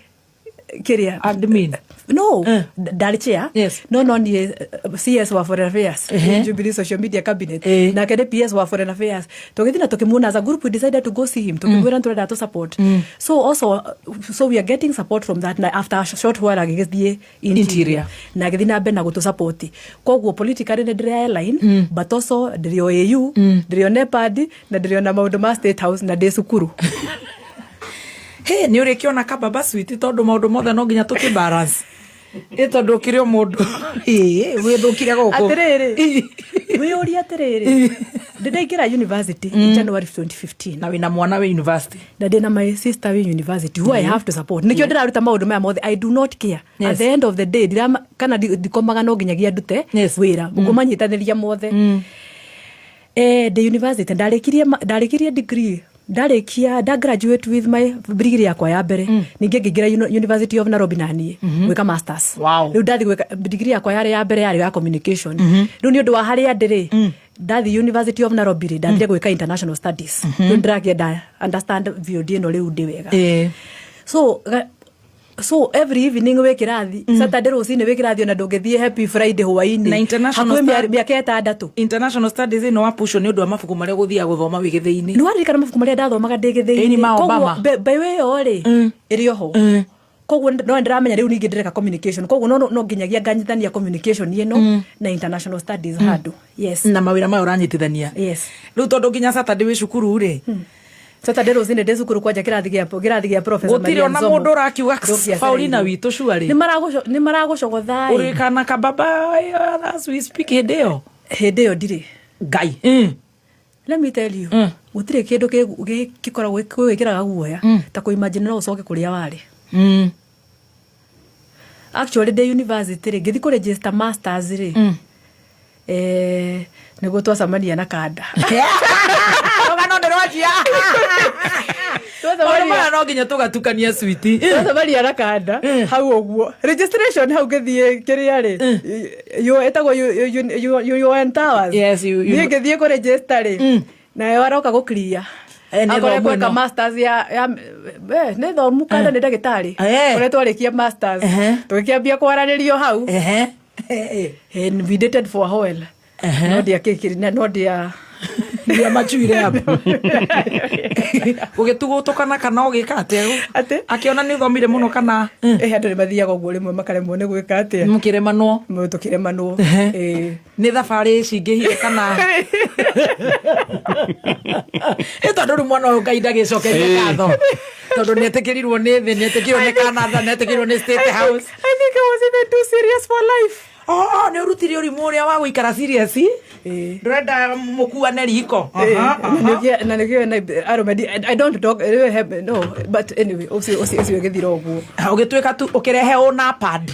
kĩrĩa Admin. No, ndarĩ chair. No niĩ CS wa foreign affairs, Jubilee Social Media Cabinet. Nake nĩ PS wa foreign affairs. Tũgĩthiĩ na tũkĩmuona as a group, we decided to go see him, tũkĩmwĩra nĩ tũrenda tũ support. So also, so we are getting support from that, na after a short while agĩgĩthiĩ interior, Interior. Na agĩthiĩ na mbere na gũtũ support. Koguo politically nĩ ndĩrĩ airline, but also ndĩrĩ o AU, ndĩrĩ o NEPAD, na ndĩrĩ o na maũndũ ma State House, na ndĩ cukuru. He nä å rä kä ona kababa sweet, tondå maå ndå mothe no nginya tå kä balance ä tondå å kä rä o må ndå wä thå kire gå kå. Atĩrĩrĩ, wĩyũrie atĩrĩrĩ, ndĩndaingĩra university in January 2015. Na wä na mwana wä university. Na ndĩna my sister wĩ university who I have to support. Nĩkĩo ndĩraruta maũndũ maya mothe. I do not care. At the end of the day, kana ndikomaga no nginyagia ndute wĩra ngũmanyitanĩria mothe. Ndĩ university ndarĩkirie degree. Ndarĩkia, nda graduate with my degree yakwa ya mbere, ningĩ ngĩingĩra University of Nairobi na niĩ gwĩka masters. Rĩu ndathi gwĩka degree yakwa yarĩ ya mbere yarĩ ya communication. Rĩu nĩ ũndũ wa harĩa ndĩrĩ, ndathi University of Nairobi rĩ, ndathire gwĩka international studies. Rĩu ndĩrakĩenda understand field ĩno rĩu ndĩ wega. So every evening wĩ kĩrathi, Saturday rũcinĩ wĩ kĩrathi, ona ndũngĩthiĩ Happy Friday hwainĩ. Na international Hakuhĩ mĩaka 6. International studies ĩno wapushwo nĩ ũndũ wa mabuku marĩa ũgũthiaga gũthoma wĩ gĩthĩi-inĩ. Nĩ waririkana mabuku marĩa ndathomaga ndĩ Ĩni gĩthĩi-inĩ? ma Obama. Mbeũ ĩyo rĩ, ĩrĩ oho. Koguo no ndĩramenya rĩu ningĩ ndĩreka communication, koguo no nginyagia nganyitithania communication ĩno na international studies handũ, yes. Na mawĩra maya ũranyitithania. Yes. Rĩu tondũ nginya Saturday wĩ cukuru rĩ, Saturday rũcinĩ ndĩ cukuru kwanja kĩrathi gĩa Professor gũtirĩ Maria ona Nzomo. mũndũ ũrakiuga Ndũngĩacereirwo. Paulina witũ cuarĩ. Nĩ maragũcogotha ĩ. Ũrĩ kana kababa as we speak hĩndĩ ĩyo? Hĩndĩ ĩyo ndirĩ. Ngai. Let me tell you, gũtirĩ kĩndũ gĩkoragwo gwĩkĩraga guoya ta kũ-imagine no ũcoke kũrĩa warĩ. Actually, ndĩ university rĩ, ngĩthiĩ kũ register masters rĩ, nĩguo twacemania na kanda. Rũgano nĩ rwanjia. Maũndũ maya no nginya tũgatukania switi. Twacemania na kanda hau ũguo registration hau ngĩthiĩ kĩrĩa rĩ, ĩtagwo UN Towers. Yes, Niĩ ngĩthiĩ kũ register rĩ, nayo aroka gũ clear. Nĩ Akorwo thomu gwĩka ĩno. masters ya nĩ thomu kanda, nĩ ndagĩtarĩ. Ũrĩa twarĩkia masters, tũgĩkĩambia kwaranĩrio hau. And we dated for a while. No ndiakĩkĩri no ndia Ndia machuire hapo ũgĩtugũtũkana kana ũgĩka atĩa? Atĩ? Akĩona nĩ ũthomire mũno kana? Andũ nĩ mathiaga ũguo rĩmwe makaremwo nĩ gwĩka atĩa. Mũkĩremanwo. Tũkĩremanwo. Nĩ thabarĩ cingĩhire kana ĩ tondũ rĩu mwana ũyũ Ngai ndagĩcokerie ngatho tondũ nĩ etĩkĩrirwo nĩ thĩ, nĩ etĩkĩrirwo nĩ Canada, nĩ etĩkĩrirwo nĩ State House. I think I was even too serious for life. Oh, nĩ ũrutire ũrimũ ũrĩa wa gũikara serious. Ndũrenda mũkuane riko. Na nĩkĩo na arũme I don't talk, no, but anyway, ũcio ũgĩthira ũguo. Ũgĩtuĩka tu ũkĩrehe ũna pad.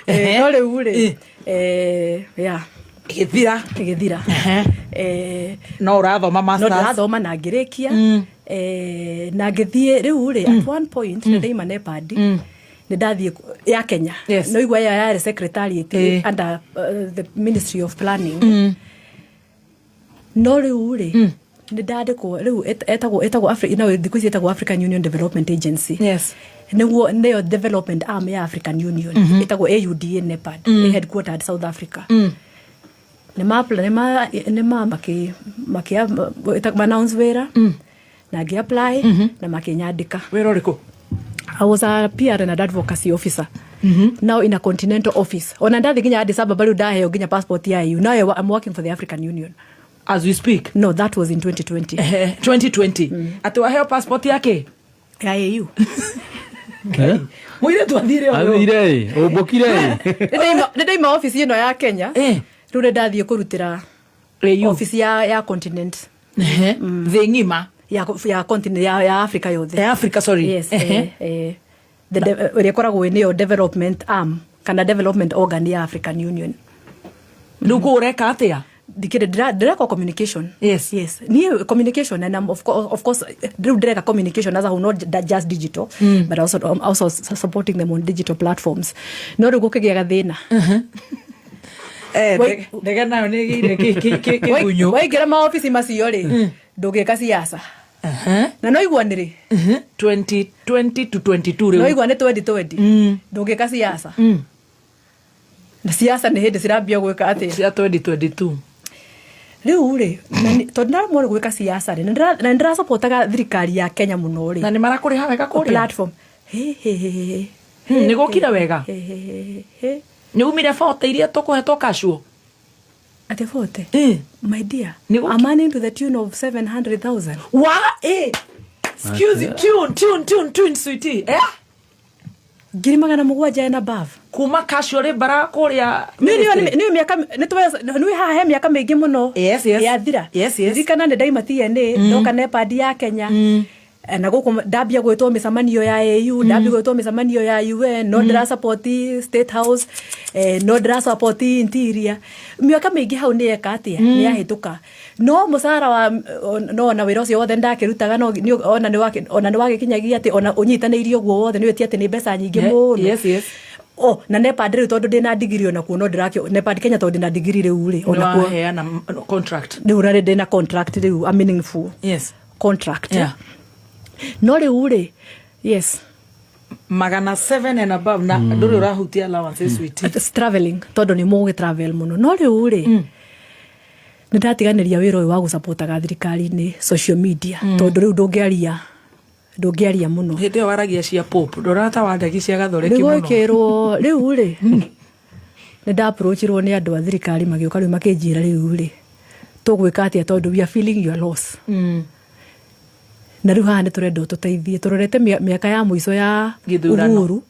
No rĩu rĩ, yeah. Ĩgĩthira. Ĩgĩthira. No ũrathoma No masters. Ndĩrathoma na ngĩrĩkia, na ngĩthiĩ rĩu rĩ, at one point nĩ ndaima NEPAD, nĩ ndathiĩ ya Kenya. No igua ĩyo yarĩ secretariat under the Ministry of Planning. No rĩu rĩ, nĩ ndandĩkwo rĩu ĩtagwo no thikũ ici ĩtagwo African Union Development Agency. Nĩguo nĩyo development arm ya African Union, ĩtagwo AUDA NEPAD, mm. headquartered South Africa. Nĩ ma makĩ makĩ announce wĩra na ngĩ apply na makĩnyandĩka. Wĩra ũrĩkũ? I was a PR and advocacy officer. Now in a continental office. Ona ndathi nginya Addis Ababa, rĩu ndaheo nginya passport ya EU. Now I'm working for the African Union. As we speak? No, that was in 2020. 2020 atĩ waheo passport yake? Ya AU. Mũirĩtu athire ũyũ. Athire ĩ, ũmbũkire ĩ. Nĩ ndaima office ĩno ya Kenya. Rĩu nĩ ndathiĩ kũrutĩra AU. office ya continent. Thĩ ng'ima. Ya continent ya Africa yothe. Ya Africa, sorry. Yes. Ĩrĩa ĩkoragwo nĩyo development arm kana development organ ya African Union. Rĩu kũu ũreka atĩa? Ndikĩrĩ ndĩreka communication. Yes, niĩ communication and I'm of course rĩu ndĩreka communication as a whole, not just digital, but also I'm also supporting them on digital platforms. No rĩu gũkĩgĩa gathĩna. Ndege nayo nĩ ĩgĩire kĩgunyũ. Waingĩra maobici macio rĩ, ndũngĩka siasa. Na no igua nĩ rĩ? 2020 to 22 No rĩu. igua nĩ 2020, ndũngĩka siasa, na siasa nĩ hĩndĩ cirambia gwĩka atĩa? Cia 2022. Rĩu rĩ, tondũ ndaramwo nĩ gwĩka siasa rĩ, na nĩ ndĩracapotaga thirikari ya Kenya mũno rĩ. Na nĩ marakũrĩha wega kũrĩa? Platform. He, he, he, he. Nĩ gũkire wega? He, he, he, he. Nĩ umire 40 iria tũkũhetwo casual? Atĩ 40? My dear, Nĩ I'm earning to the tune of 700,000. Wa excuse you, tune tune tune tune, sweetie, eh? 700,000 and above. Kuma casual rĩ kũrĩa Nĩ mĩaka nĩ haha he mĩaka mĩingĩ mũno Yes. yathira. Yes. Ririkana nĩ ndaima TNA, ndoka NEPAD ya Kenya. Na gũkũ ndambia gwĩtwo mĩcemanio ya AU, ndambia gwĩtwo mĩcemanio ya UN, no ndĩra support State House, no ndĩra support Interior. Mĩaka mĩingĩ hau nĩ yeka atĩa, nĩ yahĩtũka, no mũcara wa no ona wĩra ũcio wothe ndakĩrutaga, no ona nĩ wagĩkinyagia atĩ ona ũnyitanĩirie ũguo wothe nĩ wĩtie atĩ nĩ mbeca nyingĩ mũno. Oh, na NEPAD rĩu, tondũ ndĩna digiri, ona kuo no ndĩrakĩ NEPAD Kenya, tondũ ndĩna digiri rĩu rĩ, ona kuo waheana contract. Rĩu na ndĩna contract rĩu, a meaningful contract. No rĩu rĩ, yes. Magana 7 and above, na ndũrĩ ũrahutia allowances, sweetie. It's traveling, tondũ nĩ mũgĩ travel mũno. No rĩu rĩ, nĩ ndatiganĩria wĩra ũyũ wa gũcapotaga thirikari-inĩ social media, tondũ rĩu ndũngĩaria mũno. Hĩndĩ ĩyo waragia cia Pope, ndũrona ta wandagi cia gathoreki Rĩu mũno. Gwĩkĩrwo rĩu rĩ, nĩ ndaapproachirwo nĩ andũ a thirikari, magĩũka rĩu makĩnjĩra, rĩu rĩ, tũgwĩka atĩa, tondũ we are feeling your loss, na rĩu haha nĩ tũrenda ũtũteithie, tũrorete mĩaka ya mũico ya Gĩthurano. Uhuru,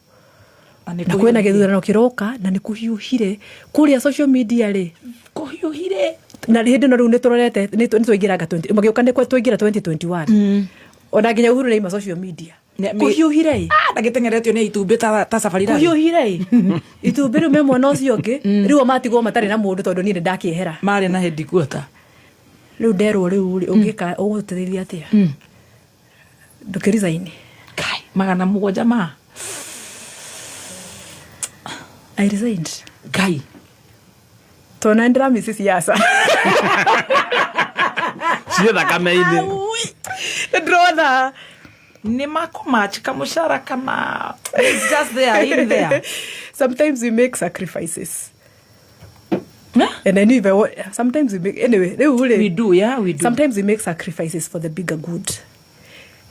na kwĩna gĩthurano kĩroka, na nĩ kũhiũhire kũrĩa social media rĩ. Kũhiũhire. Na hĩndĩ ĩno rĩu nĩ tũrorete nĩ twaingĩranga 20, magĩũka nĩ twaingĩra 2021, ona nginya Uhuru nĩaima social media. Kũhiũhire ĩ. Ndagĩteng'eretio nĩ itumbĩ ta safari rally. Kũhiũhire ĩ, itumbĩ rĩu me mwena ũcio ũngĩ, rĩu o matigwo matarĩ na mũndũ, tondũ niĩ nĩ ndakĩehera. Marĩ na headquarter. Rĩu nderwo, rĩu rĩ, ũngĩka ũgũtũteithia atĩa, ndũkĩresign. Kai, 700 ma. I resigned. Ngai. Tondũ nĩ ndĩramisi siasa. Ciĩ thakame-inĩ. Nĩ ndĩrona. Nĩ makũmatch kamũcara kana it's just there in there? Sometimes we make sacrifices. Eh? And I knew if I sometimes we make, anyway, rĩu rĩ, We do, yeah, we do. Sometimes we make sacrifices for the bigger good.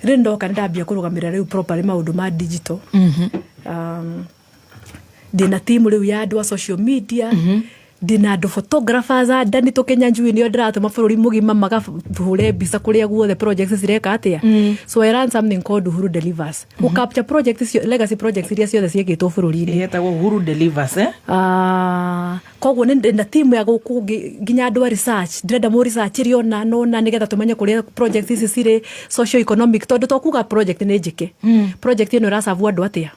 Rĩu ndoka nĩ ndambia kũrũgamĩrĩra rĩu properly maũndũ ma digital. Ndĩna timu rĩu ya andũ a social media, ndĩna andũ photographers a ndani tũkenya njui, nĩo ndĩratũma bũrũri mũgima makahũre mbica kũrĩa guothe projects cireka atĩa. So I run something called Uhuru Delivers, mm capture projects legacy projects iria ciothe ciĩkĩtwo bũrũri-inĩ. Yetagwo Uhuru Delivers, eh? Ah, koguo nĩ ndĩna timu ya gũkũ nginya andũ a research, ndĩrenda mũ research ĩrĩ ona nona, nĩgetha tũmenye kũrĩa projects ici cirĩ socio economic, tondũ to kuga project nĩ njĩke, project ĩno ĩracabu andũ atĩa,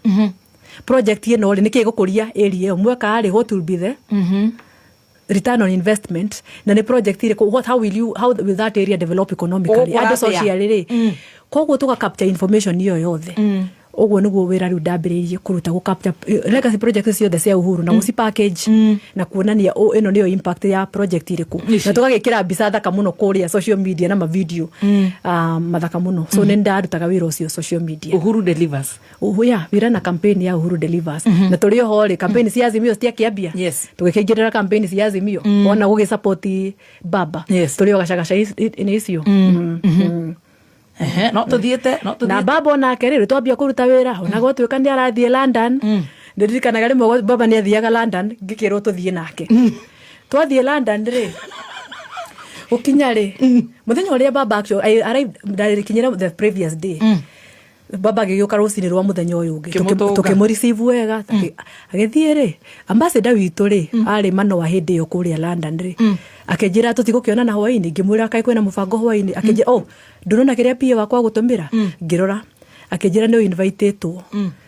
project ĩno rĩ, nĩkĩ ĩgũkũria area ĩyo mweka rĩ, what will be the return on investment, na nĩ project ĩrĩkũ, what how will you how will that area develop economically, Ũgũkũra andũ atĩa? socially rĩ. Koguo tũga capture information ĩyo yothe. Ũguo nĩguo wĩra rĩu ndambĩrĩirie kũruta, gũ capture legacy project ciothe cia Uhuru na gũci package na kuonania ĩno nĩyo impact ya project ĩrĩkũ, Ici. na tũgagĩkĩra mbica thaka mũno kũrĩa social media na mavideo mathaka mũno. So nĩ ndarutaga wĩra ũcio social media. Uhuru Delivers. Uhu, ya wĩra na campaign ya Uhuru Delivers, na tũrĩ oho rĩ, campaign cia Azimio citiakĩambia. Tũgĩkĩingĩrĩra campaign cia Azimio, ona gũgĩ baba. Tũrĩ o gacagaca-inĩ icio. Ehe, no tũthiĩte, no Na tũthiĩte. Baba onake rĩ, twambia kũruta wĩra, ona gwatuĩka nĩ arathiĩ London. Nĩndirikanaga rĩmwe baba nĩ athiaga London, ngĩkĩrwo tũthiĩ nake. Twathiĩ London rĩ, gũkinya rĩ, mũthenya ũrĩa baba actually I arrived, ndarikinyĩra the previous day, baba agĩgĩũka rũcinĩ rwa mũthenya ũyũ ũngĩ. Kĩmũtũnga. Tũkĩmũreceive wega. Agĩthiĩ rĩ, ambassador witũ rĩ, arĩ manoa hĩndĩ ĩyo kũrĩa London rĩ, akĩnjĩra tũtigũkĩonana hwainĩ. Ngĩmwĩra kaĩ kwĩna mũbango hwainĩ? Akĩnjĩra, oh, ndũrona kĩrĩa PA wakwa gũtũmĩra? Ngĩrora, akĩnjĩra nĩ invitĩtwo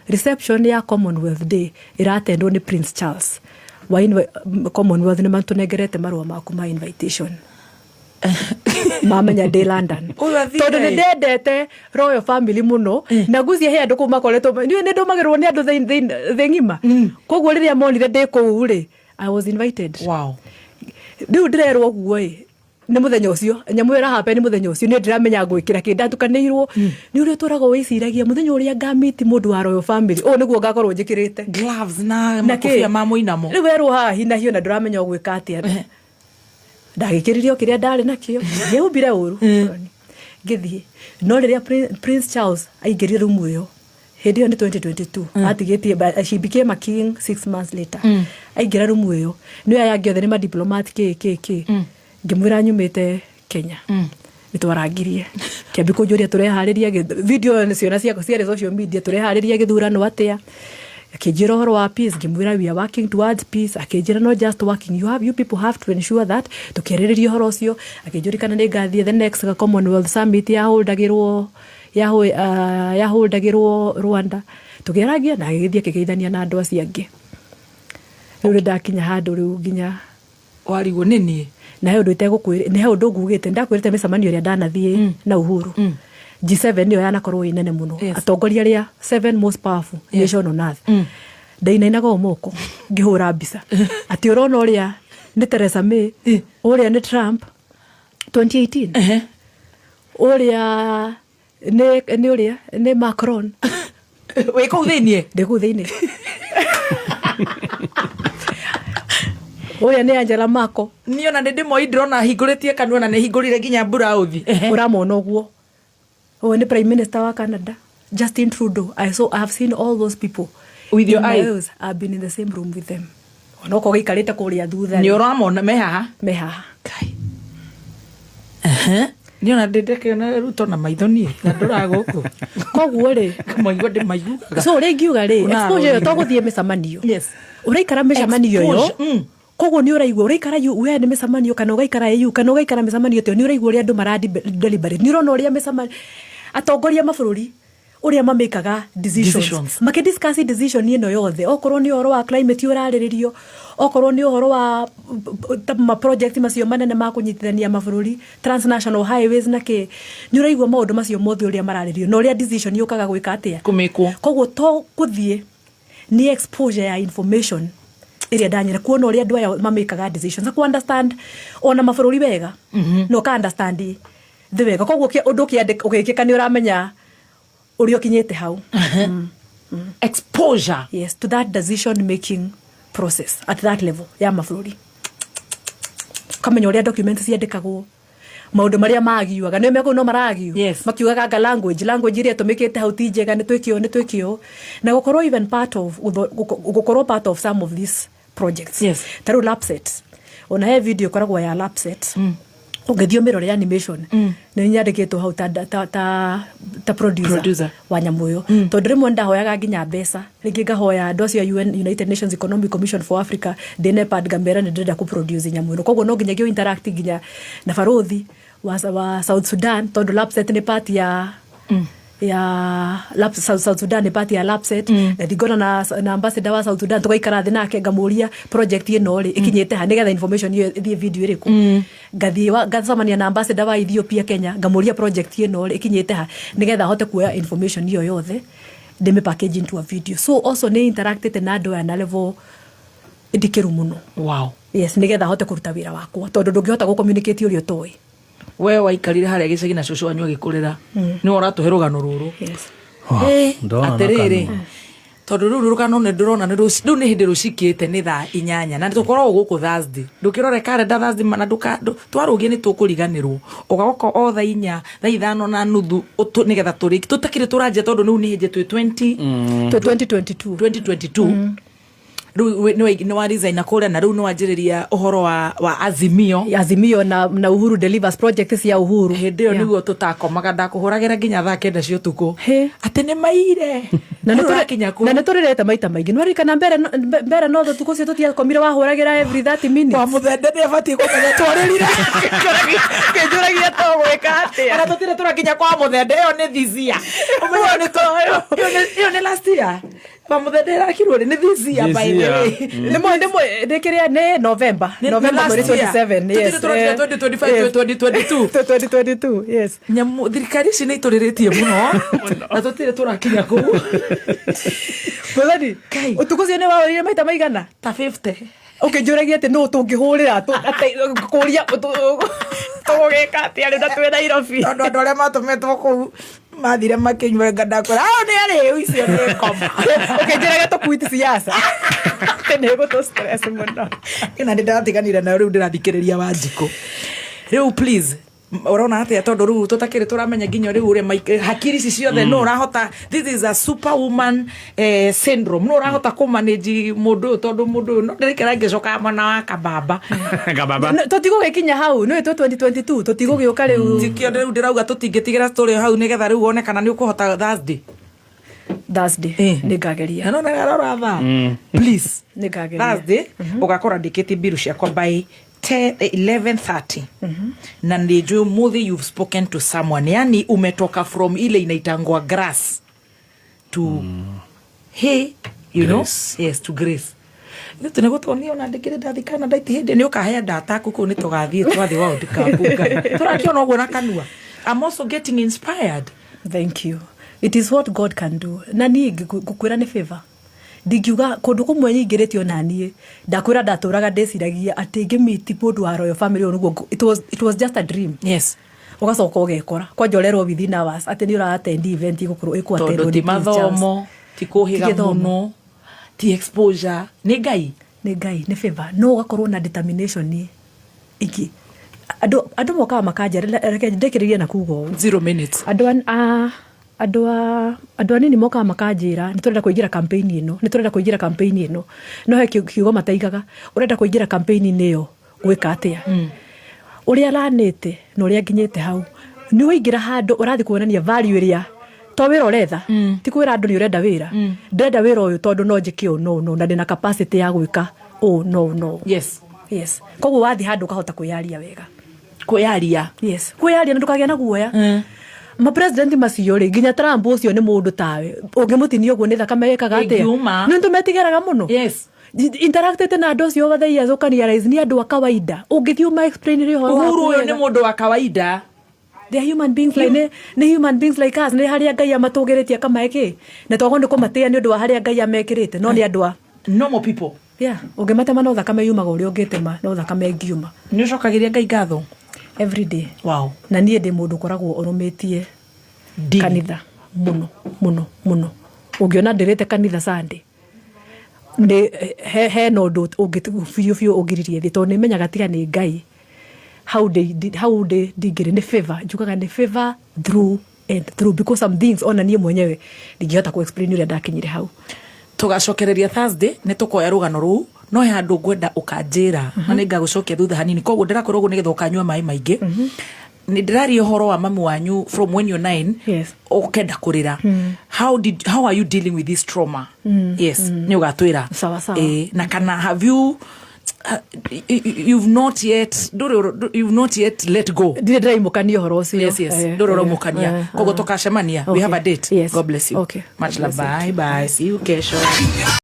reception ya Commonwealth Day ĩratendwo nĩ Prince Charles wa Commonwealth, nĩ matũnengerete marũa maku ma invitation, mamenya ndĩ London. Ũyũ athire. Tondũ nĩ ndendete royal family mũno, na ngwĩciria he andũ kũu makoretwo niĩ nĩ ndũmagĩrwo nĩ andũ thĩ ng'ima. Koguo rĩrĩa monire ndĩ kũu rĩ, I was invited. Rĩu ndĩrerwo ũguo ĩ, nĩ mũthenya ũcio nyamũ ĩyo ĩrahappen, nĩ mũthenya ũcio niĩ ndĩramenya ngwĩkĩra kĩ, ndatukanĩirwo nĩ ũrĩa ũtũraga wĩciragia mũthenya ũrĩa ngamiti mũndũ wa royal family, ũũ nĩguo ngakorwo njĩkĩrĩte. Gloves na Na kĩ? makobia ma mũinamo. Rĩu werwo haha hinahio na ndũramenya ũgwĩka atĩa, ndagĩkĩrire o kĩrĩa ndarĩ nakĩo, ngĩhumbire ũru ngĩthiĩ. No rĩrĩa Prince Charles aingĩrire rumu ĩyo, hĩndĩ ĩyo nĩ 2022 atigĩtie, but she became a king 6 months later. Aingĩra rumu ĩyo, nĩ aya angĩ othe nĩ madiplomat kĩ kĩ kĩ, ngĩmwĩra nyumĩte Kenya. Nĩ twarangirie kĩambi kũnjũria tũreharĩria video ĩyo nĩ ciona ciakwa ciarĩ social media, tũreharĩria gĩthurano atĩa. Akĩnjĩra ũhoro wa peace, ngĩmwĩra we are working towards peace. Akĩnjĩra not just working, you people have to ensure that. Tũkĩarĩrĩria ũhoro ũcio, akĩnjũria kana nĩ ngathiĩ the next Commonwealth summit yaholdagĩrwo Yaholdagĩrwo Rwanda, tũkĩaragia na agĩgĩthiĩ akĩgeithania na andũ acio angĩ. Rĩu nĩ ndakinya handũ rĩu nginya Warigwo nĩ niĩ. Na he ũndũ itegũkwĩra, nĩ he ũndũ ngugĩte, ndakwĩrĩte mĩcemanio ĩrĩa ndanathiĩ na Uhuru. G7 nĩyo yanakorwo ĩ nene mũno. Atongoria arĩa seven most powerful nation on earth. Ndainainaga o moko ngĩhũra mbica atĩ ũrona ũrĩa nĩ Theresa May, ũrĩa nĩ Trump 2018, ũrĩa nĩ ũrĩa nĩ Macron. Wĩ kũu thĩiniĩ? Ndĩ kũu thĩinĩ. Ũrĩa nĩ Angela Merkel. Niĩ ona nĩ ndĩmoi, ndĩrona hingũrĩtie kanua na nĩ hingũrire nginya mburauthi. Ũramona ũguo, ũyũ nĩ prime minister wa Canada, Justin Trudeau. I have seen all those people with your in my eyes. Eyes. I've been in the same room with them, onokorwo gĩikarĩte kũrĩa thutha. Nĩ ũramona me haha? Me haha. Kai. Niĩ ona ndĩndekĩona Ruto na maitho niĩ na ndũraga gũkũ. Koguo rĩ, Kamaigua ndĩmaiguaga. So ũrĩa ingiuga rĩ, Ũnarorire. exposure ĩyo to gũthiĩ mĩcemanio. Ũraikara mĩcemanio ĩyo. Exposure, Koguo nĩ ũraigua ũraikara we nĩ mĩcemanio kana ũgaikara AU kana ũgaikara mĩcemanio teo, nĩ ũraigua ũrĩa andũ mara deliberate, nĩ ũrona ũrĩa mĩcemanio atongoria mabũrũri ũrĩa mamĩkaga decisions, Decisions. Makĩdiscuss decision ĩno yothe, okorwo nĩ ũhoro wa climate ũrarĩrĩrio, okorwo nĩ ũhoro wa ta ma project macio manene ma kũnyitithania mabũrũri, transnational highways na kĩ, nĩ ũraigua maũndũ macio mothe ũrĩa mararĩrĩrio na ũrĩa decision yũkaga gwĩka atĩa. Kũmĩkwo. Koguo to gũthiĩ, nĩ exposure ya information ĩrĩa ndanyera kuona ũrĩa andũ aya mamĩkaga decisions na ku understand ona mabũrũri wega, na ũka understand thĩ wega. Koguo ũndũ ũgĩkĩka nĩ ũramenya ũrĩa ũkinyĩte hau. Exposure. Yes, to that decision making process at that level ya mabũrũri, ũkamenya ũrĩa documents ciandĩkagwo, maũndũ marĩa magiuaga nĩ mekũu no maragiu. Makiugaga anga language ĩrĩa ĩtũmĩkĩte hau ti njega, nĩ twĩke ũũ, nĩ twĩke ũũ, na gũkorwo even part of gũkorwo part of some of these projects. Ta rĩu LAPSSET, ona he video ĩkoragwo ya LAPSSET, ũngĩthiĩ ũmĩrore animation, nĩ nyandĩkĩtwo hau ta producer, Producer. Wa nyamũ ĩyo, tondũ rĩmwe ndahoyaga nginya mbeca, rĩngĩ ngahoya andũ acio a UN, United Nations Economic Commission for Africa, ndĩ NEPAD, ngamera nĩ ndĩrenda kũproduce nyamũ ĩno. Koguo no nginyagia interact nginya na barothi wa South Sudan, tondũ LAPSSET nĩ part ya South Sudan, nĩ part ya LAPSSET. Ngathi ngona na ambassador wa South Sudan, tũgaikara thĩ nake, ngamũria project ĩno rĩ ĩkinyĩte ha, nĩgetha information ĩyo ĩthiĩ video ĩrĩkũ. Ngathiĩ ngacemania na ambassador wa Ethiopia Kenya, ngamũria project ĩno rĩ ĩkinyĩte ha, nĩgetha hote kuoya information ĩyo yothe ndĩmĩ package into a video. So also nĩ interactĩte na andũ aya na level ndikĩru mũno. Yes, nĩgetha hote kũruta wĩra wakwa, tondũ ndũngĩhota gũ-communicate ũrĩa ũtoĩ. We waikarire harĩa gĩcagi na cũcũ wanyu agĩkũrĩra, nĩwe ũratũhe rũgano rũrũ. Yes. Ndona na Atĩrĩrĩ, kanua. Tondũ rĩu rũgano nĩ ndĩrona nĩ rĩu nĩ hĩndĩ rũcikĩte, nĩ thaa 8 na tũkoragwo gũkũ Thursday. Ndũkĩrore karenda Thursday na twarũgie nĩ tũkũriganĩrwo, ũgagoka o thaa 4, thaa 5:30 nĩgetha tũrĩki tũtakĩrĩ tũranjia, tondũ rĩu nĩ hĩndĩ twĩ 20 To 2022. 2022. Rĩu nĩ wa resign na kũrĩa, na rĩu nĩ wanjĩrĩria ũhoro wa Azimio. Azimio na Uhuru Delivers, project cia Uhuru. Hĩndĩ ĩyo nĩguo tũtakomaga, ndakũhũragĩra nginya thaa 9 cia ũtukũ Hĩ. atĩ nĩ maire. Na Rĩu ũrakinya kũ? Na nĩ tũrĩrĩte maita maingĩ, nĩ waririkana mbere no ũtukũ ũcio tũtiakomire, wahũragĩra every 30 minutes. Wa mũthende nĩ abatiĩ kũmenya twarĩrire. Kĩnjũragia to gwĩka atĩa. Ona tũtirĩ tũrakinya kwa mũthende, ĩyo nĩ this year. Ũmenye ĩyo nĩ last year. Kwa mũthende ĩrakirwo rĩ, nĩ this year, This by the year. way. Nĩ kĩrĩa nĩ November. November Last mweri year. 27, yes. Tũtirĩ tũrakinya 2025, 2022. 2022, yes. Nyamũ thirikari ici nĩ itũrĩrĩtie mũno na tũtirĩ tũrakinya kũu. Mũthoni, Kai. ũtukũ ũcio nĩ wahũrire maita maigana? Ta 50. Ũkĩnjũragia atĩ nũ tũngĩhũrĩra, kũria tũgũgĩka atĩa rĩu na twĩ Nairobi. Tondũ andũ arĩa matũmĩtwo kũu mathire makĩnyua, ndakwĩra ao nĩ arĩu, icio nĩ ngoma. Ũkĩnjĩraga tũkuiti siasa atĩ nĩ ĩgũtũ stress mũno. Ĩna nĩ ndatiganire nayo, rĩu ndĩrathikĩrĩria Wanjikũ rĩu. Please, ũrona atĩa, tondũ rĩu tũtakĩrĩ tũramenya nginya rĩu ũrĩa hakiri ici ciothe no ũrahota, this is a superwoman syndrome, no ũrahota kũmanage mũndũ ũyũ, tondũ mũndũ ũyũ no ndĩraikara ngĩcokaga mwena wa kababa. Kababa. Tũtigũgĩkinya hau, nĩ twĩ 2022, tũtigũgĩũka rĩu. Tikio rĩu ndĩrauga tũtingĩtigĩra story hau, nĩgetha rĩu wone kana nĩ ũkũhota Thursday. Thursday. Nĩ ngageria. Na no narora thaa, please. Nĩ ngageria. Thursday ũgakora ndĩkĩtie mbiru ciakwa by 10, 11:30 na ndijui muthi you've spoken to someone, yani umetoka from ile inaitangwa grass to hey, you know. Grace. Yes, to grace. Ithuĩ nĩgũtuonia ona ndĩkĩrĩ ndathi Canada iti hĩndĩ nĩ ũkahe data kũu nĩ tũgathiĩ twathiĩ World Cup Ngai. Tũrakĩona ũguo na kanua. I'm also getting inspired. Thank you. It is what God can do. Na niĩ ngũkwĩra nĩ favor. Ndingiuga kũndũ kũmwe nyingĩrĩte ona niĩ ndakwĩra ndatũraga ndĩciragia atĩ ngĩmiti mũndũ wa royal family ũyũ nĩguo it was just a dream. Ũgacoka ũgekora kwanja ũrerwo within hours atĩ nĩ ũra-attend event ĩgũkorwo ĩkũ-attendwo Tondũ ti nĩ King Charles. Mathomo ti kũhĩga Ti gĩthomo. Mũno ti exposure, nĩ Ngai. Nĩ Ngai, nĩ favor. No ũgakorwo na determination ingĩ. Andũ mokaga makanjĩra, reke ndĩkĩrĩrie na kuga ũũ. 0 minutes. Andũ anini mokaga makanjĩra nĩ tũrenda kũingĩra campaign ĩno, nĩ tũrenda kũingĩra campaign ĩno, no he kiugo mataigaga, ũrenda kũingĩra campaign-inĩ ĩyo gwĩka atĩa? Ũrĩa ranĩte na ũrĩa nginyĩte hau nĩ waingĩra handũ ũrathiĩ kuonania value ĩrĩa to wĩra ũretha. Ti kwĩra andũ nĩ ũrenda wĩra, ndĩrenda wĩra ũyũ tondũ no njĩke ũũ no no na ndĩna capacity ya gwĩka ũũ no no. Yes, koguo wathiĩ handũ ũkahota kwĩyaria wega. Kwĩyaria. Yes, kwĩyaria na ndũkagĩa na guoya. Mapresident macio rĩ, nginya Trump ũcio nĩ mũndũ tawe, ũngĩmũtinia ũguo nĩ thakame ĩkaga atĩa? Ĩngiuma. Nĩ tũmetigĩraga mũno. Interactĩte na andũ acio over the years, ũkarealize nĩ andũ a kawaida ũngĩthiĩ ũma explain ũhoro waku Uhuru ũyũ wega. Nĩ mũndũ wa kawaida. They are human beings like, nĩ human beings like us. Nĩ harĩa Ngai amatũgĩrĩtie akamahe kĩ na twagwo nĩ kũmatĩa nĩ ũndũ wa harĩa Ngai amekĩrĩte, no nĩ andũ a Normal people. Yeah, ũngĩmatema no thakame yumaga, ũrĩa ũngĩtema no thakame ĩngiuma. Nĩ ũcokagĩria Ngai ngatho? Every day. Na niĩ ndĩ mũndũ ũkoragwo ũrũmĩtie Dini. Kanitha mũno mũno mũno. Ũngĩona ndĩrĩte kanitha Sunday nĩ hena ũndũ ũngĩ biũ biũ ũngiririe thĩ, tondũ nĩ menyaga tiga nĩ Ngai hau hau ndĩ ndingĩrĩ. Nĩ favor, njugaga nĩ favor through and through, because some things ona niĩ mwenyewe ndingĩhota ku explain ũrĩa ndakinyire hau. Tugacokereria Thursday, nĩ tũkoya rũgano rũu, no he handũ ngwenda ũkanjĩra na nĩ ngagũcokia thutha hanini. Koguo ndĩrakwĩra ũguo nĩgetha ũkanyua maĩ maingĩ. Nĩ ndĩraria ũhoro wa mami wanyu from when you're 9. Ũkenda kũrĩra. How are you dealing with this trauma? Yes, nĩ ũgatwĩra. Sawa, sawa. Na kana have you you've not yet ndũrĩ, you've not yet let go? Ndirĩ ndĩraimũkania ũhoro ũcio. Yes, ndũrĩ ũraumũkania. Koguo tũkacemania. We have a date. Yes. God bless you. Okay. Much God love. Bless you. Bye bye, see you kesho.